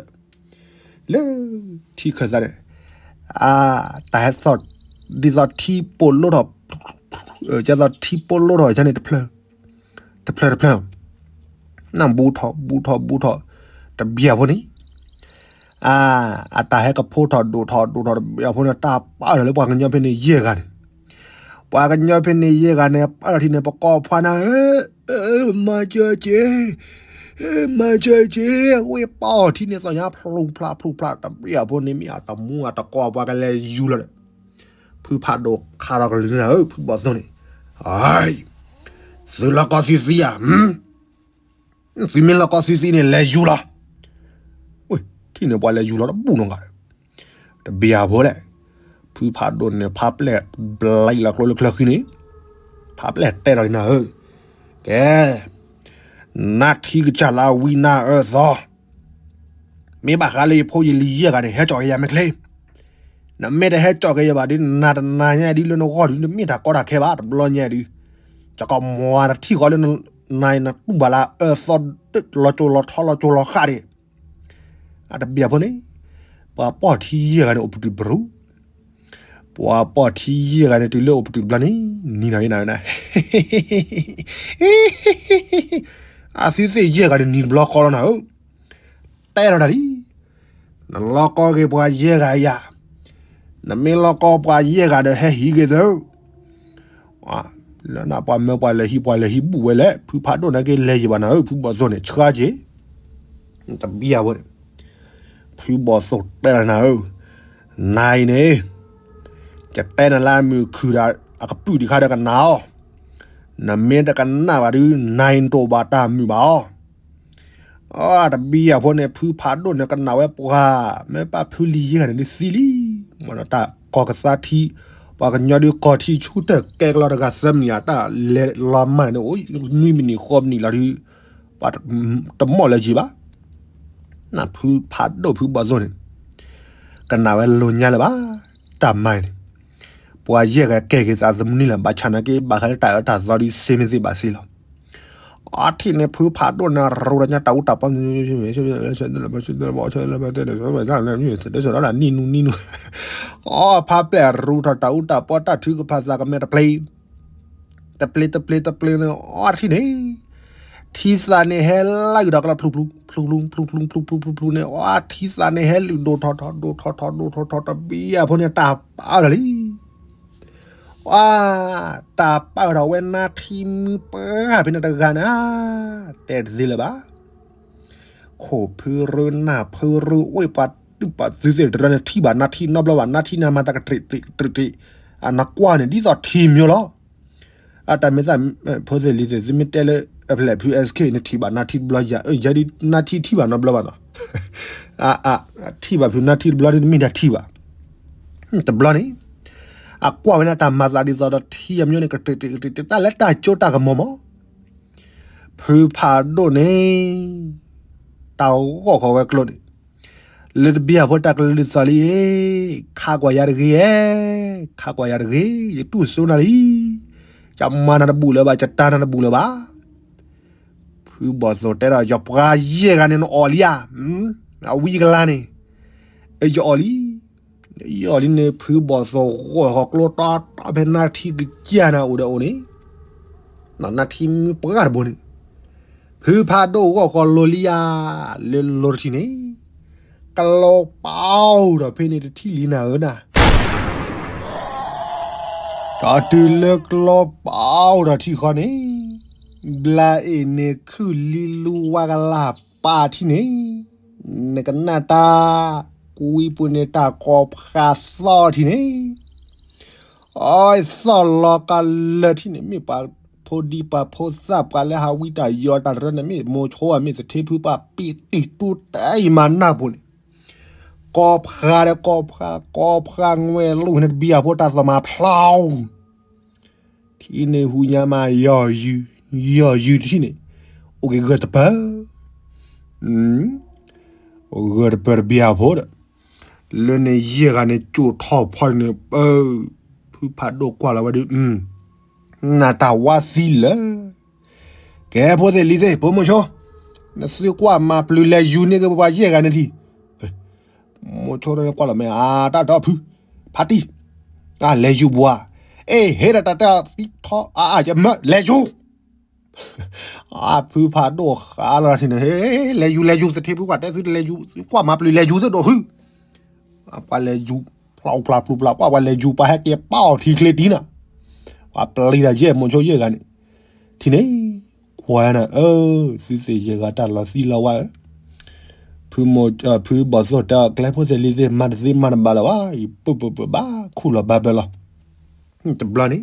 လၢထံခၢၣ်သးန့ၣ်, အ, တၢ်ဟဲသီၣ်, ဒ်သိးထံပိာ်လိထီၣ်, ကဲသိးထံပိာ်လိထီၣ်န့ၣ်တဖျၢၣ်, တဖျၢၣ်တဖျၢၣ်, နၢ်ဘူးထီၣ်ဘူးထီၣ်ဘူးထီၣ်, တဘံၣ်အဖိန့ၣ်, အ, အတၢ်ဟဲကဖိထီၣ်ဒိၣ်ထီၣ်ဒိၣ်ထီၣ်တဘံၣ်အဖိန့ၣ် တၢ်ပာ်အီၤလၢပှၤကညီဖဲန့ၣ်ယဲၢ်ဂၤန့ၣ်, ပှၤကညီဖဲန့ၣ်ယဲၢ်ဂၤန့ၣ် ပာ်လီၤထံန့ၣ် ပကိးဖှိၣ်နၤဧၢ မၤစၢၤက့ၤ, မၤစၢၤက့ၤ, ဝဲပာ်အီၤထံန့ၣ်သီၣ်ညါဖျိဖျါဖျိဖျါ တဘံၣ်အဖိန့ၣ်မ့ၢ်အတမူအတကိးပှၤကလဲၤယူၤလီၤဒီး, ဖုဖးဒိၣ်ခးထီၣ်ကလုၢ်နၤဧၢ ဖုဘီၣ်သိၣ်န့ၣ်, သုလီၢ်ကီသုသံဧါ, သုမ့ၢ်လီၢ်ကီသုသံန့ၣ် လဲၤယူၤလီၤ, ထံန့ၣ်ပှၤလဲၤယူၤလီၤတဘူၣ်နီတဂၤဒီး တဘံၣ်အဖိလဲၣ်, ဖုဖးဒိၣ်န့ၣ် ဖးပျဲၢ်ဘျါလီၤကျိလၢချၢဃံန့ၣ်, ဖးပျဲၢ်တဲထီၣ်လံနၤဧၢ, ကဲ, နါထံကစၢ်လၢဝံနၤအၢသီ, မ့ၢ်ဘၣ်ဃးလၢယဖိယလံၤယဲၢ်ဂၤန့ၣ် ဟဲကၠီၣ်က့ၤယၤမ့ၢ်ချ့, နမ့ၢ်တဟဲကၠီၣ်က့ၤယၤဘၣ်ဒီး နၤတနၤညါဒ်လၢနဂီၢ်ဒုး နမ့ၢ်တၢ်ကီတၢ်ခဲဘၣ် တဘျီညါဒုး, ကကမၤတထံၣ်ဃီလၢ နၤနတူၢ်ဘၣ်လၢအၢသီ လီၤကၠိလီၤထီလီၤကၠိလီၤဃးဒၣ် အတဘံၣ်အဖိန့ၣ်, ပှၤပီၢ်ထံယဲၢ်ဂၤန့ၣ် အိၣ်ပတုာ်ပရူၤ, ပှၤပီၢ်ထံယဲၢ်ဂၤန့ၣ် တုၤလၢအိၣ်ပတုာ်တဘျီန့ၣ် နံၤနီၤနၤ, အသုသ့ၣ်ယဲၢ်ဂၤန့ၣ် နံၤတဘျီဃီလီၤနၤဧၢ, တဲထီၣ်တၢ်လံ, နလီၢ်ကီက့ၤပှၤယဲၢ်ဂၤယၤ, နမ့ၢ်လီၢ်ကီပှၤယဲၢ်ဂၤဒီး ဟဲဟံးက့ၤသု လၢနပှၤမၢပှၤလဲၤဟံး ပှၤလဲၤဟံးဘူးဝဲလဲၣ် ဖုဖးဒိၣ်နာ်က့လဲၤယံၤဘၣ်နၤဧၢ ဖုဘီၣ်သိၣ်န့ၣ် ဆှါက့ၤ, တဘံၣ်အဝဲန့ၣ်, ဖုဘီၣ်သိၣ်တဲနၤဧၢ, နၤအံၤန့ၣ်, ယတဲနၤလၢအမုၢ်ခုၣ်ဒီး အကပုာ်ဒံးခါဒီးကနၣ်အီၤ, နမ့ၢ်တကနၣ်ဘၣ်ဒုး နၤအံၤနတအိၣ်ဘၣ်တၢ်မုာ်ဘၣ်အီၤ အတဘံၣ်အဖိန့ၣ် ဖုဖးဒိၣ်န့ၣ်ကနၣ်ဝဲပှၤ, မ့ၢ်ပာ်ဖုလံၤယဲၢ်ဂၤန့ၣ်ဒုးသံလံ, မ့ၢ်ဒီးတၢ်ကီၢ်ကသါထံ, ပှၤကညီဒုးကီၢ်ထံဆူတၢၢ်ကဲကလီၤတဂၤသၢမံးနံး အတၢ်လဲၤလီၤမၢ်န့ၣ် အိၣ်နွံမံးနံးဃိးမံးနံးလီၤဒုး, ပှၤတမီၣ်လၢၤယံၤဘၣ်, နဖုဖးဒိၣ်ဖုဘီၣ်သိၣ်န့ၣ်, ကနၣ်ဝဲလိာ်ညါလၢၤဘၣ်, တၢ်မၤအံၤန့ၣ်, ပှၤယဲၢ်ဂၤကဲက့ၤသးသမူန့ၣ်လီၤ ဘၣ်ဆၣ်နာ်က့ ဘၣ်ဃးလၢတၢ်အၢတၢ်သီဒုးစ့မ့ၢ်သ့ဘၣ်စ့လီၤ အထံၣ်န့ၣ် ဖုဖးဒိၣ်န့ၣ် ရူၤဒီးညါတၢ်အူတၢ်ပီ, နံၤနူၤနံၤနူၤ, အဖးပျဲၢ်ရူၤထီၣ်တၢ်အူတၢ်ပီ တၢ်ထုကဖၣ်သးကမဲာ်တပျ့ၤ, တပျ့ၤတပျ့ၤတပျ့ၤန့ၣ် အထံၣ်န့ၣ်, ထံသးန့ၣ်ဟဲလၢအုၣ်ဒီးကလီဖျူဖျူ, ဖျူဖျူဖျူဖျူဖျူဖျူန့ၣ် အထံသးန့ၣ် ဟဲလုၢ်ဒိၣ်ထီၣ်ထီၣ်ဒိၣ်ထီၣ်ထီၣ်ဒိၣ်ထီၣ်ထီၣ်တဘံၣ်အဖိန့ၣ် တၢ်ပာ်အၢထီၣ်လံ အ, တၢ်ပာ်ထီၣ်ဝဲနါထံမုၢ်ပှၢ်ဖဲန့ၣ်တဂၤန့ၣ်, တဲတသ့လၢၤဘၣ်. ခိၣ်ဖုရၢနၢ်ဖုရၢ အိၣ်ပှၤတုၢ်ပှၤသုးသ့ၣ်တရၢန့ၣ် ထံၣ်ဘၣ်နါထံနီတဘျီဘၣ်, နါထံန့ၣ်မၤသးကတြံးတြံးတြံးတြံး, အ နကွၢ်န့ၣ်ဒ်သိးထံမျိုးလီၤ. အတၢ်မ့ၢ်သး ဖိသ့ၣ်လံၤသ့ၣ် သုမ့ၢ်တဲလၢအဖျဲၣ်ဖု SK န့ၣ်ထံၣ်ဘၣ်နါထံတဘျီယၤ အၢ ယၤဒ်နါထံထံၣ်ဘၣ်နီတဘျီဘၣ်နီၤ. ထံၣ်ဘၣ်ဖုနါထံတဘျီဒ်တမ့ၢ်ဒၣ်ထံၣ်ဘၣ် တဘျီန့ၣ် အကွၢ်ဝဲဒၣ်တၢ်မၤသးဒ်သိးဒီးထံအမျိုးန့ၣ် ကတၢၢ်တၢၢ်တၢၢ်တၢၢ်တၢၢ်လၢတၢ်ကၠိတၢ်ကမီၤမး ဖုဖးဒိၣ်န့ၣ် တၢ်ဂီၢ်ဃီၤဝဲကျိန့ၣ် လၢတဘံၣ်အဖိတၢ်ကလုၢ်သီၣ်လံ, ခးကွၢ်ယၤတဂ့ၤဧၢ, ခးကွၢ်ယၤတဂ့ၤ, ယတူၢ်စိနၤလံ, ယမၤနၤတဘူၣ်လၢၤဘၣ်, ယတၢ်နၤတဘူၣ်လၢၤဘၣ်. ဖုဘီၣ်သိၣ်တဲဒီး ယပှၤယဲၢ်ဂၤန့ၣ်နအီၣ်လံဧါ, အဝံကလါန့ၣ်, ယအီၣ်လံ ယအီၣ်လံန့ၣ် ဖုဘီၣ်သိၣ်ဂီၢ်ဃီၤကျိတီတီဖဲနါထံကစၢ်နၤအိၣ်ဒီးအိၣ်န့ၣ်, နါထံမုၢ်ပှၢ်တဘိန့ၣ်, ဖုဖးဒိၣ်ဂီၢ်ဃီၤလိၤလံဧါ, လၢလိၤတထံၣ်န့ၣ်, ကလီပာ်အိၣ်ဒီးဖဲန့ၣ်တထံၣ်လံနၤဧၢနၤ ဒီးတုၤလၢကလီပာ်အိၣ်ဒီးထံဃီန့ၣ်, ဘျါအ့ၣ်န့ၣ်ခုၣ်လံလူဝါကလၢ်ပာ်ထံန့ၣ်, နကနၣ်တၢ်, ကွံပူၤန့ၣ်တၢ်ကိးဖးသီထံန့ၣ်, အသီၣ်လီၤကလၢထံန့ၣ် မ့ၢ်ပှၤဖိဒံပှၤဖိသၣ်ပှၤလၢဟးဝံတၢ်ယီၤတၢ်တရၢန့ၣ် မ့ၢ်မိၤဆိဧါ မ့ၢ်သထ့ဖုပှၢ်ပံာ်တံာ်တူတၢ်အံၤမၤနၢ်ပူၤန့ၣ်, ကိးဖးဒီးကိးဖး ကိးဖးငွဲၢ်လိၣ်န့ၣ်တဘံၣ်အဖိတၢ်သီၣ်မၤဖျါအူ ထံန့ၣ်ဟူညါမး ယီၢ်ယုၢ် ယီၢ်ယုၢ်တထံၣ်န့ၣ်, အိၣ်က့ၤဂၢၢ်တပၢၢ်, ဂၢၢ်တပၢၢ်တဘံၣ်အဖိဒီး, လၢန့ၣ်ယဲၢ်ဂၤန့ၣ် ကၠိၣ်ထီၣ်ဖီန့ၣ်, ဖုဖးဒိၣ်ကွၢ်လီၤဝဲဒုး, နတၢ်ဝါသံလၢာ်, ကဲဖိသ့ၣ်လံၤသ့ၣ် ဖိမိၤဆိ, နသုကွၢ်မၤပျုၤလဲၤယူၤန့ၢ်က့ၤပှၤယဲၢ်ဂၤန့ၣ်ထံၣ် မိၤဆိတကွၢ်လီၤမ့ၢ် အတၢ်ဒီဖု, ဖါတံၢ်, အလဲၤယူၤဘှါ, အ့ၣ် ဟ့ၣ်ဒီးတၢ်တၢ်သံထီ အါအါ ယမၢလဲၤယူၤ, အဖုဖးဒိၣ်ဃးလီၤထံၣ်န့ၣ် ဟ့ၣ် လဲၤယူၤလဲၤယူၤ သထ့ဖုကွၢ်တဲသုတလဲၤယူၤ သုကွၢ်မၤပျုၤလဲၤယူၤသ့ၣ်ဒိၣ်ဖု, ပှၤလဲၤယူၤ, ဖျါဖျါပျုၤပျါ ပှၤပှၤလဲၤယူၤ ပှၤဟဲက့ၤပာ်အီၤထံချ့တံၢ်နီၤ, ပှၤပျံၤတၢ်ယဲၢ်မိၤဆိယဲၢ်ဂၤန့ၣ်, ထံၣ်န့ၣ်, ကွၢ်နၤ အၢ သုသ့ၣ်ယဲၢ်ဂၤတၢ်လီၤသံလီၤဝါဧၢ, ဖုဘီၣ်သိၣ်တဲအီၤ ကျဲဖိသ့ၣ်လံၤသ့ၣ် မၤတသ့မၤတဘၣ်လၢၤဘၣ်, ယပၢၢ်ပၢၢ်ပၢၢ်ဘၣ်ခူၣ်လီၤဘၣ်ဘၢလီၤ, တဘျီန့ၣ်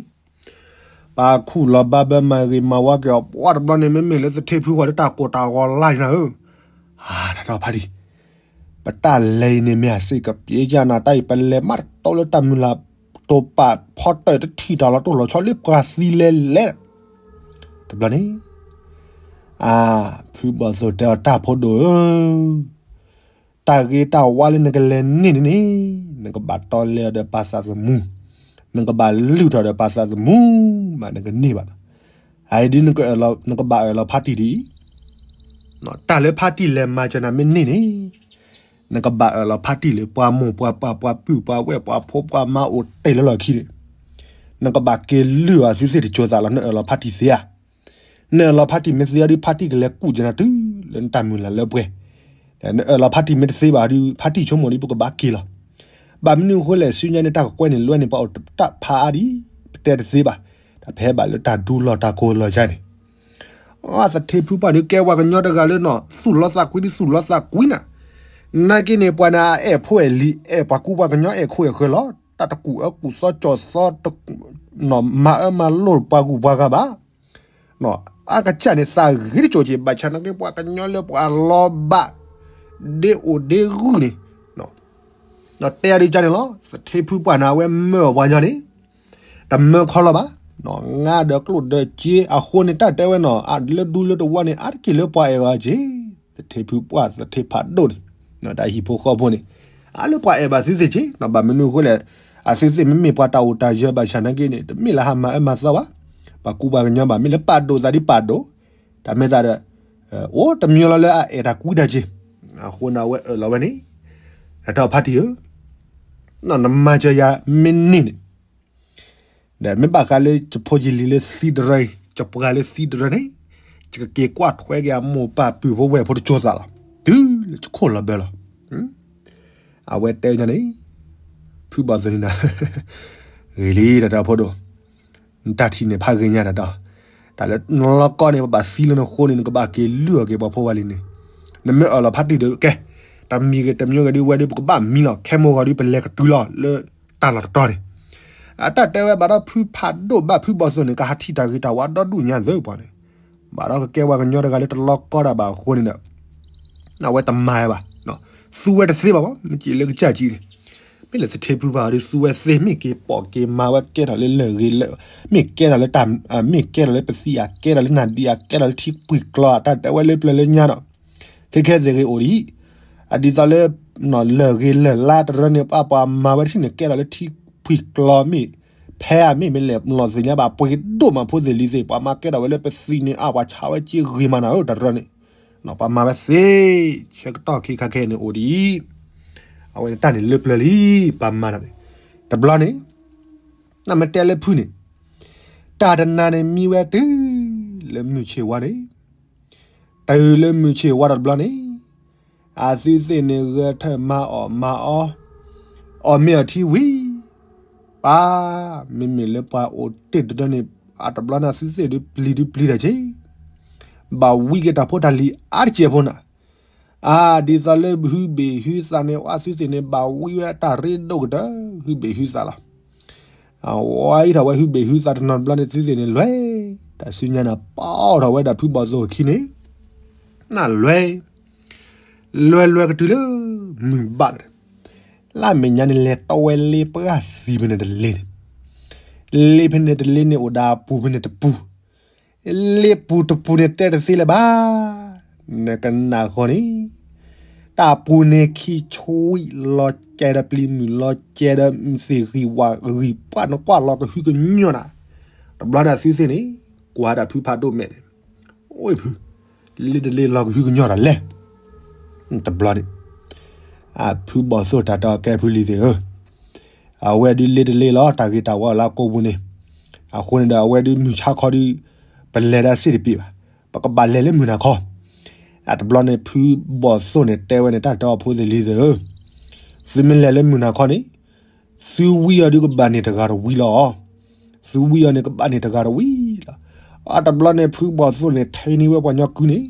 ပှၤခူၣ်လီၤဘၣ်ဘၢမၤဂ့ၤမၤဝါက့ၤအီၤ ပှၤတဘျီန့ၣ် မ့မ့ၢ်လၢသထ့ဖုဝဲလၢတၢ်ကိၢ်တၢ်ဂီၤလၢ်နၤဧၢ, အတၢ်ဖါတံၢ်, ပတၢ်လဲၤအံၤန့ၣ်မ့ၢ်အစ့ၢ်ကပျ့ကနၤ တၢ်အံၤပလဲၤမးတတီလၢတၢ်မုၢ်လၢ်တိာ်ပာ်ဖီတၢၢ်တထံၣ်တၢ်လီၤတိၢ်လီၤဆီလၢပှၤသံလဲၤလဲၤ, တဘျီန့ၣ် အဖုဘီၣ်သိၣ်တဲအီၤ တၢ်ဖိဒိၣ်ဧၢ တၢ်ဂ့ၤတၢ်ဝါလၢနကလဲၤန့ၢ်န့ၣ်န့ၣ်, နကဘၣ်တီလဲၤအီၤဒီးပှၤသးသမူ, နကဘၣ်လုၢ်ထီၣ်ဒီးပှၤသးသမူ, မးနကန့ၢ်ဘၣ်လီၤ. အအံၤဒ်နကဘၣ်အၢၣ်လီၤဖါတံၢ်ဒ်အံၤ, တၢ်လၢဖါတံၢ်လဲၤမၤစၢၤနၤမ့ၢ်န့ၢ်န့ၣ်, နကဘၣ်အၢၣ်လီၤဖါတံၢ်လၢပှၤမိၢ်ပှၤပၢ်ပှၤပုၢ်ပှၤဝဲၢ်ပှၤဖိပှၤမါအိၣ်တ့ၢ်လၢလီၢ်ခံန့ၣ်, နကဘၣ်က့ၤလုၢ်အီၤသုသ့ၣ်တစိၤသးလီၤ နအၢၣ်လီၤဖါတံၢ်သ့ဧါ. နအၢၣ်လီၤဖါတံၢ်မ့ၢ်သ့အီၤဒီး ဖါတံၢ်ကလဲၤကူၣ်က့ၤနၤတုၤလၢနတၢ်မုၢ်လၢ်လၢပှဲၤ, နအၢၣ်လီၤဖါတံၢ်မ့ၢ်တသ့ဘၣ်ဒီး ဖါတံၢ်ဆိကမိၣ်ဒီး ပကဘၣ်က့ၤလီၤ. ဘၣ်မနုၤအဃိလဲၣ် ဆူညါန့ၣ် တၢ်ကကွဲးန့ၣ်လွဲန့ၣ် ပှၤအိၣ်တၢ်ဖးအါဒံး ပတဲတသ့ဘၣ်, တၢ်ဖဲဘၣ်လၢတၢ်ဒူလီၢ်တၢ်ကိၢ်လီၢ်ယါန့ၣ် အသထ့ဖုပှၢ်ဒုးကဲပှၤကညီတဂၤလၢနီၤ သူၣ်လီသးကွံဒုးသူၣ်လီသးကွံနၤ, နာ်က့န့ၣ် ပှၤန့ၣ်အအဲၣ်ဖိအဲၣ်လံၤ အဲၣ်ပှၤကူပှၤကညီအဲၣ်ခိၣ်အဲၣ်ဃၢၤလီၤ. တၢ်တကူၣ်အၢကူၣ်သီကၠီၣ်သီ မၤအၢမၤလိပှၤဂုၤပှၤဂၤဘၣ်. အကစၢ်န့ၣ်သးဂ့ၤတကၠိၤက့ၤ ဘၣ်ဆၣ်နာ်က့ပှၤကညီလၢပှၤလီၤဘၣ် ဒ့အိၣ်ဒ့ဂုၢ်န့ၣ် တဲအီၤဒ်န့ၣ်လီၤ. သထ့ဖုပှၢ်န့ၣ် အဝဲမၢအီၣ်ပှၤကညီန့ၣ် တမၢခီလီၤဘၣ်. ငါဒီးကျိၣ်ဒီးစ့အဃိန့ၣ် တၢ်တဲဝဲနီၤ အလၢဒူလၢတဝီန့ၣ် အါတက့ၢ်လၢပှၤအဲၣ်ဘၣ်က့ၤ သထ့ဖုပှၢ်သထ့ဖးဒိၣ်န့ၣ် တၢ်ဟံၣ်ဖိဃီဖိန့ၣ် အါလၢပှၤအဲၣ်ဘၣ်သုသ့ၣ်က့ၤ ဘၣ်မနုၤအဃိလဲၣ် အသုသ့ၣ်မ့မ့ၢ်ပှၤတၢ်အိၣ်တၢ်ယၢၤဘၣ်ဆၣ်နာ်က့န့ၣ် တမ့ၢ်လၢဟးမၤအၢမၤသီဘၣ်. ပှၤကူပှၤကညီဘၣ် မ့ၢ်လၢပာ်ဒိၣ်သးဒ်ပာ်ဒိၣ် တၢ်မ့ၢ်သးဒီး အိၣ်တမံၤလီၤလၢအအဲၣ်တၢ်ကူတၢ်စ့ၢ် အဃိန့ၣ် အဝဲအၢၣ်လီၤဝဲန့ၣ် တၢ်ဖါတံၢ်ဧၢ နမၤစၢၤယၤမ့ၢ်န့ၢ်န့ၣ် ဒီးမ့ၢ်ဘၣ်ဃးလၢယဖိယလံၤလၢသံတရၢအံၤ ယပှၤလၢသံတရၢန့ၣ် ယကက့ၤကွၢ်ထွဲက့ၤအမိၢ်ပၢ်ပုၢ်ဖိဝဲၢ်ဖိတစိၤသးလီၤ တုၤလၢယခိၣ်လီၤဘၢလီၤ. အဝဲတဲန့ၣ် ဖုဘၣ်သ့ၣ်န့ၣ် ဂ့ၤလံတၢ်တၢ်ဖိဒိၣ် နတၢ်ထံၣ်န့ၣ်ဖးဂ့ၤညါတၢ်ဒီး တၢ်လၢနလီၤကီန့ၣ် ပဘၣ်သံလၢနဃိန့ၣ် နကဘၣ်က့ၤလုၢ်အီၣ်က့ၤပှၤဖိဝဲလံန့ၣ် နမ့ၢ်အၢၣ်လီၤဖါတံၢ်ဒီးကဲ တမံၤဂ့ၤတမံၤဂ့ၤဒ်ဝဲဒ်ပကဘၣ်မံလီၤ ခဲမိၢ်ဂီၤဒ်ပလဲၤကတုၤလီၤလၢတၢ်လီၢ်တတီၤန့ၣ် အတၢ်တဲဝဲဘၣ်ဒီးဖုဖးဒိၣ်ဘၣ်ဖုဘီၣ်သိၣ်န့ၣ် ကဟးထံၣ်တၢ်ဂ့ၤတၢ်ဝါဒီဒူၣ်ညါသ့ၣ်ပှၤန့ၣ်, ဘၣ်ဒီးကကဲပှၤကညီတဂၤလၢတလီၤကီတၢ်ဘၣ်အဃိန့ၣ်ဒီး အဝဲတမၤဘၣ်. သူဝဲတသ့ဘၣ်မး မ့ၢ်က့ၤလၢကစၢ်ကံန့ၣ်, မ့ၢ်လၢသထ့ဖုပှၢ်ဒီးသူဝဲသ့ မ့ၢ်က့ၤပိာ်က့ၤမၤဝဲကဲထီၣ်လၢလၢၢ်ဂ့ၤလၢၢ်, မ့ၢ်ကဲထီၣ်လၢတၢ်, မ့ၢ်ကဲထီၣ်လၢပသံၣ်ဧါ, ကဲထီၣ်လၢနၢ်ဒံဧါ, ကဲထီၣ်လၢထံပှံၤကျီဧါ, တၢ်တဲဝဲလၢပျၢၤလၢညါနီၤ, ခဲခဲသ့ၣ်ဂ့ၤအိၣ်ဒ်အံၤ, အဒ်သိးလၢ လၢၢ်ဂ့ၤလၢၢ်လါတရၢန့ၣ် ပှၤပှၤမၤဝဲတထံၣ်န့ၣ် ကဲထီၣ်လၢထံပှံၤကျီမ့ၢ်ဖဲဧါ မ့ၢ်မ့ၢ်လဲၣ် လီၤသ့ၣ်ညါဘၣ် ပှ့ၤဒိၣ်မးဖိသ့ၣ်လံၤသ့ၣ် ပှၤမၤကဲထီၣ်ဝဲလၢပသံၣ်န့ၣ်အါ ပှၤဆါဝဲက့ဂ့ၤမးနၤဧၢ တရၢန့ၣ်, ပှၤမၤဝဲသ့ ဆၢကတီၢ်ခံခါခဲအံၤန့ၣ်အိၣ်ဒ်အံၤ, အဝဲန့ၣ်တၢ်န့ၣ်လၢပျၢၤလံ ပှၤမၤတၢ်န့ၣ်, တဘျီန့ၣ် နမ့ၢ်တဲလၢဖုန့ၣ်, တၢ်တနၤန့ၣ်မံဝဲတုၤ လၢမုၢ်ဆ့ၣ်ဝါန့ၣ်, တုၤလၢမုၢ်ဆ့ၣ်ဝါဒီးတဘျီန့ၣ်, အသုသ့ၣ်န့ၣ်ဂဲၤထၢၣ်မၤအီၣ်မၤအီ, အီၣ်မ့ၤအီထံဝံၤ, ပၢ်, မ့မ့ၢ်လၢပှၤအိၣ်တ့ၢ်တဒၢန့ၣ်, အတဘျီန့ၣ်အသုသ့ၣ်ဒုးပျံၤဒုးပျံၤတၢ်က့ၤ, ဘၣ်ဝံက့ၤတၢ်ဖိတၢ်လံၤအါတကဲးဖိနၤ, အဒ်သိးလၢဟုဘ့ၣ်ဟုသးန့ၣ် အသုသ့ၣ်န့ၣ် ဘၣ်ဝံဝဲတၢ်ရ့ဒိၣ်ကတၢၢ် ဟုဘ့ၣ်ဟုသးလီၤ. အဝဲအံၤထီၣ်ဝဲဟုဘ့ၣ်ဟုသးတနီၤတဘျီန့ၣ် သုသ့ၣ်န့ၣ်လွဲၢ်, တၢ်စုညါန့ၣ် ပီထီၣ်ဝဲဒၣ်ဖုဘီၣ်သိၣ်အခံန့ၣ်, နလွဲၢ်, လွဲၢ်လွဲၢ်ကတုၤလၢ မုၢ်ဘၣ်လီၤ, လၢမဲာ်ညါန့ၣ် လဲၤတီဝဲလ့ပှၢ်သံဖဲန့ၣ်တလ့န့ၣ်, လ့ဖဲန့ၣ်တလ့န့ၣ်အိၣ်ဒီးအပူၤဖဲန့ၣ်တပူၤ လ့ပူၤတပူၤန့ၣ်တဲတသ့လၢၤဘၣ်. နကနၣ်ဃီန့ၣ်, တၢ်ပူၤန့ၣ်ခံဆွံလီၤကဲဒီးပျံၤမုၢ်လီၤကဲဒီးသ့ၣ်ဂံၢ်ဝၣ်ဂံၢ်ပှၢ်နကွၢ်လီၤကဟုကညီၢ်နၤ, တဘျီန့ၣ်အသုသ့ၣ်န့ၣ်, ကွၢ်ဒၣ်ဖုဖးဒိၣ်မဲာ်န့ၣ်, အိၣ်ဖု, လ့တလ့လီၤကဟုကညီၢ်တၢ်လဲၣ်. တဘျီန့ၣ်, အဖုဘီၣ်သိၣ်တၢ်တီကဲဖုလံၤသ့ၣ်ဧၢ, အဝဲဒုးလ့တလ့လီၤ တၢ်ဂ့ၤတၢ်ဝါလၢအကိာ်ပူၤန့ၣ်, အဃိန့ၣ်ဒီးအဝဲဒုးမုၢ်ဆါခီဒုး, ပလဲၤဒၣ်စ့ၢ်တပ့ၤဘၣ်, ပကဘၣ်လဲၤလၢမုၢ်နၤခီ, အတဘျီန့ၣ်ဖုဘီၣ်သိၣ်န့ၣ်တဲဝဲန့ၣ် တၢ်တီအဖိသ့ၣ်လံၤသ့ၣ်ဧၢ, သုမ့ၢ်လဲၤလၢမုၢ်နၤခီန့ၣ်, သုဝံအီၤဒုးကဘၣ်န့ၢ်တဂၤတဝံလီၤ. သုဝံအီၤန့ၣ်ကဘၣ်န့ၢ်တဂၤတဝံလီၤ. အတဘျီန့ၣ် ဖုဘီၣ်သိၣ်န့ၣ် ထ့န့ၢ်ဝဲပှၤညီကုန့ၣ်,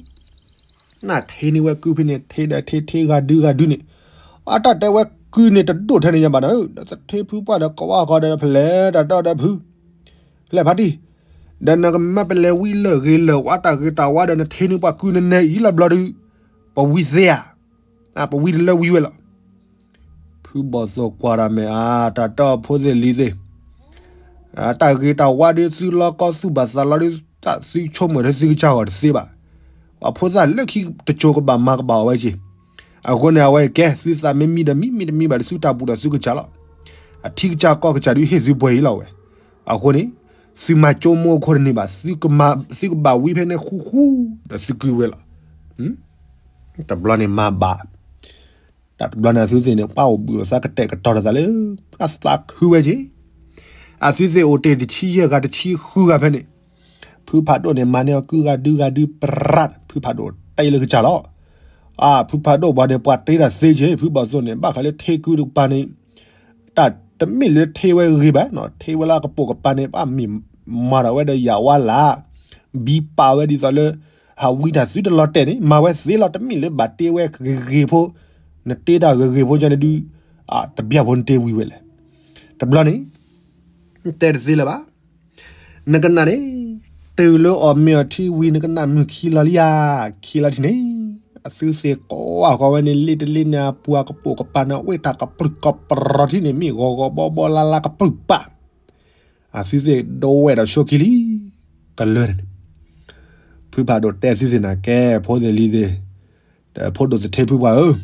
နထ့န့ၢ်ဝဲကုဖဲန့ၣ် ထ့ဒီးထ့ ထ့ဂၤဒုဂၤဒုန့ၣ်, အတၢ်တဲဝဲကုန့ၣ်တဒိၣ်ထဲန့ၣ်ညါဘၣ်ဒီး ဒီးသထ့ဖုပှၢ်ဒီးကဝၢ်ဃီဒီးဖဲလဲၣ်တၢ်တီဒီးဖု ဖဲလဲၣ်ဖါတံၢ်, ဒီးနကမၢပလဲၤဝံလၢၢ်ဂ့ၤလၢၢ်ဝါတၢ်ဂ့ၤတၢ်ဝါဒီး နထ့န့ၢ်ပှၤကုနနဲအံၤလီၤဘျီဒုး, ပဝံသ့ဧါ, ပဝံတလၢဝံဝဲလီၤ. ဖုဘီၣ်သိၣ်ကွၢ်တၢ်မဲာ်အါ တၢ်တီဖိသ့ၣ်လံၤသ့ၣ်, တၢ်ဂ့ၤတၢ်ဝါဒုး သုလီၢ်ကီၢ်သူၣ်ဘၣ်သးလီၤဒုး တၢ်သုဆိကမိၣ်ထဲသုကစၢ်ဂီၢ်တသ့ဘၣ်. ပှၤဖိသၣ်လၢခံတစိၤကဘၣ်မၤကဘၣ်အီၤဝဲက့ၤ, အဃိန့ၣ် အဝဲကဲ သုသးမ့ၢ်မံဒီးမံ မံတမံဘၣ်ဒီး သုတၢ်ဘူၣ်ဒီးသုကစၢ်လီၤ. အထံကစၢ်ကီၢ်ကစၢ်ဒုးဟ့ၣ်သုပှဲၤအံၤလီၤဝဲ. အဃိန့ၣ် သုမၤကၠိမိၢ်အခိၣ်တန့ၢ်ဘၣ်, သုကဘၣ်ဝံဖဲန့ၣ်ဃူဃူ ဒီးသုကုဝဲလီၤ. တဘျီန့ၣ်မၤဘၣ် တၢ်တဘျီန့ၣ် အသုသ့ၣ်န့ၣ် ပှၤအိၣ်ဘှံးအိၣ်သါကတဲာ်ကတီၤတၢ်သးလၢ အသးခုဝဲက့ၤ, အသုသ့ၣ်အိၣ်တ့ၢ်တဆံယဲၢ်ဂၤတဆံဃုဂၤဖဲန့ၣ်, ဖုဖးဒိၣ်န့ၣ် မၤန့ၢ်အီၤကုဂၤဒုဂၤဒုပြး ဖုဖးဒိၣ်တဲလၢကစၢ်လီၤ. အါ ဖုဖးဒိၣ်ပှၤန့ၣ် ပှၤတ့တၢ်သ့က့ၤ ဖုဘီၣ်သိၣ်န့ၣ် ဘၣ်ဃးလၢထ့ကုတကပၤန့ၣ်, တၢ်တမ့ၢ်လၢထ့ဝဲဂ့ၤဘၣ်နီၤ, ထ့ဝဲလၢအကပိာ်ကပၤန့ၣ် ဘၣ်မ့ၢ်မၤထီၣ်ဝဲဒီးယၤဝါလၢ် ဘံပာ်ဝဲဒ်သိးလၢ ဟးဝံတၢ်သုတလီၤတဲာ်န့ၣ် မၤဝဲသ့လီၤ. တမ့ၢ်လၢဘၣ်တ့ဝဲဂ့ၤဂ့ၤဖိ, နတ့တၢ်ဂ့ၤဂ့ၤဖိကန့ၣ်ဒုး, တဘျီဖိနတ့ဝံၤဝဲလဲၣ်. တဘျီန့ၣ် တဲတသ့လၢၤဘၣ်. နကနၣ်န့ၣ်, တုၤလၢအီၣ်မ့ၤအီထံဝံၤ နကနၣ်မုၢ်ခံလီၤလံဧါ, ခံလီၤထံၣ်န့ၣ်, အသုသ့ၣ်ကွၢ်ဃီဝဲန့ၣ် လ့တလ့န့ၣ် အပူၤအကပိာ်ကပၤန့ၣ် အဝဲတၢ်ကပြုၢ်ကပြီၤထံၣ်န့ၣ် မ့ၢ်ဂီၤဂီၤဘီဘီလါလါကပြုၢ်ပာ် အသုသ့ၣ်ဒိဝဲဒီးဆိခံလံ, ကလၢာ်န့ၣ်, ဖုဖးဒိၣ်တဲသုသ့ၣ်နၤကဲ ဖိသ့ၣ်လံၤသ့ၣ်, ဒီးဖိဒိၣ်သထ့ဖုပှၢ်ဧၢ,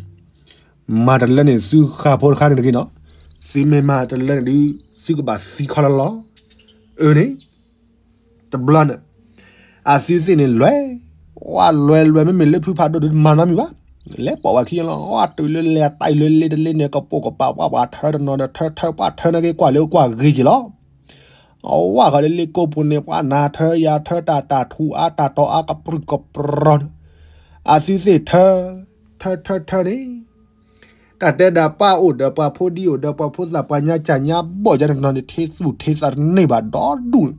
မၤတလၢန့ၣ် သုဃၣ်ဖိတခါန့ၣ်တဂ့ၤနီၤ, သုမ့ၢ်မၤတလၢန့ၣ်ဒုး သုကဘၣ်သံခီလီၤလီၤ. အၢန့ၣ်, တဘျီန့ၣ်, အသုသ့ၣ်န့ၣ်လွဲၢ်, ဝဲလွဲၢ်လွဲၢ် မ့မ့ၢ်လၢဖုဖးဒိၣ်ဒုးတမၤနီတမံၤဘၣ်, လဲၤပိာ်ဝဲခံလီၤ, ဝဲတုၤလၢလဲၤတၢ်အံၤလၢလ့တလ့န့ၣ် ကပိာ်ကပၤ ပှၤပှၤထၢတနီၤဒီးထၢထၢပှၤထၢန့ၢ်က့ၤ ကွၢ်လၢကွၢ်ဂ့ၤက့ၤလီၤ. အဝဲဃီလၢလ့ကိးပူၤန့ၣ် ပှၤနၤထၢယၤထၢ တၢ်တၢ်ထူးအါ တၢ်တီၤအါ ကပြုၢ်ကပြီၤန့ၣ်, အသုသ့ၣ်ထၢ, ထၢထၢထၢန့ၣ်, တၢ်တဲဒၣ်ပၢ်အိၣ်ဒီးပှၤဖိဒံအိၣ်ဒီးပှၤဖိသၣ်ပှၤညါ ကၢ်ညါဘီၣ်ယါန့ၣ်တနီၤန့ၣ် ထ့သူၣ်ထ့သးတန့ၢ်ဘၣ်ဒီဒူၣ်,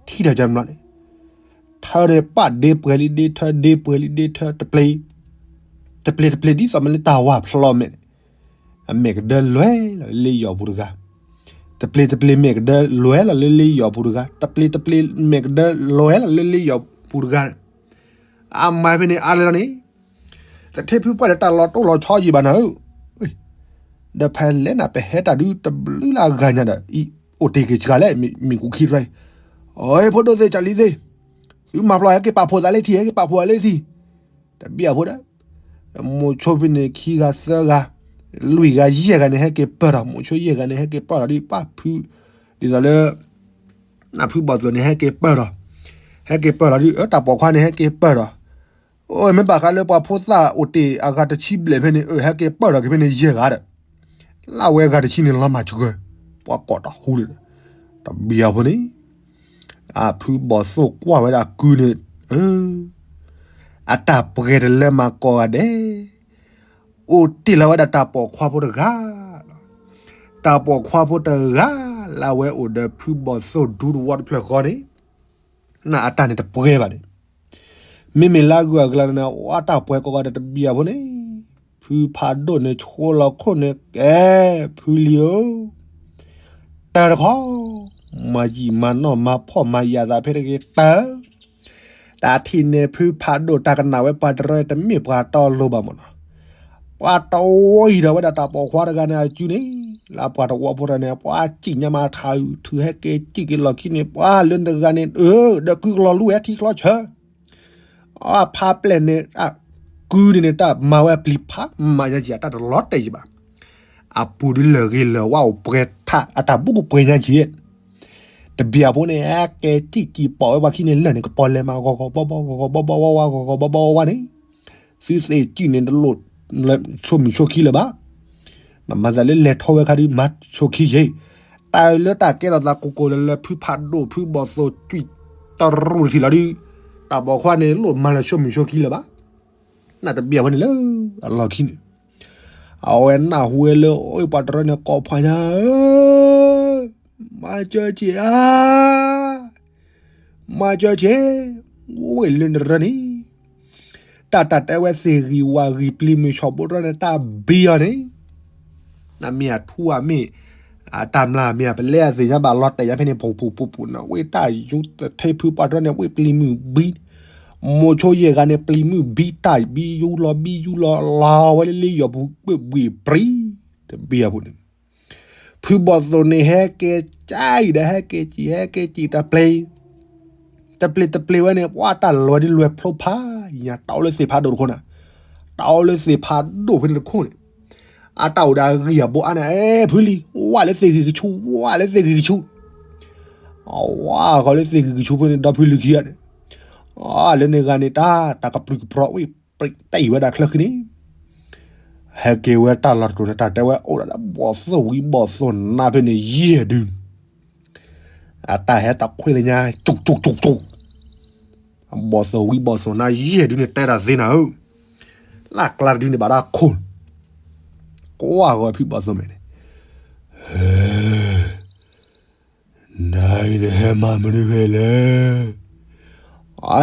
ထံၣ်တၢ်ကၢန့ၣ်ဘျီန့ၣ်, ထၢန့ၣ်ပၢ်ဒ့ပှဲၤလံဒ့ထၢ ဒ့ပှဲၤလံဒ့ထၢ တပျ့ၤ, တပျ့ၤတပျ့ၤဒ်သိးမ့ၢ်လၢတၢ်ဝၢ်ဖျီမဲာ်န့ၣ်, အမဲာ်ကဒၢလွဲၢ်လၢလ့ယီၤပူၤတဂၤ, တပျ့ၤတပျ့ၤမဲာ်ကဒၢလွဲလီၤလၢလ့ယီၤပူၤတဂၤ, တပျ့ၤတပျ့ၤမဲာ်ကဒၢလွဲလီၤလၢလ့ယီၤပူၤတဂၤန့ၣ်, အမၤဖဲန့ၣ်အါလၢလီၤန့ၣ်, တထံၣ်ဖုပှၢ်ဒီးတၢ်လီၤတိၢ်လီၤဆီယံာ်ဘၣ်နၤဧၢ, ဒီးဖဲလဲၣ်နၤ ပဟဲတၢ်ဒုးတဘျုးလၢအဂၤညါဒီး အံၤအိၣ်တ့ၢ်က့ၤစှၤလဲၣ် မ့ၢ်ကူးခံတရၢအံၤ, အိ ဖိဒိၣ်သ့ၣ်ကၢ်လံသ့ၣ်, သုမၤပျီဟဲက့ၤပာ်ဖှိၣ်သးလၢထံ ဟဲက့ၤပာ်ဖှိၣ်သးလၢထံ, တဘံၣ်အဖိဒီး မိၤဆိဖဲန့ၣ်ခံဂၤသၢဂၤ, လွံၢ်ဂၤယဲၢ်ဂၤန့ၣ် ဟဲက့ၤပၢၢ်ထီၣ်, မိၤဆိယဲၢ်ဂၤန့ၣ်ဟဲက့ၤပၢၢ်ထီၣ်ဒ်ပၢ်ဖု, ဒ်သိးလၢ နၢ်ဖုဘီၣ်သိၣ်န့ၣ် ဟဲက့ၤပၢၢ်ထီၣ်, ဟဲက့ၤပၢၢ်ထီၣ်ဒ်အတၢ်ပိာ်ခွါန့ၣ် ဟဲက့ၤပၢၢ်ထီၣ်, အိမ့ၢ်ဘၣ်ဃးလၢပှၤဖိသၣ်အိၣ်တ့ၢ်အဂၤတဆံဘျဲၣ်ဖဲန့ၣ် အဟဲက့ၤပၢၢ်ထီၣ်က့ၤဖဲန့ၣ်ယဲၢ်ဂၤဒီး လၢဝဲအဂၤတဆံန့ၣ် လီၤမၢ်စှၤ, ပှၤကိးတၢ်ဟူလၢာ်ဒီး, တဘံၣ်အဖိန့ၣ် အဖုဘီၣ်သိၣ်ကွၢ်ဝဲဒၣ်ကုန့ၣ်, အတၢ်ပှဲၤတလၢမၤကိးဂၤဒဲး, အိၣ်တ့ၢ်လီၤဝဲဒၣ်တၢ်ပိာ်ခွါဖိတဂၤလီၤ. တၢ်ပိာ်ခွါဖိတဂၤလၢအဝဲအိၣ်ဒီးဖုဘီၣ်သိၣ်ဒူတဝီတဖျၢၣ်ဃီန့ၣ်, နအတၢ်န့ၣ်တပှဲၤဘၣ်န့ၣ်, မ့မ့ၢ်လၢအဂုၤအဂၤန့ၣ် အတၢ်ပှဲၤကိးဂၤဒဲးတဘံၣ်အဖိန့ၣ်, ဖုဖးဒိၣ်န့ၣ်ဆိလီၤခိၣ်န့ၣ်ကဲ, ဖုလံၤဧၢ, တၢ်တခီ, မၤယံာ်မၤနီၢ်မၤဖှီၣ်မၤယာ်သးဖဲတဂ့ၤတၢ်, တၢ်ထံၣ်န့ၣ်ဖုဖးဒိၣ်တၢ်ကနၣ်ဝဲပှၤတရၢတမ့ၢ်ပှၤတီလိၤဘၣ်မၢ်နီၤ, ပှၤတဝီအံၤဒီးဝဲဒၣ်တၢ်ပိာ်ခွါတဂၤန့ၣ်အစုန့ၣ်, လၢပှၤတဝီဖိတဂၤန့ၣ် ပှၤစံၣ်ညါမၤထးအုးထုးဟဲက့ၤစံၣ်က့ၤလီၢ်ခံန့ၣ် ပှၤလၢနတဂၤန့ၣ် ဒီးကုကလီၤလူဝဲထံချီဆၢ အဖးပျဲၢ်န့ၣ် ကုန့ၣ်န့ၣ် တၢ်မၤဝဲပျံၤဖးမၤညါက့ၤ အတၢ်တလီၤတဲာ်ယံၤဘၣ်. အပူၤဒ်လၢၢ်ဂ့ၤလၢၢ်ဝါအိၣ်ပှဲၤထး အတၢ်ဘူးကပှဲၤညါက့ၤ တဘံၣ်အဖိန့ၣ် ဟဲက့ၤစံၣ်က့ၤပိာ်ဝဲပှၤခံန့ၣ်လၢာ်န့ၣ် ကပီၤလဲၤမး ဂီၤဂီၤဘီဘီ ဂီၤဂီၤဘီဘီဝါဝါ ဂီၤဂီၤဘီဘီဝါဝါန့ၣ် သုသ့ၣ်စံၣ်န့ၣ် တလိၣ်လၢဆိမိၣ်ဆိခံလၢၤဘၣ်. နမၤသးလၢလဲၤထီၣ်ဝဲခါဒ်မၤဆိခံယဲၢ် တၢ်လၢတၢ်ကဲထီၣ်သးကိၢ်ကိၢ်လၢလၢ ဖုဖးဒိၣ်ဖုဘီၣ်သိၣ်ကွံာ်တရူးတထံၣ်လီၤဒုး တၢ်ပိာ်ခွါန့ၣ် လိၣ်မၤလၢဆိမိၣ်ဆိခံလၢၤဘၣ်. နတဘံၣ်အဖိန့ၣ်လၢအလီၢ်ခံန့ၣ် အဝဲနၢ်ဟူဝဲလၢ အိၣ်ပှၤတရၢန့ၣ် ကိးဖးညါဧၢ မၤစၢၤက့ၤဧါ မၤစၢၤက့ၤ အိၣ်လၢနရၢန့ၣ် တၢ်တၢ်တဲဝဲသ့ၣ်ဂံၢ်ဝၣ်ဂံၢ်ပျံၤမုၢ်ဆီၣ်ဘိတရၢန့ၣ် တၢ်ဘံၣ်အီၤန့ၣ် နမ့ၢ်အထူအမ့ၢ် အတၢ်မျၢ်မ့ၢ်အပလဲအသ့ၣ်ညါဘၣ်လီၤတဲာ်ညါဖဲန့ၣ် ပူၤပူၤပူၤပူၤန့ၣ် ဝဲတၢ်ယူၤတထံဖုပှၤတရၢန့ၣ် ဝဲပျံၤမုၢ်ဘံၣ် မိၤဆိယဲၢ်ဂၤန့ၣ် ပျံၤမုၢ်ဘံၣ် တၢ်ဘံၣ်ယူၤလီၤဘံၣ်ယူၤလီၤ လီၤဝဲလၢလ့ယီၤပူၤ ဘှံးဘှံးပြံ တဘံၣ်အပူၤန့ၣ် ဖုဘီၣ်သိၣ်န့ၣ် ဟဲက့ၤကၠီဒီး ဟဲက့ၤစံၣ် ဟဲက့ၤစံၣ်တပျ့ၤ တပျ့ၤတပျ့ၤဝဲန့ၣ် ပှၤတၢ်လဲၤဝဲဒ်လဲၤဖျိဖးညါ တၢ်အိၣ်လၢသ့ၣ်ဖးဒိၣ်တခိၣ်န့ၣ် တၢ်အိၣ်လၢသ့ၣ်ဖးဒိၣ်ဖဲန့ၣ်တခိၣ်န့ၣ် အတၢ်အိၣ်ဒီးအဂံၢ်အဘါန့ၣ် အဲ ဖုလံၤ ဝၢ်လၢသ့ၣ်ဂံၢ်ကဆူ ဝၢ်လၢသ့ၣ်ဂံၢ်ကဆူ ဝၢ်ဃီလၢသ့ၣ်ဂံၢ်ကဆူဖဲန့ၣ် ဒီဖုလံၤခံဂၤန့ၣ် လၢန့ၣ်ဂၤန့ၣ် တၢ် တၢ်ကပြုၢ်ကပြီၤဝဲ တၢ်အံၤဝဲဒၣ်ချၢဃံန့ၣ် ဟဲက့ၤဝဲတၢ်လီၢ်တတီၤန့ၣ် တၢ်တဲဝဲအိၣ်ဒၣ်လၢဘီၣ်သိၣ်ဝံၤဘီၣ်သိၣ်နါဖဲန့ၣ်ယဲၢ်ဒု အတၢ်ဟဲတၢ်ခွဲးလၢညါ ကၠူၣ်ကၠူၣ်ကၠူၣ်ကၠူၣ် ဘီၣ်သိၣ်ဝံၤဘီၣ်သိၣ်နါယဲၢ်ဒုန့ၣ် တဲတၢ်သ့နၤဧၢ လၢကျါတဒုန့ၣ်ဘၣ်တၢ်ခိၣ် ကွၢ်ဂီၤဖံးဘီၣ်သိၣ်မဲာ်န့ၣ် နၤအံၤနဟဲမၤမနုၤဖဲလဲၣ် အ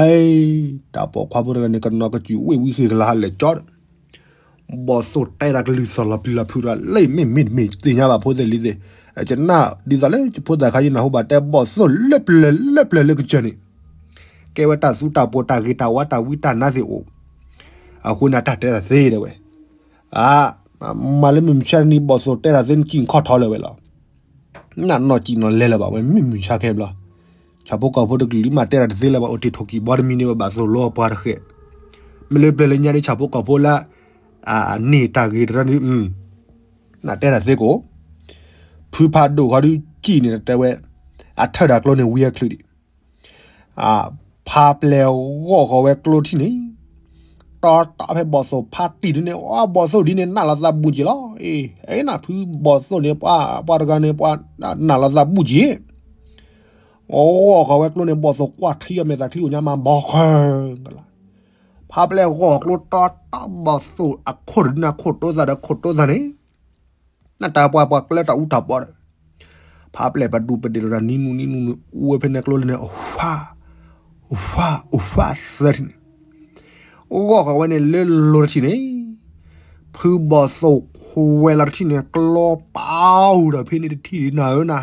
တၢ်ပိာ်ခွါဖိတဂၤန့ၣ် ကနီၤကစၢ်ဝ့ၢ်ဝံဃ့ကလါဟးလဲၤကၠီဒီး ဘီၣ်သိၣ်တဲတၢ်ကလုၢ်သီၣ်လီၤပျံၤလီၤဖုးတၢ်လၢမ့ၢ်မ့ၢ်တမ့ၢ်သ့ၣ်ညါဘၣ်ဖိသ့ၣ်လံၤသ့ၣ် ကနၣ်ဒ်သိးလၢယဖိသၣ်ခါယနၢ်ဟူဘၣ်တဲဘီၣ်သိၣ်လၢပျၢၤလၢပျၢၤလၢကစၢၢ်န့ၣ် ကဲဝဲတၢ်သူတၢ်ပိာ်တၢ်ဂ့ၤတၢ်ဝါတၢ်ဝံတၢ်နါသ့ၣ်အိၣ် အဃိန့ၣ်တၢ်တဲတၢ်သ့ဒၣ်ဝဲ အ မၤလၢမုၢ်မဆါတနံၤဘီၣ်သိၣ်တဲတၢ်သ့နကံၢ်ခီၣ်ထီလၢၤဝဲလီၤ နနီၢ်ကံၣ်နီၢ်လဲလၢၤဘၣ်ဝဲမ့ၢ်မုၢ်မဆါခဲဘျီ ဆၣ်ဖိကီၢ်ဖိတကလုာ်မးတဲတၢ်တသ့လၢၤဘၣ် အိၣ်တ့ၢ်ထိၣ်ကံၢ်ဘီတမံၤန့ၣ်ဘၣ်ဘၣ်သိၣ်လိအပှၤတဃဲး မ့ၢ်လၢပျၢၤလၢညါဒ်ဆၣ်ဖိကီၢ်ဖိလၢ အန့ၢ်တၢ်ဂ့ၤတရၢန့ၣ် နတဲတၢ်သ့ကိး ဖုဖးဒိၣ်ဃီဒုကံၣ်န့ၣ်တဲဝဲ အထၢၣ်ဒၣ်ကျိန့ၣ်ဝံအချုးဒံး ဖးပျဲၢ်ဂီၢ်ဃီၤဝဲကျိထံၣ်န့ၣ် တီတီဖဲဘီၣ်သိၣ်ဖးတံၢ်ဒ်န့ၣ် အဘီၣ်သိၣ်ဒ်န့ၣ် နးလီၤသးဘူးက့ၤလီၤ အ့ အဲနဖုဘီၣ်သိၣ်န့ၣ် ပှၤတဂၤန့ၣ် ပှၤနးလီၤသးဘူးက့ၤ ဂီၢ်ဃီၤဝဲကျိန့ၣ် ဘီၣ်သိၣ်ကွၢ်ထံအီၤမဲာ်သးချံအိၣ်ညါမးဘီဃၢကလါ ဖးပျဲၢ်ဂီၢ်ကျိတီတီ ဘီၣ်သိၣ်အခိၣ်တဒုန့ၣ် ခိၣ်တိသးဒီးခိၣ်တိသးန့ၣ် နတၢ်ပှၤပှၤကျဲတၢ်အူတၢ်ပီဒီး ဖးပျဲၢ်ပဒူပဒ့ၣ်လီၤတၢ်နံၤနူနံၤနူ အူဝဲဖဲန့ၣ်ကျိလၢန့ၣ် အူဖးအူဖးသၢထံၣ်န့ၣ် ဂီၢ်ဃီၤဝဲန့ၣ်လၢလိၤတထံၣ်န့ၣ် ဖုဘီၣ်သိၣ်ခွဲးလီၤတထံၣ်န့ၣ် ကျီပာ်အိၣ်ဒီးဖဲန့ၣ်တထံၣ်နၤဧၢနၤ,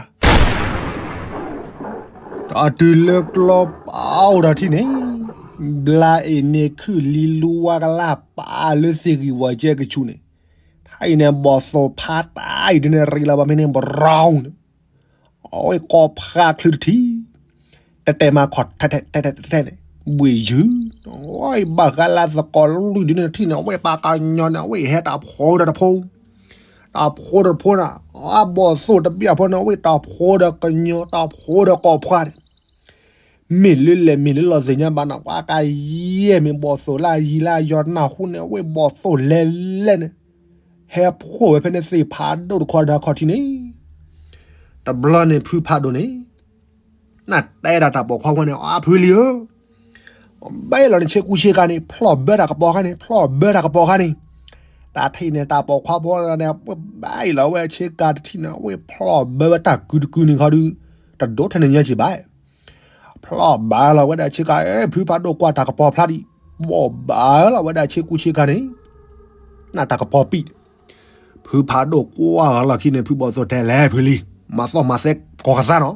ဒီးတုၤလၢကျီပာ်အိၣ်ဒီးထံၣ်န့ၣ်, ဘျါအ့ၣ်န့ၣ်ခုၣ်လံလူဝါကလၢ်ပာ်လၢသ့ၣ်ဂံၢ်ဝီၤကဲကဆူးန့ၣ်, ထါအံၤန့ၣ် ဘီၣ်သိၣ်ဖါတၢ်အံၤဒ်န့ၣ် ရံးလီၤဘၣ်ဖဲန့ၣ် brown န့ၣ်, အဝဲကိးဖးချုးတထံၣ်, တဲတဲမၤခီၣ်ထဲထဲထဲထဲန့ၣ်, ဘှ့ၣ်ယုၢ်, အဝဲဘၣ်ဃးလၢသကိးလွံၢ်ဒ်န့ၣ်တထံၣ်န့ၣ် အဝဲပာ်ကညီန့ၣ် အဝဲဟဲတၢ်ဖိဒီးတဖိ တၢ်ဖိဒီးတဖိန့ၣ်, အဘီၣ်သိၣ်တဘျီဖိန့ၣ် အဝဲတၢ်ဖိဒီးကညီ တၢ်ဖိဒီးကိးဖးန့ၣ်, မ့ၢ်လၢလဲၣ်မ့ၢ်လၢလီၤသ့ၣ်ညါဘၣ်နၤ ပှၤကယဲၢ်မ့ၢ်ဘီၣ်သိၣ်လၢအယံၤလၢအယီၤနၢ်ဟူန့ၣ် အဝဲဘီၣ်သိၣ်လဲၤလဲၣ်န့ၣ်, ဟဲဖှိၣ်ဝဲဖဲန့ၣ်သ့ၣ်ဖးဒိၣ်တခီဒီးခီၣ်ထံးန့ၣ်, တဘျီန့ၣ်ဖုဖးဒိၣ်န့ၣ် နတဲဒၣ်တၢ်ပိာ်ခွါဝဲန့ၣ် အဖုလံဧၢ, ဘဲလီၤန့ၣ်ဆ့ကူဆ့ကၤန့ၣ် ဖျီၣ်ဘၢတၢ်ကပီၤခါန့ၣ် ဖျီၣ်ဘၢတၢ်ကပီၤခါန့ၣ်, တၢ်ထံၣ်န့ၣ်တၢ်ပိာ်ခွါဖိန့ၣ် ဘဲလီၤဝဲဆ့ကၤတထံၣ်န့ၣ် အဝဲဖျီၣ်ဘၢဝဲတၢ်ကုတကုန့ၣ်ခီဒီး တဒိးထဲန့ၣ်ညါက့ၤဘၣ်, ဖျီၣ်ဘၢလီၤဝဲဒၣ်ဆ့ကၤ ဖုဖးဒိၣ်ကွၢ်တၢ်ကပီၤဖျါဒံး, ဘီၣ်ဘၢလီၤဝဲဒၣ်ဆ့ကူဆ့ကၤန့ၣ် နတၢ်ကပီၤပံာ် ဖုဖးဒိၣ်ကွၢ်လီၤခံန့ၣ် ဖုဘီၣ်သိၣ်တဲလဲၣ်ဖုလံ, မၤသီၣ်မၤသဲကီၢ်ကသါနီၤ,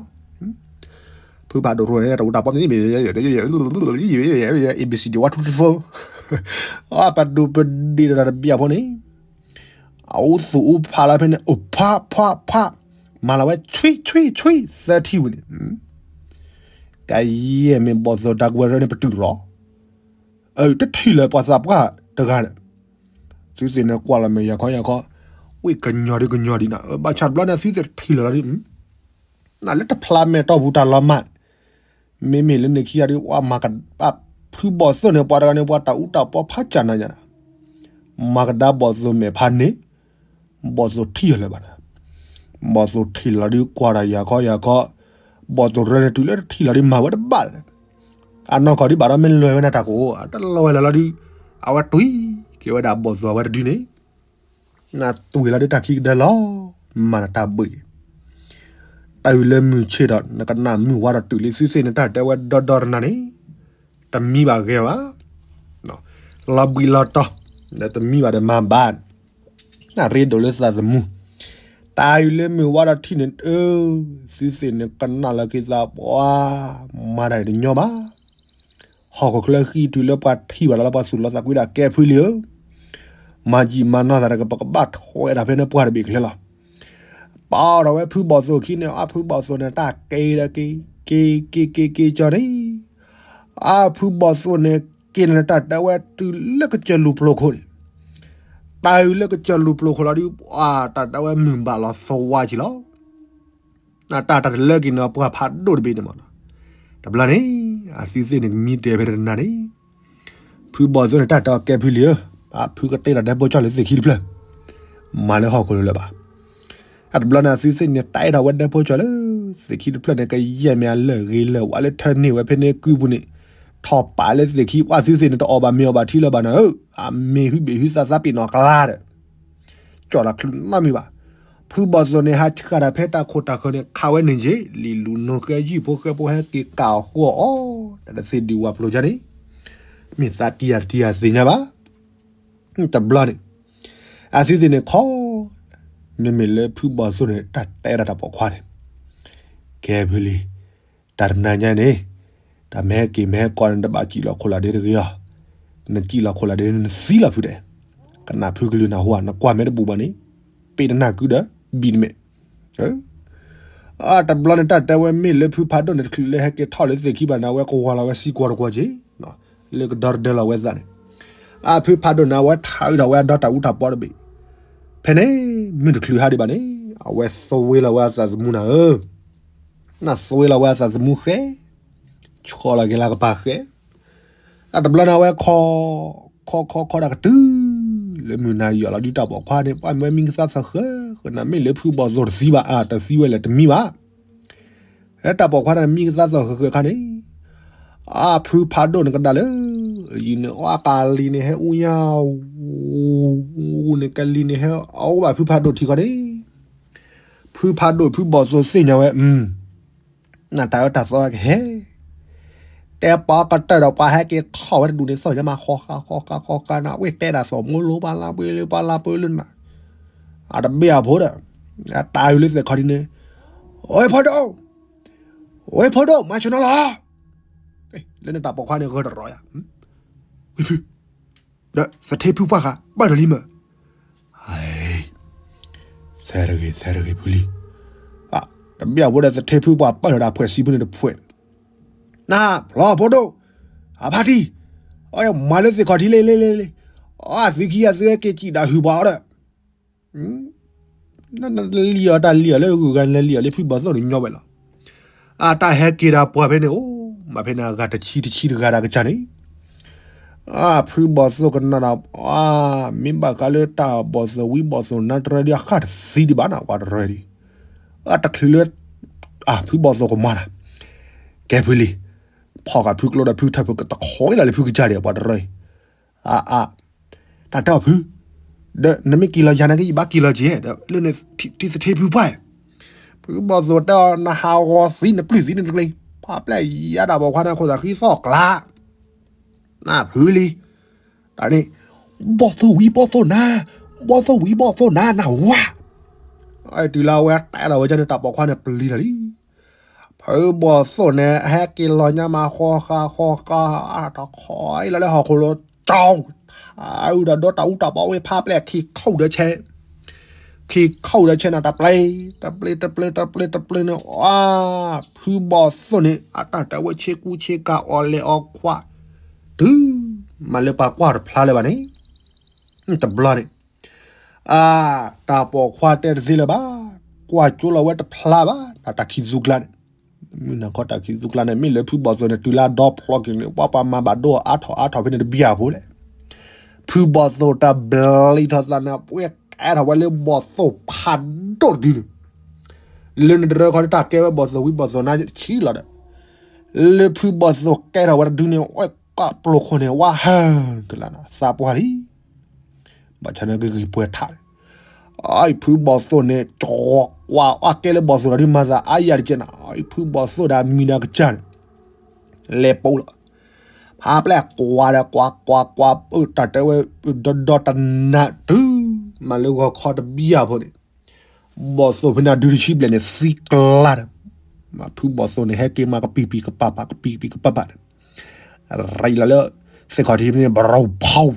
ဖုဖးဒိၣ်ရိၣ်န့ၣ် တဝူတၢ်ပီၣ်သ့ၣ် A B C D one two three four, အပဒိၣ်ပဒ့ၣ်ဒီးတဘျီဖိန့ၣ်, အူသူၣ်အူဖးလီၤဖဲန့ၣ် အိၣ်ဖးဖးဖး, မၤလီၤဝဲဆွံဆွံဆွံ သၢထံၣ်ဝံၤန့ၣ် ကယဲၢ်မ့ၢ်ဘီၣ်သိၣ်တၢ်ကဝဲၤရၢန့ၣ် ပတုာ်ရီၤ, တထံၣ်လၢၤပှၤသးပှၢ်တဂၤန့ၣ်, သုသ့ၣ်န့ၣ်ကွၢ်လီၤမဲာ်ယၤခီယၤခီ, ဝ့ၢ်ကညီၤဒ်ကညီၤဒ်နၤ, ဘၣ်ဆၣ်တဘျီန့ၣ် သုသ့ၣ်တထံၣ်လၢၤလီၤဒ်, နလၢတဖျါမဲာ်တီၢ်ပူၤတၢ်လီၤမၢ်, မ့မ့ၢ်လၢန့ၣ်ခံဂၤဒ် ပှၤမၤကဒါ, ဖုဘီၣ်သိၣ်န့ၣ် ပှၤတဂၤန့ၣ် ပှၤတၢ်အူတၢ်ပီဖးကၢ်နၤညါ, မၤကဒါဘီၣ်သိၣ်မဲာ်ဖးန့ၣ် ဘီၣ်သိၣ်ထံၣ်လၢၤဘၣ်နၤ, ဘီၣ်သိၣ်ထံၣ်လီၤဒ်ကွၢ်တၢ်ယၤခီယၤခီ, ဘီၣ်သိၣ်ရၢန့ၣ်တုၤလၢတထံၣ်လီၤဒ်မၤဝဲတဘၣ်လၢၤ, အနီၢ်ကီၢ်ဒ်ဘၣ်ဒီးမ့ၢ်လဲၤဝဲနၤတၢ်ကအိၣ် အတလဲၤဝဲလၢၤလီၤဒ်, အဝဲတွံၢ်က့ၤဝဲဒၣ်ဘီၣ်သိၣ်အဝဲတဒုန့ၣ်, နတွံၢ်လီၤဒ်တၢ်ခံကဒၢလီၤ, မၤနတၢ်ဘှ့ၣ်က့ၤ တၢ်အုၣ်လၢမုၢ်ဆ့ၣ်ဒီး နကနၣ်မုၢ်ဝါဒီးတုၤလံ သုသ့ၣ်န့ၣ် တၢ်တဲဝဲဒီဒီတနၤန့ၣ်, တမံဘၣ်ဂ့ၤဘၣ်, လီၤဘှံးလီၤတီၤ, ဒီးတမံဘၣ်ဒီးမၤဘၣ်, နရ့ဒိၣ်လၢသးသမူ, တၢ်အုၣ်လၢမုၢ်ဝါဒီးထံၣ်န့ၣ်, သုသ့ၣ်န့ၣ်ကနၣ်လီၤက့ၤသးပှၤ, မၤတၢ်အံၤတညီဘၣ် ဟီၣ်ခိၣ်ချၢဃံတုၤလၢပှၤထံၣ်ဘၣ်လီၤလၢပှၤသူၣ်လီၤသးကွံဒီးကဲဖုလံဧၢ, မၤယံာ်မၤနီၢ်သးတကပကဘၣ်ထွဲဒၣ်ဖဲန့ၣ်ပှၤတဘ့ၣ်ချ့လီၤ, ပာ်ဒီးဝဲဖုဘီၣ်သိၣ်ခံန့ၣ် အဖုဘီၣ်သိၣ်န့ၣ် တၢ်က့ၤဒီးက့ၤ, က့ၤက့ၤက့ၤက့ၤကီၤန့ၣ်, အဖုဘီၣ်သိၣ်န့ၣ် က့ၤန့ၣ်တၢ်တဲဝဲတုၤလၢကစၢၢ်လူၢ်ပျိၤခိၣ်န့ၣ်, တၢ်အုၣ်လၢကစၢၢ်လူၢ်ပျိၤခိၣ်လီၤဒ်, တၢ်တဲဝဲမုၢ်ဘၣ်လီၤသဝါက့ၤလီၤ နတၢ်တၢ်တလၢက့ၤန့ၣ် ပှၤဖးဒိၣ်တဘ့ၣ်န့ၣ်မးနီၤ, တဘျီန့ၣ်, အသုသ့ၣ်န့ၣ်ကမံတဲဖဲတနၤန့ၣ်, ဖုဘီၣ်သိၣ်န့ၣ် တၢ်တဲအီၤကဲဖုလံဧၢ, အဖုကတဲဒီးဒဲဖိကၠီလၢသ့ၣ်ခံတဖျၢၣ်, မၤလၢဟီၣ်ခိၣ်လိၤလၢၤဘၣ်, အတဘျီန့ၣ် အသုသ့ၣ်န့ၣ် တဲဒီးဝဲဒဲဖိကၠီလၢ သ့ၣ်ခံတဖျၢၣ်န့ၣ် ကယဲၢ်မ့ၢ်အလၢၢ်ဂ့ၤလၢၢ်ဝါလၢထၢန့ၢ်ဝဲဖဲန့ၣ်ကုပူၤန့ၣ်, ထီၣ်ပာ်လၢသ့ၣ်ခံ ပှၤသုသ့ၣ်န့ၣ် တအီၣ်ဘၣ်မ့ၤအီၣ်ဘၣ်ထံလၢၤဘၣ်နၤဧၢ, အမ့ၢ်ဟုဘ့ၣ်ဟုသးသးပ့ၤနီၣ်ကျါဒီး ကၠီၣ်တချုးနီတမံၤဘၣ်. ဖုဘီၣ်သိၣ်န့ၣ် ဟးဆှၣ်တၢ်ဖဲတၢ်ခိၣ်တၢ်ဃၢၤန့ၣ် ခးဝဲန့ၣ်က့ၤ လံာ်လူၤနိဃဲယုၢ်ဖိဃဲဖိဟဲက့ၤကၢ်အဃိအီၤ တၢ်တသ့ဒံးဝၤပျိၤကၢန့ၣ် မ့ၢ်သးတံၢ်ယၤတတံၢ်ယၤသ့ၣ်ညါဘၣ်. တဘျီန့ၣ် အသုသ့ၣ်န့ၣ်ခီ မ့မ့ၢ်လၢဖုဘီၣ်သိၣ်န့ၣ် တၢ်တဲဒၣ်တၢ်ပိာ်ခွါန့ၣ် ကဲဖုလံ တၢ်တနၤညါန့ၣ် တၢ်မ့ၢ်ဟဲက့ၤမ့ၢ်ဟဲကီးန့ၣ် တဘၣ်စံၣ်လီၤခိၣ်လၢဒ့တဂ့ၤအီၤ, နစံၣ်လီၤခိၣ်လၢဒ့န့ၣ် နသံလီၤဖုဒဲး, ကနၣ်ဖုကလုၢ်နၢ်ဟူဧါ, နကွၢ်မဲာ်တဘူၣ်ဘၣ်န့ၣ် ပ့းနနၢ်ကုဒီး ဘံၣ်နမဲာ် အတဘျီန့ၣ် တၢ်တဲဝဲမ့ၢ်လၢဖုဖးဒိၣ်န့ၣ် တချုးလၢဟဲက့ၤထီၣ်လၢသ့ၣ်ခံဘၣ်န့ၣ် အဝဲကဝီၤလီၤဝဲစံကွီၤတကွီၤက့ၤ လၢကဒီတဒၢလီၤဝဲသးန့ၣ်, အဖုဖးဒိၣ်န့ၣ် အဝဲထးအုးဒီးဝဲအဒီတၢ်အူတၢ်ပီတဘ့ၣ်, ဖဲန့ၣ် မုၢ်တချုးဟါဒံးဘၣ်န့ၣ် အဝဲသွ့လီၤဝဲအသးသမူနၤဧၢ, နသွ့လီၤဝဲအသးသမူဃဲ, ဆီလီၤက့ၤလၢကပၤဃဲ, အတဘျီန့ၣ် အဝဲခီ, ခီခီခီဒၣ်ကတုၤ လၢမုၢ်နၤယီၢ်လီၤဒုးတၢ်ပိာ်ခွါန့ၣ် ပှၤမၢမံကသါသီဃၢဃၢနၤ မ့ၢ်လၢဖုဘီၣ်သိၣ်တသံဘၣ် အတသံဝဲလဲၣ်တမံဘၣ် ဟဲတၢ်ပိာ်ခွါန့ၣ်မံကသါသီဃၢဃၢခါန့ၣ်, အဖုဖးဒိၣ်န့ၣ်ကဒါလၢ ယံၤန့ၣ် အကလံၤန့ၣ်ဟဲအူညါ, အူန့ၣ်ကလံၤန့ၣ်ဟဲအအိၣ်ဘၣ်ဖုဖးဒိၣ်ထံဃီန့ၣ်, ဖုဖးဒိၣ်ဖုဘီၣ်သိၣ်သ့ၣ်ညါဝဲ, နတၢ်အၢတၢ်သီကဟဲ, တဲပီကတၢၢ်ဒီးပှၤဟဲက့ၤထီၣ်ဝဲတဒူၣ်န့ၣ် သီၣ်ညါမးဃီဃာ်ဃီဃာ်ဃီဃာ်နၤ ဝ့ၢ်တဲဒၣ်သီၣ်မိလိပှၤလါပှ့ၤလၢပှၤလါပှ့ၤလၢနၤ, အတဘ့ၣ်အဖိဒီး, အတၢ်အုးလၢသ့ၣ်ခီၣ်ထံးန့ၣ်, အိၣ်ဖိဒိၣ်, အိၣ်ဖိဒိၣ် မၤဆိနီၤလီၤ, လၢန့ၣ်တၢ်ပိာ်ခွါန့ၣ်ဂၢၢ်တရီယၤ, ဝံဖု, ဒီးသထ့ဖုပှၢ်ဃာ် ပၢၢ်ထီၣ်လံမၢ်, သဲတဂ့ၤ သဲတဂ့ၤဖုလံ, တဘ့ၣ်အဖိဒီးသထ့ဖုပှၢ်ပၢၢ်ထီၣ်ဒီးအဖှဲးစံဖုန့ၣ်တဖှဲး, နဖျီဖိဒိၣ်, အဖါတံၢ်, မၤလၢသ့ၣ်ခီၣ်ထံးလံလံလံလံ, အသုခံဂၤသုဝဲက့ၤစံၣ်တၢ်ဟုၣ်ပှၤအီၤဒီး လံၣ်အီၤတၢ်လံၣ်အီၤလၢဂုၤဂၤလၢလံၣ်အီၤလၢဖုဘီၣ်သိၣ်န့ၣ်ညီဝဲလီၤ, အတၢ်ဟဲက့ၤဒီးပှၤဖဲန့ၣ် အိၣ်မးဖဲန့ၣ် အဂၤတဆံတဆံတဂၤဒီးကစၢ်န့ၣ်, ဖုဘီၣ်သိၣ်ကနၣ်ဒီး, မ့ၢ်ဘၣ်ဃးလၢတၢ်ဘီၣ်သိၣ်ဝံဘီၣ်သိၣ်နါတရၢဒ်အဃၣ်တသံဒံးဘၣ်နၤ ပှၤတရၢဒ်, တချုးလၢ ဖုဘီၣ်သိၣ်ကမၤတၢ်, ကဲဖုလံ, ဖီၣ်ဃာ်ဖုကျိဒီးဖုထၢၣ်ဖုကတခီလၢဖုကစၢ်ဒံး ပှၤတရၢအံၤ အါအါ, တၢ်တဲအီၤဖု, ဒီးနမ့ၢ်က့ၤလီၤယၤနာ်က့ ယဘၣ်က့ၤလီၤက့ၤ, ဒီးလၢနထံသထ့ဖုပှၢ်, ဖုဘီၣ်သိၣ်တဲအီၤ နဟးဂီၤသံနပျုၢ်သံနတကျ့, ဖးပျဲၢ်ယါတၢ်ပိာ်ခွါန့ၣ် ခိၣ်သးဃံသီၣ်ကျါ, နဖုလံ, တၢ်န့ၣ်, ဘီၣ်သိၣ်ဝံဘီၣ်သိၣ်နါ, ဘီၣ်သိၣ်ဝံဘီၣ်သိၣ်နါ နဝါ, တုၤလၢအဝဲတဲထီၣ်ဝဲန့ၣ် တၢ်ပိာ်ခွါန့ၣ်ပျံၤထီၣ်လံ ဖုဘီၣ်သိၣ်န့ၣ် ဟဲက့ၤလီၤညါမးဃီဃာ်ဃီဃာ်, တခီအံၤလီၤလၢဟီၣ်ခိၣ်လိၤကၠီ, ထးအုးဒီးဒီတၢ်အူတၢ်ပီဝဲဖးပျဲၢ်ခံခီၣ်ဒီးဆဲး, ခံခီၣ်ဒီးဆဲးန့ၣ် တပျဲ, တပျဲ တပျဲ တပျဲ တပျဲန့ၣ်, ဖုဘီၣ်သိၣ်န့ၣ် အတၢ်တဲဝဲဆ့ကူဆ့ကၤအီၣ်လဲၣ်အီၣ်ခွး, တုၤမးလၢပှၤကွၢ်တဖျါလၢၤဘၣ်န့ၣ်, တဘျီန့ၣ် အါ, တၢ်ပိာ်ခွါတဲတသ့လၢၤဘၣ်, ကွၢ်ကၠိလီၤဝဲတဖျါဘၣ်, တၢ်ခံသူကျါန့ၣ်, မုၢ်နၤခီတၢ်ခံသူကျါန့ၣ် မ့ၢ်လၢဖုဘီၣ်သိၣ်န့ၣ် တုၤလၢအဒီဖျီက့ၤန့ၣ် ပှၤပှၤမၤဘၣ်ဒိအါထီၣ်အါထီၣ်ဖဲန့ၣ်တဘံၣ်အဖိလဲၣ်, ဖုဘီၣ်သိၣ်တၢ်ဘျံးထီၣ်သးန့ၣ် ပှဲၤကဲထီၣ်ဝဲလၢဘီၣ်သိၣ်ဖးဒိၣ်တဒုန့ၣ်, လၢနတရၢခီတၢ်ကဲဝဲဘီၣ်သိၣ်ဝံဘီၣ်သိၣ်နါဆံးလီၤဒီး, လၢဖုဘီၣ်သိၣ်ကဲထီၣ်ဝဲတဒုန့ၣ် ဝဲကပျိၢ်ခိၣ်န့ၣ် ဝါဟၢကလးနၤ သးပှၢ်လံ ဘၣ်ဆၣ်န့ၣ်ကဂံၢ်ပှဲၤထး, အံၤဖုဘီၣ်သိၣ်န့ၣ် ကကွၢ်အီၣ်ကဲလၢဘီၣ်သိၣ်ဒီးဒုးမၤသးအါယၤတကဲးနၤ, အံၤဖုဘီၣ်သိၣ်ဒီးမံၤဒီးကစၢ်န့ၣ်, လဲၤပိလီၤ, ဖးပျဲၢ်ကွၢ်ဒီးကွၢ်ကွၢ်ကွၢ် တၢ်တဲဝဲ ဒီဒီတနၤတုၤ မၤလၢဂီၤခီတဘံၣ်အဖိန့ၣ် ဘီၣ်သိၣ်ဖဲန့ၣ်ဒုးတဆံဘျဲၣ်န့ၣ် သံကျါဒီး, မ့ၢ်ဖုဘီၣ်သိၣ်န့ၣ် ဟဲက့ၤမၤကပံာ်ပံာ်ကပၤပၤ ကပံာ်ပံာ်ကပၤပၤဒီး, ရံးလီၤလၢ သ့ၣ်ခီၣ်ထံးဖဲန့ၣ် ဘရီဖီ,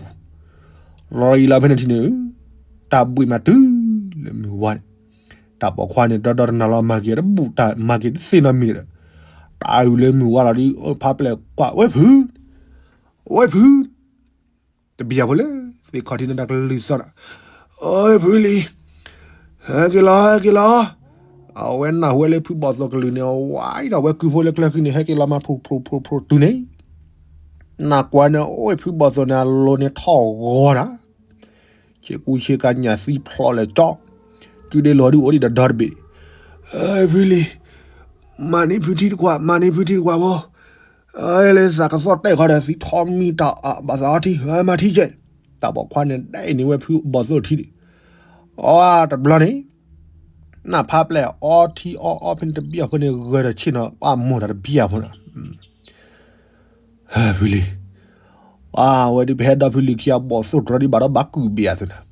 ရံးလီၤဖဲန့ၣ်ထံၣ်န့ၣ်, တၢ်ဘှံးမးတုၤလၢမုၢ်ဝါန့ၣ်, တၢ်ပိာ်ခွါန့ၣ် ဒီဒီတနၤလီၤမၤက့ၤတဘူၣ်တၢ်မၤက့ၤတသ့နီတမံၤဒီး, တၢ်အုၣ်လၢမုၢ်ဝါလီၤဒုး ဖးပျဲၢ်ကွၢ် ဝဲဖု, ဝဲဖု တဘံၣ်အဖိလၢ သ့ၣ်ခီၣ်ထံးန့ၣ်တၢ်ကလုၢ်သီၣ်ဒီး, အိၣ်ဖုလံ, ဟဲက့ၤလီၤ ဟဲက့ၤလီၤ, အဝဲနၢ်ဟူဝဲလၢဖုဘီၣ်သိၣ်ကလုၢ်န့ၣ် ဝါအံၤဒီးဝဲကုဖိလၢကျၢၤဃံန့ၣ် ဟဲက့ၤလီၤမး ဖှိၣ်ဖှိၣ်ဖှိၣ်ဖှိၣ်တုၤန့ၣ်, နၢ်ကွၢ်န့ၣ် အိၣ်ဖုဘီၣ်သိၣ်န့ၣ် အလိၤန့ၣ်ထီၣ်ဂီၤဒီး ဆ့ကူဆ့ကၤညၣ်သံဖျိးလဲၤကၠီ, ကုဒ့လိာ်ဒုးအိၣ်ဒံးဒီးဒီတဘ့ၣ်, ဖုလံ, မၤန့ၢ်ဖုထံတကွၢ် မၤန့ၢ်ဖုထံတကွၢ်ဖိ, လၢသးကသီၣ်တဲာ်ခီဒီးသံထီမံတၢ်အဘၣ်သးအီထံ မၤထံကဲ, တၢ်ပိာ်ခွါန့ၣ်ဒဲအံၤန့ၢ်ဝဲဖုဘီၣ်သိၣ်ထံဒံး, အတဘျီန့ၣ်, နၢ်ဖးပျဲၢ်အီထံအီအီဖဲန့ၣ်တဘံၣ်အဖိန့ၣ် ဂၢၢ်ဒီးဆ့ၣ်နီၤ ပၢ်မိၢ်တၢ်တဘံၣ်အဖိနီၤ ဖုလံ, အဝဲဒုးပဟဲဒီဖုလံၤခံအဘီၣ်သိၣ်တြီဒံးဘၣ်ဒီး ဘၣ်ကုၢ်ဘ့ၣ်အသုနီၤ,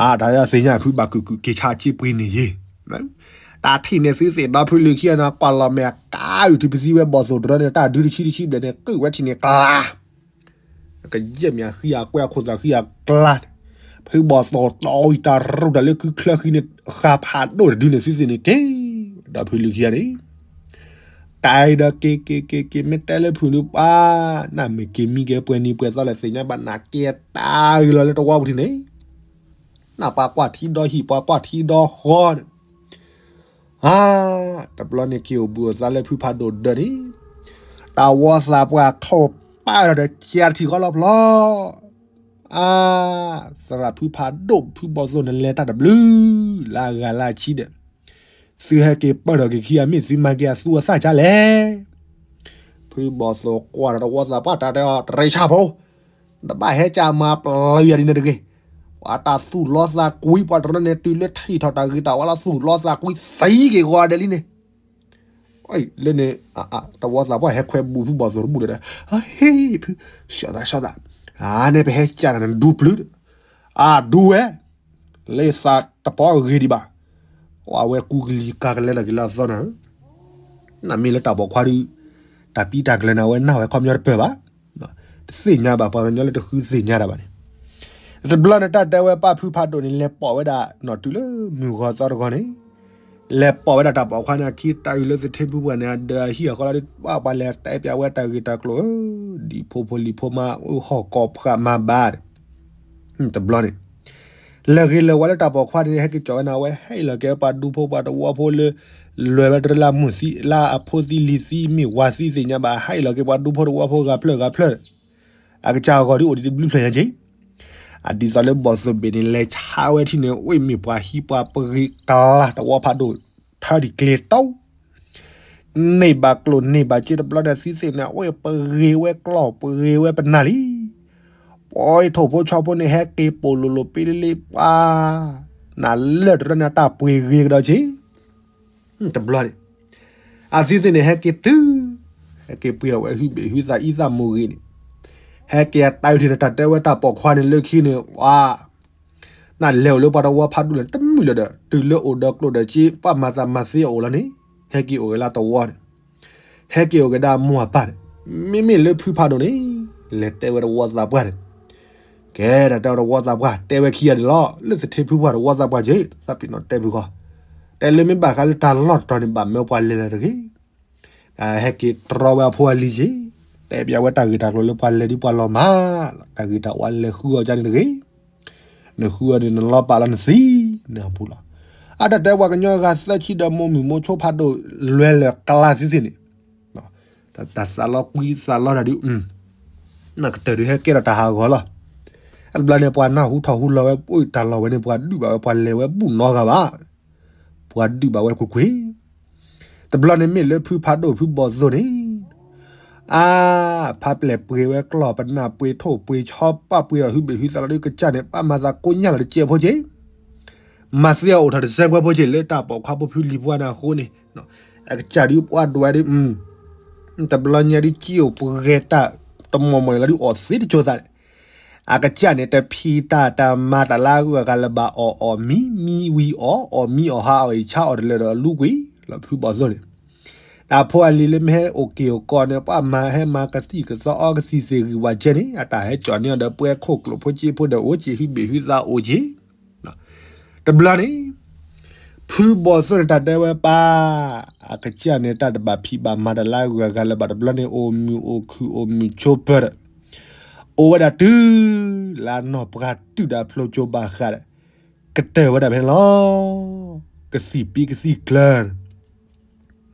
အတၢ်ယသ့ၣ်ညါဖုဘၣ်ကုၢ်ကုၢ်က့ၤဆါက့ၤပှ့ၤန့ၣ်ယ့ၢ်, တၢ်ထံၣ်န့ၢ်သုသ့ၣ်ဒီဖုလံၤခံအနၤ ကွၢ်လီၤမဲာ်ကါအုၣ်ထံပသံဝဲဘီၣ်သိၣ်တြီန့ၣ် တၢ်ဒုးတဆံတဆံဘျဲၣ်န့ၣ် ကုၢ်ဝဲထံၣ်န့ၣ်ကျါ ကယဲၢ်မ့ၢ်ဃံအကွဲအခိၣ်သးဃံအကျါန့ၣ်, ဖုဘီၣ်သိၣ်တီအံၤတၢ်ရူၢ်တၢ်လၢကုချၢဃံန့ၣ် ဃာ်ဖးဒိၣ်တဒုန့ၣ် သုသ့ၣ်န့ၣ်က့ၤ, ဒီဖုလံၤခံဂၤန့ၣ်, ကဲဒီးက့ၤက့ၤက့ၤက့ၤ မ့ၢ်တဲလၢဖုလံၤပၢ်, နမ့ၢ်က့ၤမံက့ၤပှဲၤနံၤပှဲၤသီလဲၣ် သ့ၣ်ညါဘၣ်နၤက့ၤတၢ်ဂ့ၤလီၤလၢတဝီပူၤထံန့ၣ်, နပှၤကွၢ်ထံဒီဟံၣ် ပှၤကွၢ်ထံဒီဃီန့ၣ် အါ, တဘျီန့ၣ်က့ၤအိၣ်ဘှံးအိၣ်သါလၢဖုဖးဒိၣ်ဒၢန့ၣ်, တၢ်ဝီသးပှၢ်ထီၣ်ပာ်ဒီးတကဲထံၣ်ဃီလီၤဖျီ, အါ, သရၣ်ဖုဖးဒိၣ်ဖုဘီၣ်သိၣ်န့ၣ် လဲၤတၢ်တဘျုး, လၢအဂၤလၢအဆံဒီး, သုဟဲက့ၤပၢၢ်ထီၣ်က့ၤခံဂၤ မ့ၢ်သုမၤက့ၤအသူအသၣ်ကလဲၣ် ဖုဘီၣ်သိၣ်ကွၢ်ဒီးတဝီသးပှၢ်တၢ်တဲအီၤ တရံးဆၣ်ဖိ, နဘၣ်ဟဲကၢ်မၤပျုၤယၤဒ်န့ၣ်တဂ့ၤ, ပှၤတၢ်သူၣ်လီသးကွံ ပှၤတရၢန့ၣ် တုၤလၢထံၣ်ထီၣ်တၢ်ဂ့ၤတၢ်ဝါလီၤ သူၣ်လီသးကွံသံက့ၤဂီၤဒဲးလံန့ၣ်, ပ လၢန့ၣ် တဝီသးပှၢ်ဟဲခွဲးဘူးဖုဘီၣ်သိၣ်တဘူၣ်ဒီး, ဟ့ၣ်ဖု, ဆှီသးဆှီသး, အန့ၣ်ပဟဲကၢ်နၤန့ၣ်ဒူပျုၢ်, အဒူဝဲ, လၢသးတပီၢ်ဂ့ၤဒံးဘၣ်, အဝဲကူကလံၤကါကလဲတၢ်က့ၤလၢအသီနၤ, နမ့ၢ်လၢတၢ်ပိာ်ခွါဒုး, တၢ်ပံတၢ်ကျၢၤန့ၣ် အဝဲနၢ်ဝဲခီပညီတပၢၢ်ဘၣ်, တသ့ၣ်ညါဘၣ် ပှၤကညီလၢတဃုသ့ၣ်ညါတၢ်ဘၣ်န့ၣ်, တဘျီန့ၣ် တၢ်တဲဝဲပၢ်ဖုဖးဒိၣ်န့ၣ် လဲၤပိာ်ဝဲဒၣ်နီၢ်တုၤလၢမုၢ်ဂီၤသီတဂီၤန့ၣ်, လဲၤပိာ်ဝဲဒၣ်တၢ်ပိာ်ခွါန့ၣ် အခံတၢ်အုၣ်လၢသထ့ဖုပှၢ်န့ၣ် အဒၢးအဟံၣ်အဃီလီၤဒီး ပှၤလဲၤတဲပၠးဝဲတၢ်ဂ့ၢ်တၢ်ကျိၤဧၢ, ဒ်ဖိဖိလံၤဖိမါအိၣ်ဟီၣ်ကိးဖးမၤဘၣ်, တဘျီန့ၣ် လဲၤဂ့ၤလဲၤဝါလၢတၢ်ပိာ်ခွါန့ၣ် ဟဲက့ၤကၠီၣ်ဝဲန့ၣ် အဝဲဟဲအံၤလီၤက့ၤပှၤဒူဖိပှၤတဝီဖိလၢ လဲၤဝဲတလၢမုၢ်သံလၢအဖိသံလံၤသံမ့ၢ်ဝၤသံသ့ၣ်ညါဘၣ် ဟဲအံၤလီၤက့ၤပှၤဒူဖိတဝီဖိဂၤဖျၢၣ်ဂၤဖျၢၣ်, အကစၢ်အဂီၢ်ဒ်အိၣ်ဒံးတဘျုးဖျၢၣ်ညါက့ၤ, အဒ်သိးလၢဘီၣ်သိၣ်ဘ့ၣ်န့ၣ် လဲၤဆါဝဲထံၣ်န့ၣ် အိၣ်မ့ၢ်ပှၤဟံးပှၤပဂ့ၤကလါတဝီဖးဒိၣ် ထၢဒံးကျ့တီ န့ၢ်ဘၣ်ကျိၣ်န့ၢ်ဘၣ်စ့တဘျီန့ၣ် သံသ့ၣ်န့ၣ် အဝဲပဂ့ၤဝဲကျီၢ်ပဂ့ၤဝဲပနၢ်လံ, ပှၤထိၣ်ဖိဆီဖိန့ၣ် ဟဲက့ၤပိာ်လိၤလိၤပ့လ့လ့ပှၤ, နလၢၢ်တရၢန့ၣ် တၢ်ပှ့ၤဂ့ၤကဒီးက့ၤ တဘျီန့ၣ် အသံသ့ၣ်န့ၣ် ဟဲက့ၤတုၤ, ဟဲက့ၤပှ့ၤအဝဲဟုဘ့ၣ်ဟုသးအံသၣ်မိၢ်ဂ့ၤန့ၣ်, ဟဲက့ၤအတၢ်အုၣ်ထံၣ်န့ၣ် တၢ်တဲဝဲတၢ်ပိာ်ခွါန့ၣ်လၢခံန့ၣ် ဝါ နလဲၤအိၣ်လၢပှၤတဝီဖးဒိၣ်လၢတမုာ်လၢၤဒီး တုၤလၢအိၣ်ဒီးကျိၣ်ဒီးစ့ ပှၤမၤသးမၤသ့အအိၣ်လီၤန့ၣ် ဟဲက့ၤအိၣ်က့ၤလၢတဝီန့ၣ်, ဟဲက့ၤအိၣ်က့ၤဒၣ်မိၢ်အပၢ်န့ၣ်, မ့မ့ၢ်လၢဖုဖးဒိၣ်န့ၣ် လဲၤတဲဝဲတဝီသးပှၢ်န့ၣ်, ကဲတၢ်တဲဝဲတဝီသးပှၢ် တဲဝဲခံဂၤန့ၣ်လီၤ, လၢသထ့ဖုပှၢ်တဝီသးပှၢ်က့ၤ သးပ့ၤနီၣ်တဲဖုဃီ, တဲလၢမ့ၢ်ဘၣ်ဃးလၢတၢ်လီၢ်တတီၤန့ၣ် ဘၣ်မၢပှၤလဲၤလၢၤတဂ့ၤ ဟဲက့ၤတြီဝဲအဖိအလံၤက့ၤ, တဲပၠးဝဲတၢ်ဂ့ၢ်တၢ်ကျိၤလၢပှၤလဲၤဒ်ပှၤလီၤမၢ်လီၤ, တၢ်ဂ့ၢ်တၢ်ဝါလဲၤဃုအီၤကန့ၣ်တဂ့ၤ, နဃုအီၤန့ၣ် နလီၤပာ်လီၤနသံ, နပူၤလီၤ, အတၢ်တဲပှၤကညီဂၤသၢဆံဒီးမိၢ်မုၣ်မိၢ်ဆိဖးဒိၣ် လွဲလၢာ်ကလါသ့သ့ၣ်န့ၣ်, တၢ်သးလီကွံသးလီတၢ်ဒုး နကတၢၢ်ဒုးဟဲကဲထီၣ်တၢ်ဟးဂီၤလီၤ, အတဘျီန့ၣ် ပှၤနၢ်ဟူထီၣ်ဟူလီၤဝဲ အိၣ်တၢ်လီၢ်ဝဲန့ၣ် ပှၤဒုးဘၣ်ဝဲ ပှၤလဲၤဝဲဘူၣ်နီတဂၤဘၣ်, ပှၤဒုးဘၣ်ဝဲကွ့ၢ်ကွ့ၢ်, တဘျီန့ၣ်မ့ၢ်လၢဖုဖးဒိၣ်ဖုဘီၣ်သိၣ်န့ၣ်, အါ, ဖးပျဲၢ်ပှ့ၤဝဲကျီၢ်ပနၢ်ပှ့ၤထိၣ်ပှ့ၤဆီပာ်ပှ့ၤအီၤဟုဘ့ၣ်ဟုသးလီၤဒုးကစၢ်န့ၣ် ပှၤမၤသးကိညၣ်လီၤတကဲးဖိက့ၤ မၤသ့အီၤအိၣ်ထီၣ်တစဲးကွဲးဖိက့ၤလၢတၢ်ပိာ်ခွါဖိဖုလံၤပှၢ်န့ၣ်အဃိန့ၣ်, အကစၢ်ဒုးပှၤဒွဲဒုး, တဘျီညါဒုးကံၣ်အိၣ်ပှဲၤတၢ်တမီၢ်မီၢ်လီၤဒုးအီၣ်သ့တကၠိၤသးလဲၣ်, အကစၢ်န့ၣ်တဖံးတၢ်တမၤတၢ်လၢအဂုၤအဂၤလၢဘၣ်အီၣ်အီၣ်မံမံဝံၤအီၣ်, အီၣ်မံအီၣ်ဟါအီၣ်အံၤဆါအီၣ်တလၢာ်ဒီးလူကွံာ်လီၤဖုဘီၣ်သိၣ်န့ၣ် အဖိအလံၤလၢမ့ၢ်ဟဲအိၣ်က့ၤအိၣ်ကီၢ်န့ၣ် ပှၤမၤဟဲမၤကသံၣ်ကသီအီကသံၣ်သ့ၣ်ဂံၢ်ဝးကဲန့ၣ် အတၢ်ဟဲကၠီၣ်န့ၢ်အီၤဒီးပှဲၤခိၣ်ကျိၣ်ဖိက့ဖိဒီးအိၣ်က့ၤဟုဘ့ၣ်ဟုသးအိၣ်က့ၤ, တဘျီန့ၣ်, ဖုဘီၣ်သိၣ်န့ၣ်တၢ်တဲဝဲပၢ်, အကစၢ်န့ၣ်တၢ်တဘၣ်ဖံးဘၣ်မၤတၢ်လၢအဂုၤအဂၤလၢၤဘၣ်တဘျီန့ၣ် အိၣ်မုာ်အိၣ်ခုၣ်အိၣ်မုာ်ဆိးပၢၤဒီး, အိၣ်ဝဲဒၣ်တုၤလၢအနီၢ်ပှၤတုၤဒၣ်ဖျိကၠိဘၣ်ဃးဒီး, ကတၢၢ်ဝဲဒၣ်ဖဲန့ၣ်လီၤ. ကသံၣ်ပံကသံၣ်ကျၢၤန့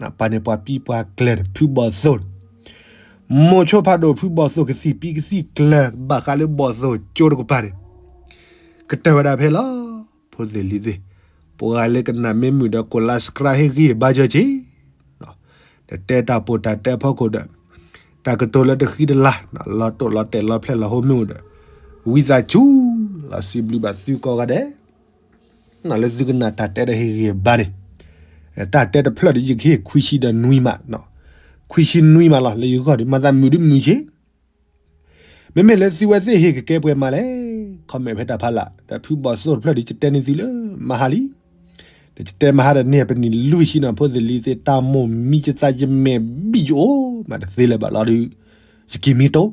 ၣ်, ပှၤန့ၣ်ပှၤပံပှၤကျၢၤန့ၣ် ဖုဘီၣ်သိၣ်န့ၣ်, မိၤဆိဖးဒိၣ်ဖုဘီၣ်သိၣ်ကသံၣ်ပံကသံၣ်ကျၢၤ ဘၣ်ဃးလၢဘီၣ်သိၣ်ကၠိတကပၤန့ၣ်, ကတၢၢ်ဝဲဒၣ်ဖဲလီၤ. ဖိသ့ၣ်လံၤသ့ၣ်, ပှၤလၢကနၣ်မ့ၢ်မုာ်ဒီး ကိးလါစကြါ ဟ့ၣ်ဂံၢ်ဘါစၢၤက့ၤ နတဲတၢ်ပိာ်တၢ်တဲဖီခိၣ်ဒီး, တၢ်ကတိၤလၢတဃံတလၤ, လီၤတိၢ်လီၤတဲာ်လီၤဖျဲၣ်လီၤဟိမ့ၢ်အိၣ်ဒီး, ဝံသးစူၤ, လီၤစံးဘျုးဘၣ်သုကိးဂၤဒဲး, လၢသုကနၣ်တၢ်တဲဒီးဟ့ၣ်ဂံၢ်ဘါန့ၣ်, တၢ်တဲတဖျၢၣ်ဒီးယကဟ့ၣ်ခွံဆံဒီးနွံမး, ခွံဆံနွံမးလီၤ လၢယဂီၢ်ဒီး မၤသးမုာ်ဒုးမုာ်က့ၤ မ့မ့ၢ်လၢသုဝဲသ့ၣ်ဟ့ၣ်ကကဲပှဲၤမးလဲၣ်, comment ဖဲတၢ်ဖးလၢ်, ဒီးဖုဘီၣ်သိၣ်တဖျၢၣ်ဒီး ယတဲန့ၢ်သုလၢမဟါလံ, ဒီးယတဲမဟါဒီးန့ၢ်ပနံၣ်လွံၢ်ဆံနီၤ ဖိသ့ၣ်လံၤသ့ၣ် တၢ်မိၣ်မံယသးယမဲာ်ဘံၣ်ယအိၣ်မးတသ့လၢၤဘၣ်လီၤဒီး, ယက့ၤမံတိၢ်,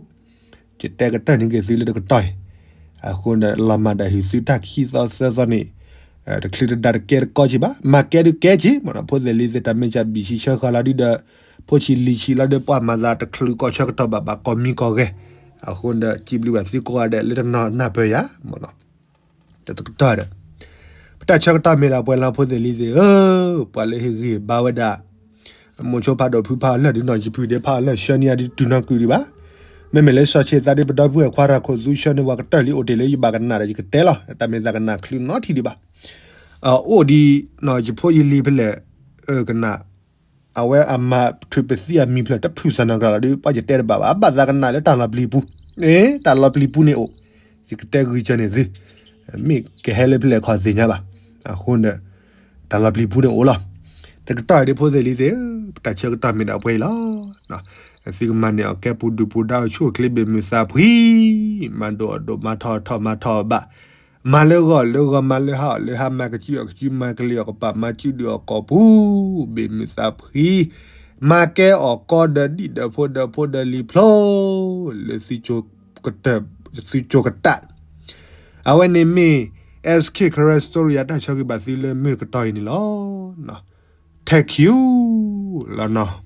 ယတဲကတၢၢ်န့ၢ်က့ၤသုလၢတကတီၢ်အံၤ, အဃိဒီးလီၤမၢ်ဒီးဟ့ၣ်သုတၢ်ခံသီသၢသီန့ၣ်, တချုးတဒါတကဲတကီက့ၤဘၣ် မၤကဲဒုးကဲက့ၤမးနီၤ ဖိသ့ၣ်လံၤသ့ၣ် တၢ်မ့ၢ်စၢ်ဘံၣ်ဆံဆၢဃီလီၤဒုးဒီး ဖိဆံးလံၤဆံးလီၤဒီး ပှၤမၤသးတချုးကီၢ်ဆၢကတီၢ်ဘၣ် ဘၣ်ကိးမံၤကိးဂဲၤ, အဃိဒီး စံးဘျုးဘၣ်သုကိးဂၤဒဲးလၢတနီၤနၢ်ပၢၢ်ယၤမးနီၤ, တကတီၢ်ဒီး ပတၢ်ဆၢကတီၢ်မ့ၢ်ဒၣ်ပှဲၤလီၤ ဖိသ့ၣ်လံၤသ့ၣ်ဧၢ, ပှၤလၢဟ့ၣ်ဂံၢ်ဘါဝဲဒၣ် မိၤဆိဖးဒိၣ်ဖုဖးအီၤလၢာ်ဒုးနီၢ်ယဖုဒဲးဖးအီၤလၢာ် ဆှၢန့ၢ်ယၤဒုးတုၤနီၢ်ကုာ်ဒံးဘၣ်, မ့မ့ၢ်လၢစီၤဆ့သးဒုး ပဒီပုၢ်ဝဲၢ်ခွါရၤခိၣ်သူ ဆှၢန့ၢ်ပှၤကတၢၢ်လံအိၣ်တ့ၢ်လၢယဘၣ်ကနၣ်ဒီးယကတဲလီၤ တၢ်မ့ၢ်သးကနၣ်ချုးနီထံၣ်ဒံးဘၣ်, အိၣ်ဒံး နီၢ်ယဖိယလံၤဖဲလဲၣ်, ကနၣ် အဝဲအမၤထုးပသံအမံၤဖျၢၣ် တဖုၣ်သးနီတဂၤလီၤဒုး ပှၤယတဲတဘၣ်ဘၣ် အဘၣ်သးကနၣ်လၢတၢ်လီၤပျံၤပူၤ, တၢ်လီၤပျံၤပူၤန့ၣ်အိၣ်, ယကတဲဂုာ်ကၢန့ၣ်သု, မ့ၢ်ကဟဲလၢဖဲလဲၣ်ခီၣ်သ့ၣ်ညါဘၣ်, အဃိန့ၣ် တၢ်လီၤပျံၤပူၤန့ၣ်အိၣ်လီၤ, တကတီၢ်အံၤဒ်ဖိသ့ၣ်လံၤသ့ၣ်ဧၢ, ပတၢ်ဆၢကတီၢ်မ့ၢ်ဒၣ်ပှဲၤအံၤလီၤ. သုကမၤန့ၢ်အီၣ်ကဲပူၤဒုၣ်ပူၤဒါ အိၣ်ဆူၣ်အိၣ်ချ့ဘၣ်မုာ်သးဖှံ, မၤဒိၣ်အီၣ်ဒိၣ် မၤထီၣ်ထီၣ် မၤထီၣ်ဘၣ်, မၤလၢဂီၢ်လၢဂီၢ် မၤလၢဟါအီၣ်လၢဟါ, မၤကစုအီၣ်ကစု, မၤကလံၤအီၣ်ကပၤ, မၤစုဒုၣ်အီၣ်ကီၢ်ပူၤ ဘၣ်မုာ်သးဖှံ, မၤကဲအီၣ်ကီဒီးဒံၣ်ဒီးဖိဒီးဖိဒီးလံၤဖျိ လၢသုက သုကၠိကတၢ်. အဝဲန့ၣ်မ့ၢ် S K Karen Story အတၢ်ဆၢဂ့ၤဘၣ်သုလၢမုၢ်တကတီၢ်အံၤန့ၣ်လီၤ. Thank you လီၤနီၤ.